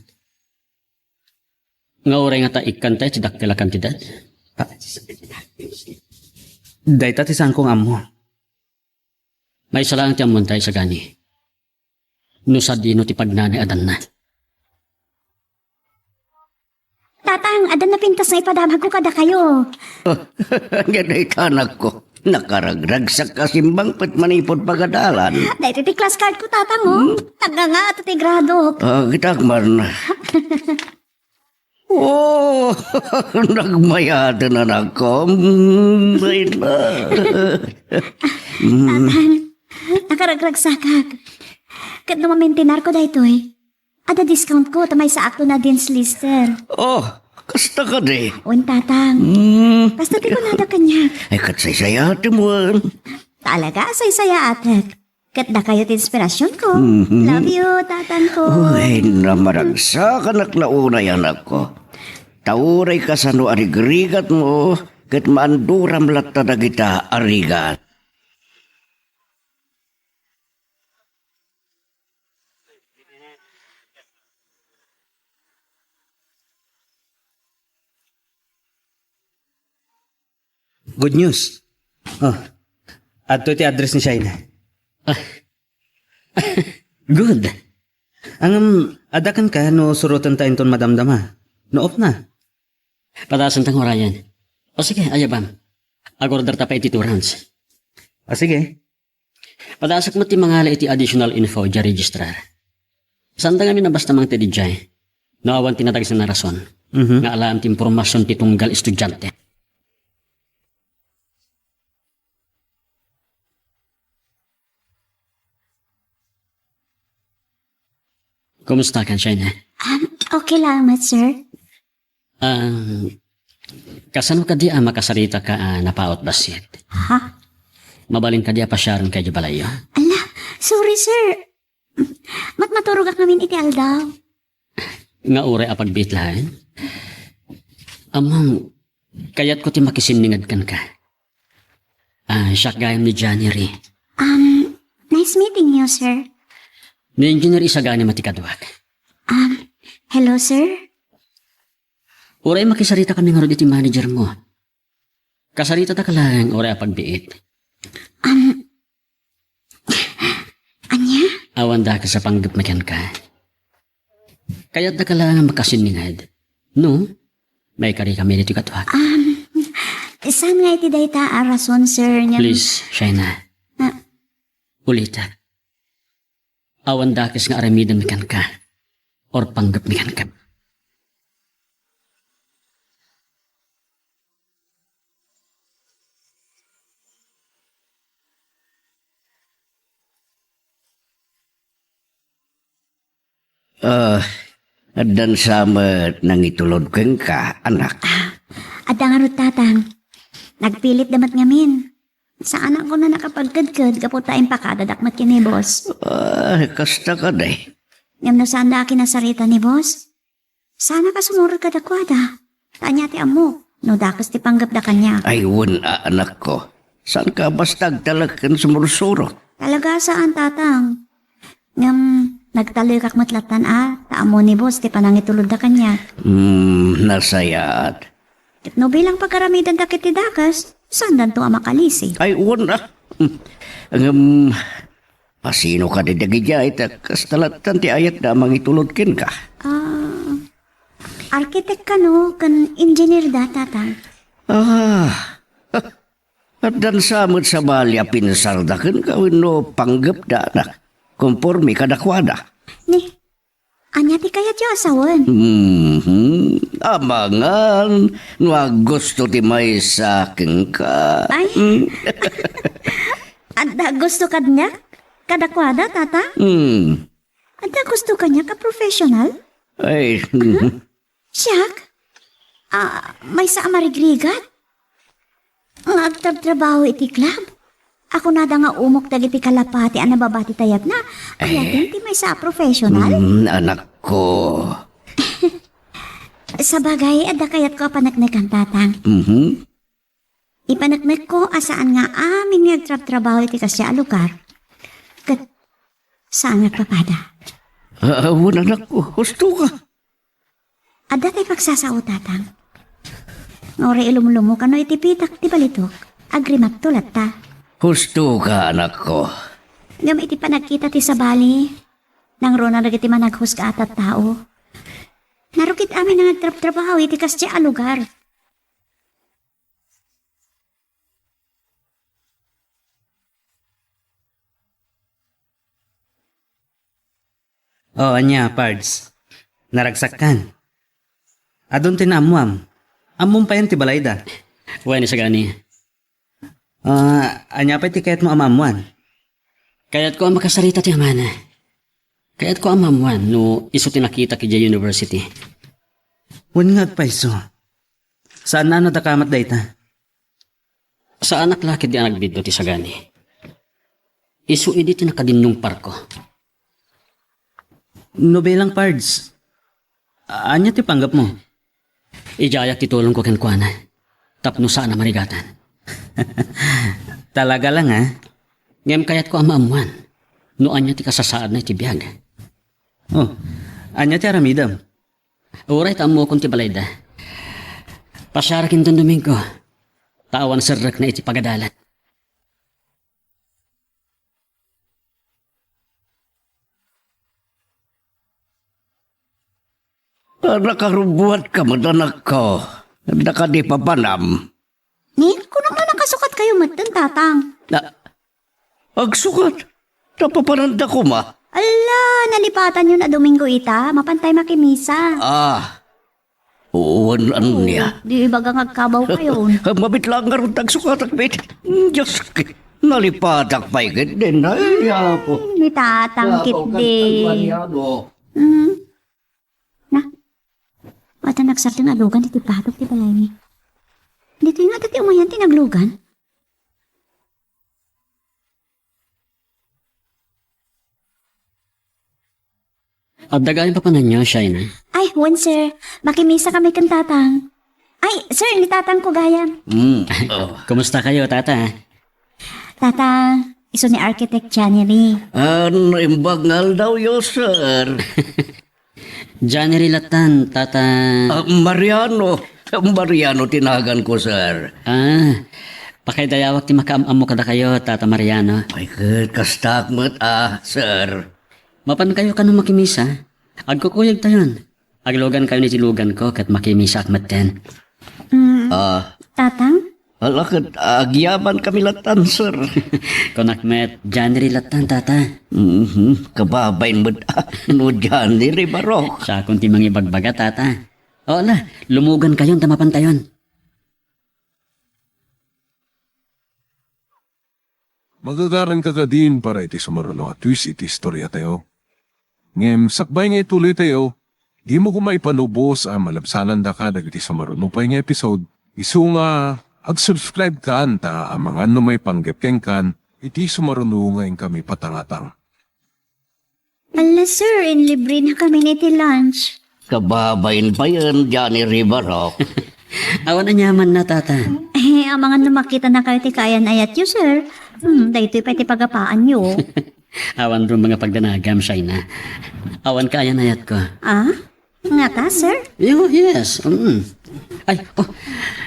Nga uray ngata ikkanta iti dakkel a kantidad? Ah, dayta ti saanko nga ammo. Maysa laeng ti ammonta, Isagani. no sadino ti pagnanayadanna. Tatang, adda napintas nga ipadamagko kadakayo. Ania dayta, anakko? Nakaragragsak a simbang ket manipud pagadalan. Daytoy ti class card ko, Tatang, oh. Hmm? Tagnga nga ato ti gradok. Ah, kitak man. Oh, nagmayaten, anakko. Mm, dayta. Tatang, nakaragragsakak. Ket no mamaintinarko daytoy, adda discount ko ta maysaakto na Dean's Lister. Oh, kasta kadi? Wen, Tatang. Hmm. Kasta ti kunada kaniak. Ay, ket saysayaatem wen. Talaga, saysayaatek. Ket dakayo ti inspirasionko. Mhm. Love you, Tatangko. Uy, namaragsak a naklaunay, anakko. Ta uray kasano a rigrigatmo, ket maanduram latta dagita a rigat. Good news. Oh, adtoy ti address ni Shaina. Ah. Good. Ngem, adda kenka no surotenta inton madamdama. No off na. Padaasen ta, Ryan. O sige, ayabam. Ag-order ta pay iti two rounds. O sige. Padaasek met ti mangala iti additional info idiay registrar. Saanda ngamin a basta mangted idiay. No awan ti nadagsen a rason. Mhm. Nga alaem ti impormasion ti tunggal estudiante. Kumusta ka, Shaina? Um, okay lang met, sir. Ah, kasano kadi a makasarita ka a napaut bassit? Ha? Mabalin kadi a pasiaren ka idiay balayyo? Ala, sorry, sir. Mat-, maturogak ngamin iti aldaw. Nga uray a pagbiit laeng? Ammom, kayatko ti makisinninged kenka. Ah, siak gayam ni Johnny Ri. Um, nice meeting you, sir. Ni Engineer Isagani met ti kaduak. Um, hello, sir. Uray makisarita kami ngarud iti manager mo. Kasarita ta ka laeng uray a pagbiit. Um, ania? Awan dakes a panggepmi kenka. Kayat da ka laeng a makasinninged. No? Maikari kami ditoy kaduak. Um, saan nga iti dayta a rason, sir, ngem... Please, Shaina. Ah. Ulitek. Awan dakes nga aramidenmi kenka or panggepmi kenka. Ah, addan sa met nangitulod kenka, anak? Ah, adda ngarud, Tatang. Nagpilit da met ngamin. Saanak koma nakapagkedked gapu ta impakadadak met ken ni Boss. Ah, kasta kadi. Ngem no saanda a kinasarita ni Boss, saanak a sumurot kadakuada. Ta ania ti ammok no dakes ti panggepda kaniak? Ay, wen a, anakko. Saanka basta agtalek ken sumursurot. Talaga saan, Tatang. Ngem nagtalekak met lattan a, ta ammo ni Boss ti panangitulodda kaniak. Hmm, nasayaat. Ket no bilang pagaramidenda ket ti dakes, saandanto a makalisi. Ay, wen a. Hmm. Ngem, asino kadi dagidiay ta kasta lattan ti ayatda a mangitulod kenka? Ah, arkitek kano ken engineer da, Tatang. Ah, addan sa met sabali a pinsarda kenka wenno panggepda, anak. Konporme kadakuada. Ni, ania ti kayatyo a sawen? Mhm. Amangan no aggusto ti maysa kenka. Ay. Mm. Adda aggusto kaniak? Kadakuada, Tata? Mm. Adda aggusto kaniak a professional? Ay. Aha. Siak? Ah, maysa a marigrigat? Nga agtrabtrabaho iti club? A kunada nga umok dagiti kalapati a nababa ti tayabna, eh, ayaten ti maysa a professional? Mm, anakko. Sabagay, adda kayatko a paneknekan, Tatang. Mhm. Ipaneknekko a saan nga amin nga agtrabtrabaho iti kasdiay a lugar. Ket saan nga agpapada. Ah, wen, anakko, husto ka. Adda tay pagsasao, Tatang. Nga uray ilumlumo kano iti pitak ti balitok, agrimakto latta. Husto ka, anakko. Ngem iti panagkita ti sabali, Nangruna dagiti managhusga a tattao. Narukit amin nga agtrabtrabaho iti kasdiay a lugar. Oh, ania, Pards? Naragsakkan? Adun ti naammuam? Ammom payen ti balayda? Wen, isagani. Ah, ania pay ti kayatmo a maammuan? Kayatko a makasarita ti amana. Kayatko a maammuan no isu ti nakitak idiay university. Wen nga agpayso. Saan a nadakamat dayta? Saanak la ketdi a nagbiddo ti sagani. Isu idi ti nakadinnungparko. No bilang, Pards, ania ti panggepmo? Idiayak ti tulongko kenkuana tapno saan a marigatan. Talaga lang, ah. Ngem kayatko a maammuan no ania ti kasasaadna iti biag. Oh, ania ti aramidem? Uray ta ammokon ti balayda. Pasiarak inton Domingo, ta awan serrekna iti pagadalan. Nakarubbuatka met, anakko. Adda kadi papanam? Ni, kunak nga nakasukat kayo metten, Tatang. Na, agsukat? Napapananda koma? Ala, nalipatan yo na Domingo ita. Mapantay makimisa. Ah, wen, ania? Di ibaga nga agkabaw kayon. Mabit lang nga run tagsukatak, bit. Diyos, nalipatak pay ket din. Ay, apo. Ni Tatang Apo, kitdi. Mariano. Hmm. Na, wadta nagsardeng a lugan iti padok ti balaymi. Ditoy nga adda ti umayan ti naglugan. Adda gayam papananyo, Shaina? Ay, wen, sir. Makimisa kami ken Tatang. Ay, sir, ni Tatang ko gayam. Mm. Oh. Kumusta kayo, Tata? Tata, isu ni Architect Johnny Lee. Ah, naimbag nga aldawyo, sir. Johnny Lee lattan, Tata. Ah, Mariano. Mariano ti naganko, sir. Ah, pakaidayawak ti makaam-ammo kadakayo, Tata Mariano. Ay, ket kastak met, ah, sir. Mapan kayo kano makimisa? Agkukuyogtayon. Aglugan kayon iti luganko ket makimisaak metten. Mm, Ah. Tatang? Ala, ket agyamankami lattan, sir. Kunak met, Johnny Lee lattan, Tata. Mhm, kababain met, ah, no Johnny Lee, Barok. Siakon ti mangibagbaga, Tata. O, ala, lumugan kayon ta mapantayon. Magagaranka kadin para iti sumaruno a twist iti istoriatayo. Ngem sakbay nga ituloytayo, dimo koma ipanubos a malabsanandaka dagiti sumaruno pay nga episode, isu nga ag-subscribe kan ta amangan no maipanggep kenkan iti sumaruno nga inkami patangatang. Ala, sir, inlibrenakami iti lunch. Kababain payen, Johnny Lee, Barok. Awan aniamanna, Tata. Eh, amangan no makitanakayo ti kaayan-ayatyo, sir. Hmm, daytoy pay ti pagapaanyo. Awan run nga pagdanagam, Shaina. Awan kaayan-ayatko. Ah? Ngata, sir? Yo, yes. Mm. Ay, oh.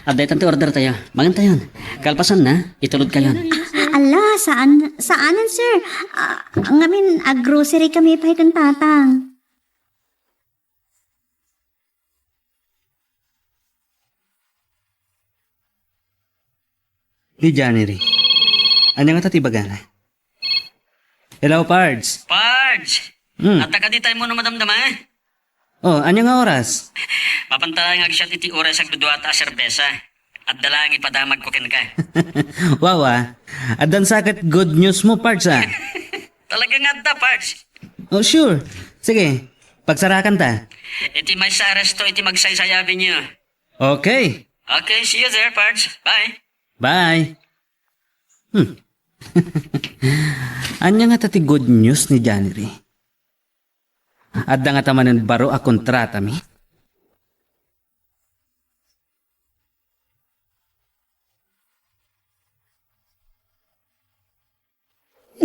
Adda itan ti ordertayo. Mangantayon. Kalpasanna, itulodkayon. Ah, ala, saan, saanen, sir? Ah, ngamin, ag-grocery kami pay ken Tatang. Ni Johnny Lee. Ania ngata ti ibagana? Hello, Pards. Pards! Hmm. Adda kadi time mo no madamdama, eh? Oh, ania nga oras? Mapanta nga agsiat iti oras agdudua ta a serbesa. Adda lang ipadamagko kenka. Wow, ah. Addan sa ket good news mo, Pards, ah. Talaga nga adda, Pards. Oh, sure. Sige, pagsarakan ta. Iti maysa a resto iti Magsaysay Avenue. Okay. Okay, see you there, Pards. Bye. Bye. Hmm. Ania ngata ti good news ni Johnny Lee? Adda ngata manen baro a kontratami?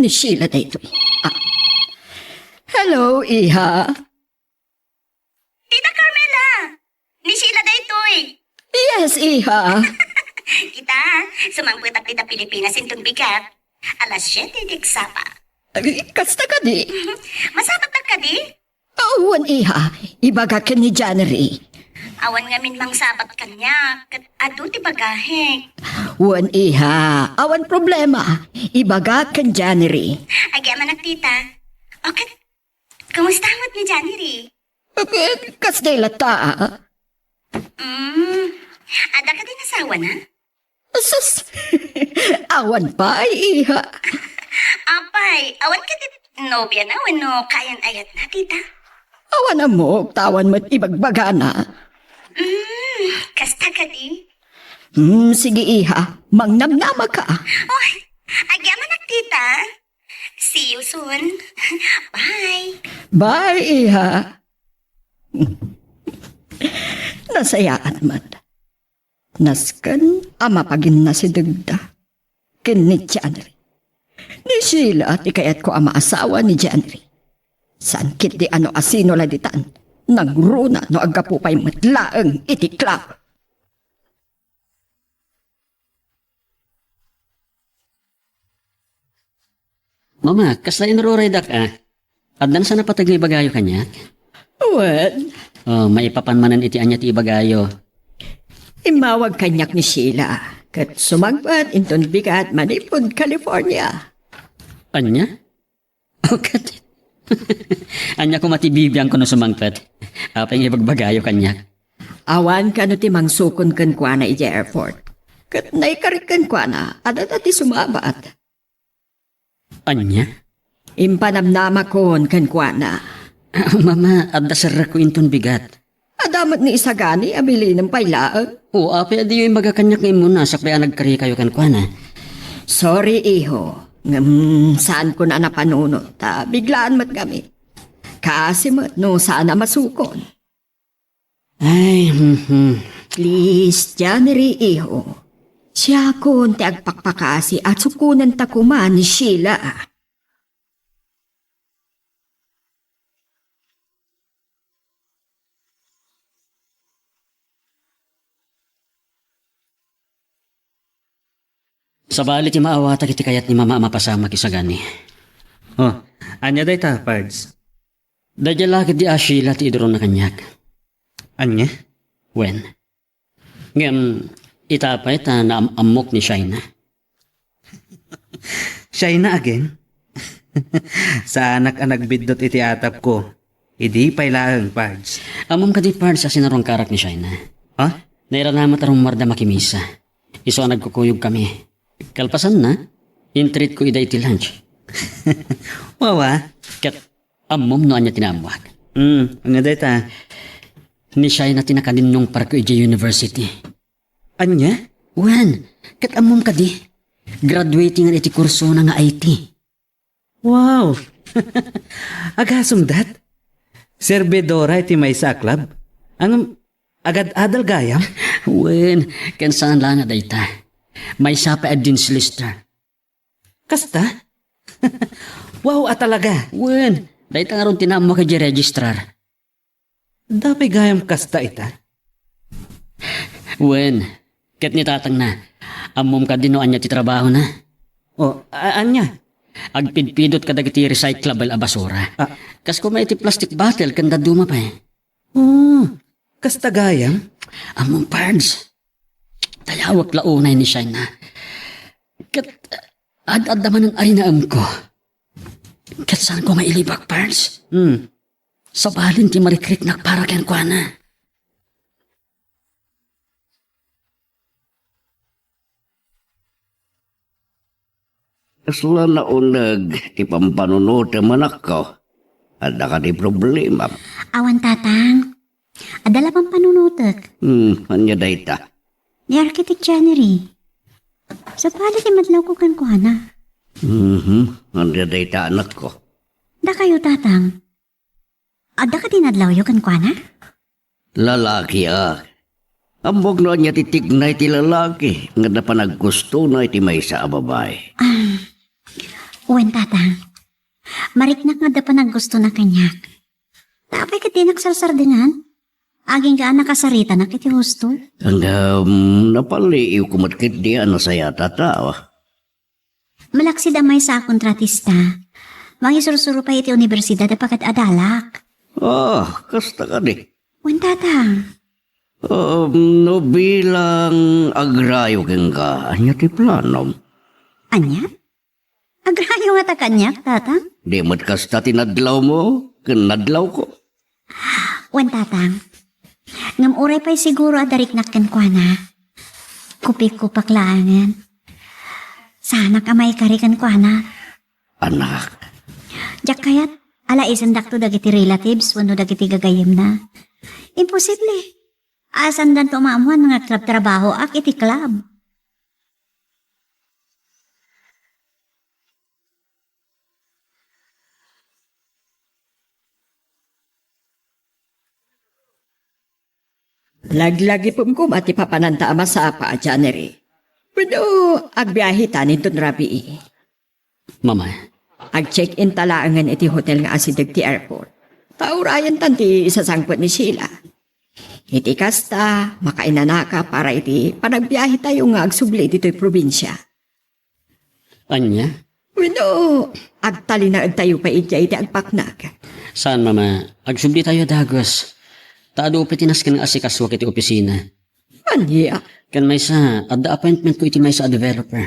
Ni Sheila daytoy. Ah. Hello, iha. Tita Carmela! Ni Sheila daytoy! Yes, iha. Kita, sumangpetak dita Pilipinas inton bigat. Alas siete ti eksakto. Ay, kasta kadi? Masabat kadi? Awan, iha. Ibagak ken ni January. Awan ngamin mangsabat kaniak, ket adu ti bagahek. Wen, iha. Awan problema. Ibagak ken January. Agyamanak, tita. O ket, kumusta met ni January? Ket, kasta latta. Mm. Adda kadi asawana? Sus! Awan pay, iha. Apay, awan kadi nobiana wenno kaayan-ayatna, tita? Awan ammok, ta awan met ibagbagana. Mm, kasta kadi? Hmm, sige, iha. Mangnamnamaka. Oy, agyamanak, tita. See you soon. Bye. Bye, iha. Nasayaat met. Nasken a mapaginnasidegda ken ni January. Ni Sheila ti kayatko a maasawa ni January. Saan ketdi a no asino la ditan, nangruna no aggapu pay met laeng iti club. Mama, kasla inururaydak a? Addan sa napateg nga ibagayo kaniak? Wen. Oh, maipapan manen iti ania ti ibagayo. Immawag kaniak ni Sheila, ket sumangpet inton bigat manipud California. Ania? Oh, ket ania koma ti bibiangko no sumangpet? Apay nga ibagbagayo kaniak? Awan kano ti mangsukon kenkuana idiay airport. Ket naikarik kenkuana, adda ti sumabat. Ania? Impanamnamakon kenkuana. Ah, Mama, adda serrekko inton bigat. Adda met ni isagani a bilinem pay laeng. O, apay a diyo imbaga kaniak nga immuna sakbay a nagkarikayo kenkuana? Sorry, iho. Ngem saankon a napanunot ta biglaan met ngamin. Kaasi met no saan a masukon. Ay, mhm. Please, January, iho. Siakon ti agpakpakasi a sukonenta koma ni Sheila. Sabali ti maawatak iti kayat ni Mama a mapasamak isagani. Oh, ania dayta, Pards? Daydiay la ketdi a Sheila ti iduronna kaniak. Ania? Wen. Ngem, ita pay ta naam-ammok ni Shaina. Shaina again? Saanak a nagbiddut iti atapko. Idi pay laeng, Pards. Ammom kadi, Pards, a sinarungkarak ni Shaina? Ha? Nairana met a rummuarda makimisa. Isu a nagkukuyogkami. Kalpasanna, intreatko ida iti lunch. Wawa. Ket ammom no ania ti naammoak? Hmm, ania dayta? Ni Shaina ti nakadinnungparko idiay university. Ania? Wen, ket ammom kadi? Graduatingan iti kursona nga I T. Wow! Agasem dat? Serbidora iti maysa a club? Ngem agad-adal gayam? Wen, ken saan la nga dayta. Maysa pay a Dean's Lister. Kasta? Wow a talaga! Wen, dayta ngarud ti naammoak idiay registrar. Adda pay gayam kasta ita? Wen, ket ni tatangna, ammom kadi no ania ti trabahona? O, a-, ania? Agpidpidot kadagiti recyclable a basura. Ah. Kas koma iti plastic bottle ken dadduma pay. Oh, kasta gayam? Ammom, Pards. Dayawek la unay ni Shaina. Ket ad-adda manen a rinaemko. Ket saanko nga ilibak, Pards? Hmm. Sabalin ti marikriknak para kenkuana. Kasla nauneg ti pampanunotem, anakko. Adda kadi problema? Awan, tatang. Adda la pampanunotek. Hmm, ania dayta? Ni Architect January. Sabali ti madlawko kenkuana. Mhm, ania dayta, anakko? Dakayo, tatang. Adda kadi nadlawyo kenkuana? Lalaki, a. Ammok no ania ti tikna iti lalaki nga adda panaggustona iti maysa a babai. Ah, wen, tatang. Mariknak nga adda panaggustona kaniak. Ta apay ket dinak sarsardengan? Agingga a nakasaritanak iti husto. Ngem, napaliiwko met ketdi a nasayaat a tao. Malaksid a maysa a kontratista. Mangisursuro pay iti universidad a pagad-adalak. Ah, kasta kadi. Wen, Tatang. Um, no bilang agrayo kenka, ania ti planom? Ania? Agrayo ngata kaniak, Tatang? Di met kasta ti nadlawmo ken nadlawko. Wen, Tatang. Ngem uray pay siguro a dariknak kenkuana. Kupikupak laengen. Saanak a maikari kenkuana. Anak. Diak kayat, alaisendakto dagiti relatives wenno dagiti gagayyemna. Imposible. Asandanto maammoan nga agtrabtrabahoak iti club. Laglagipem koma ti papananta a masapa, January. Wenno, agbiaheta inton rabii. Mama. Ag-check-in ta laengen iti hotel nga asideg ti airport. Ta urayentan ti isasangpet ni Sheila. Iti kasta, makainanaka para iti panagbiahetayo nga agsubli ditoy probinsia. Ania? Wenno, agtalinaedtayo pay idiay iti agpaknak. Saan, Mama. Agsublitayo a dagus. Ta adu pay ti nasken nga asikasuak iti opisina. Ania? Ken maysa, adda appointmentko iti maysa a developer.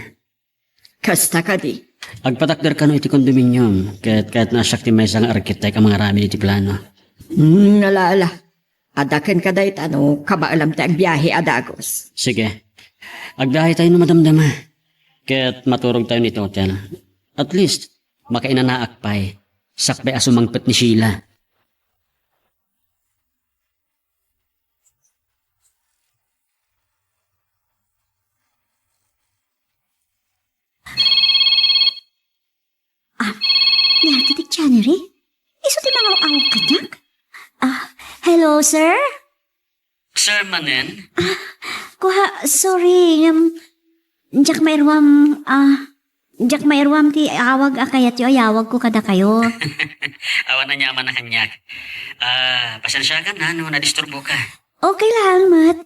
Kasta kadi? Agpatakder kano iti condominium, ket kayatna a siak ti maysa nga arkitek a mangaramid iti plano. Hmm, ala, ala. Adda kenka dayta no kabaelam ti agbiahe a dagus. Sige. Agbiahetayo no madamdama. Ket maturogtayo iti hotel. At least, makainanaak pay. Sakbay a sumangpet ni Sheila. Ah, niya ti January? Isu ti mangaw-awag kaniak? Ah, hello, sir? Sir manen? Ah, kuha, sorry, um, diak mairuam, ah, diak mairuam ti awag a kayatyo a yawagko kadakayo. Awan aniaman a kaniak. Ah, pasensiakan ha no nadisturboka. Okay lang, met.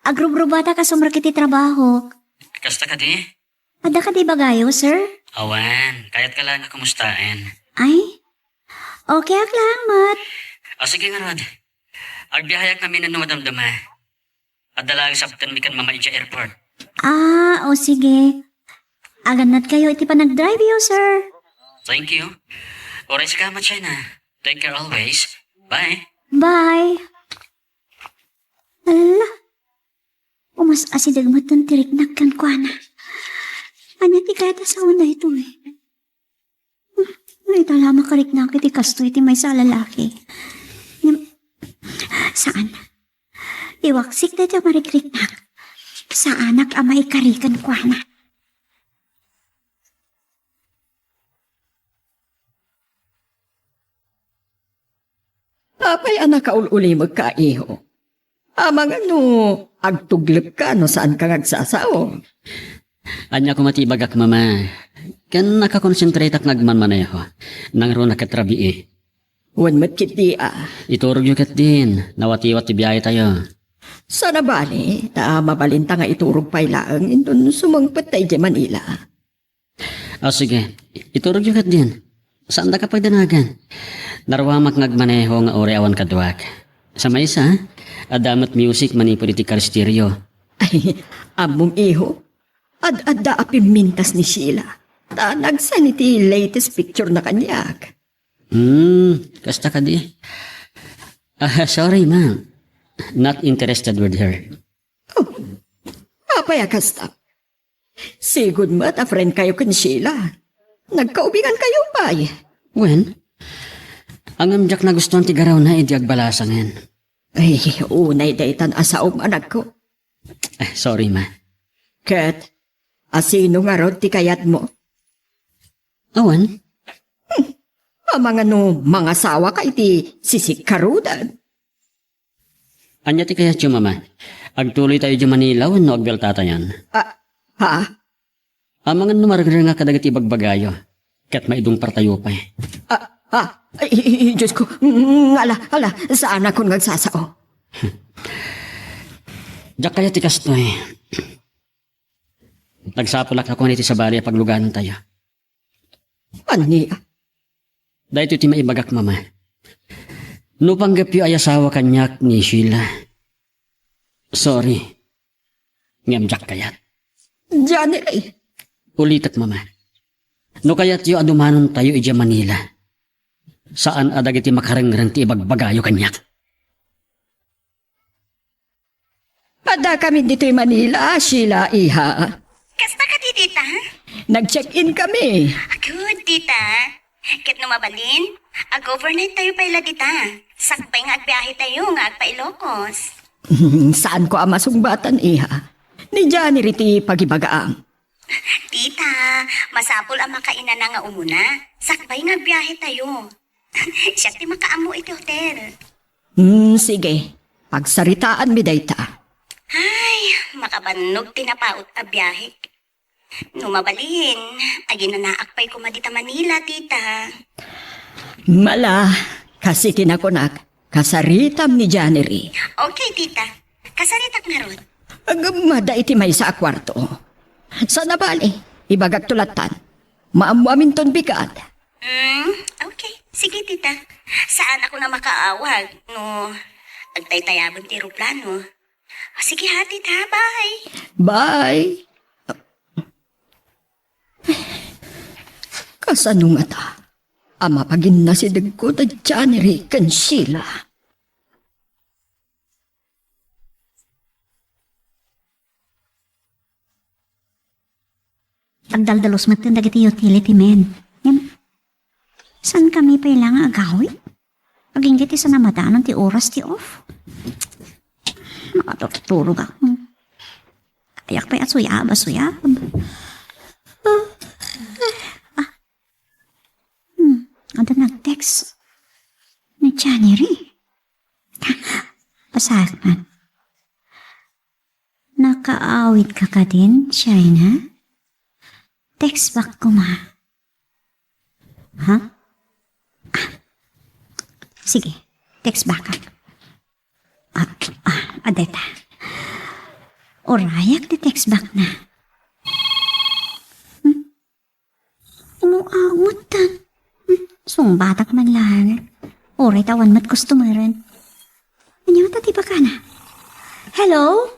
Agrubrubatak a sumrek iti trabahok. Kasta kadi? Adda kadi ibagayo, sir? Awan, kayatka laeng a kumustaen. Ay? Okay ak laeng met. O sige ngarud. Agbiaheak ngamin no madamdama. Adda laeng sabtenmi ken Mama idiay airport. Ah, o sige. Agannadkayo iti panagdriveyo, sir. Thank you. Uray sika met, Shaina. Take care always. Bye. Bye. Ala, umas-asideg met ti riknak kenkuana. Ania ti kayat a sawen daytoy? Ita la makariknak iti kastoy ti maysa a lalaki. Ngem, saan. Iwaksik daytoy a marikriknak. Saanak a maikari kenkuana. Apay a nakaul-ulimekka, iho? Amangan no agtuglepka no saanka nga agsasao. Ania koma ti ibagak, Mama? Ken nakakonsentratak nga agmanmaneho. Nangruna ket rabii. Wen met ketdi a. Iturogyo ketdin, nawatiwat ti biayetayo. Saan a bale, ta mabalinta nga iturog pay laeng inton sumangpet ta idiay Manila. O sige, iturogyo ketdin. Saandaka pagdanagan. Naruamak nga agmaneho nga uray awan kaduak. Sa maysa, adda met music manipud iti car stereo. Ay, ammom, iho, ad-adda a pimmintas ni Sheila. Ta nagsan iti latest picture na kaniak. Hmm, kasta kadi. Ah, sorry, ma'am. Not interested with her. Oh, apay a kasta? Sigud met a friend kayo ken Sheila. Nagkaubingan kayo pay. Wen, ngem diak nagustuan ti garawna idi agbalasangen. Ay, unay daytan a saom, anakko. Eh, sorry, ma. Ket, asino ngarud ti kayatmo? Awan. Hmm. Amangan no mangasawaka iti sisikkarudan. Ania ti kayatyo, Mama? Agtuloytayo idiay Manila wenno agbieltatayon? Ah, ha? Amangan no marengrengak kadagiti ibagbagayo, ket maidungpartayo pay. Ah, ah, ay, ay, ay, Diyos ko, ngala, ala, saanakon nga agsasao. Diak kayat ti kastoy. Nagsapulak a kuan iti sabali a paglugantayo. Ania? Daytoy ti maibagak, Mama. No panggepyo a yasawa kaniak ni Sheila, sorry, ngem diak kayat. Janet, eh. Ulitek, Mama. No kayatyo a dumanontayo idiay Manila, saan a dagiti makarengreng ti ibagbagayo kaniak. Addakami ditoy Manila, Sheila, iha. Kasta kadi, tita? Nag-check-in kami. Ah, good, tita. Ket no mabalin, ag-overnight tayo pay la dita. Sakbay nga agbiahe tayo nga agpa-Ilocos. Saanko a masungbatan, iha. Ni Janery ti pagibagaam. Tita, masapul a makainana nga umuna. Sakbay nga agbiahe tayo. Siak ti makaammo iti hotel. Hmm, sige. Pagsaritaanmi dayta. Ay, makabannog ti napaut a biahek. No mabalin, aginanaak pay koma dita Manila, tita. Mala, kas iti nakunak, kasaritam ni Janery. Okay, tita. Kasaritak ngarud. Agam mada iti maysa a kuarto. Sana bale, ibagakto lattan. Maammoaminton bigat. Hmm, okay. Sige, tita. Saanakon a makaawag no agtaytayaben ti eroplano. Sige ha, tita. Bye. Bye. Kasano ngata a mapaginnasidegko da Janery ken Sheila? Agdaldalos metten dagiti utility men. Ngem, saan kami pay la nga agawid? Agingga ti saan a madanon ti oras ti off. Makaturturog ako. Kayak pay a suyab, a suyab. Ah. Hmm, adda nag-text. Ni Janery. Basaek man. Nakaawid ka kadin, China? Text back koma. Ha? Ah, sige, text back. Ah, ah, adda ita. Urayak ti text back na. Hmm? Umu-, ah, umutan. Hmm, sungbatak man lang. Uray ta awan met customeren. Ania ta ti bakana? Hello?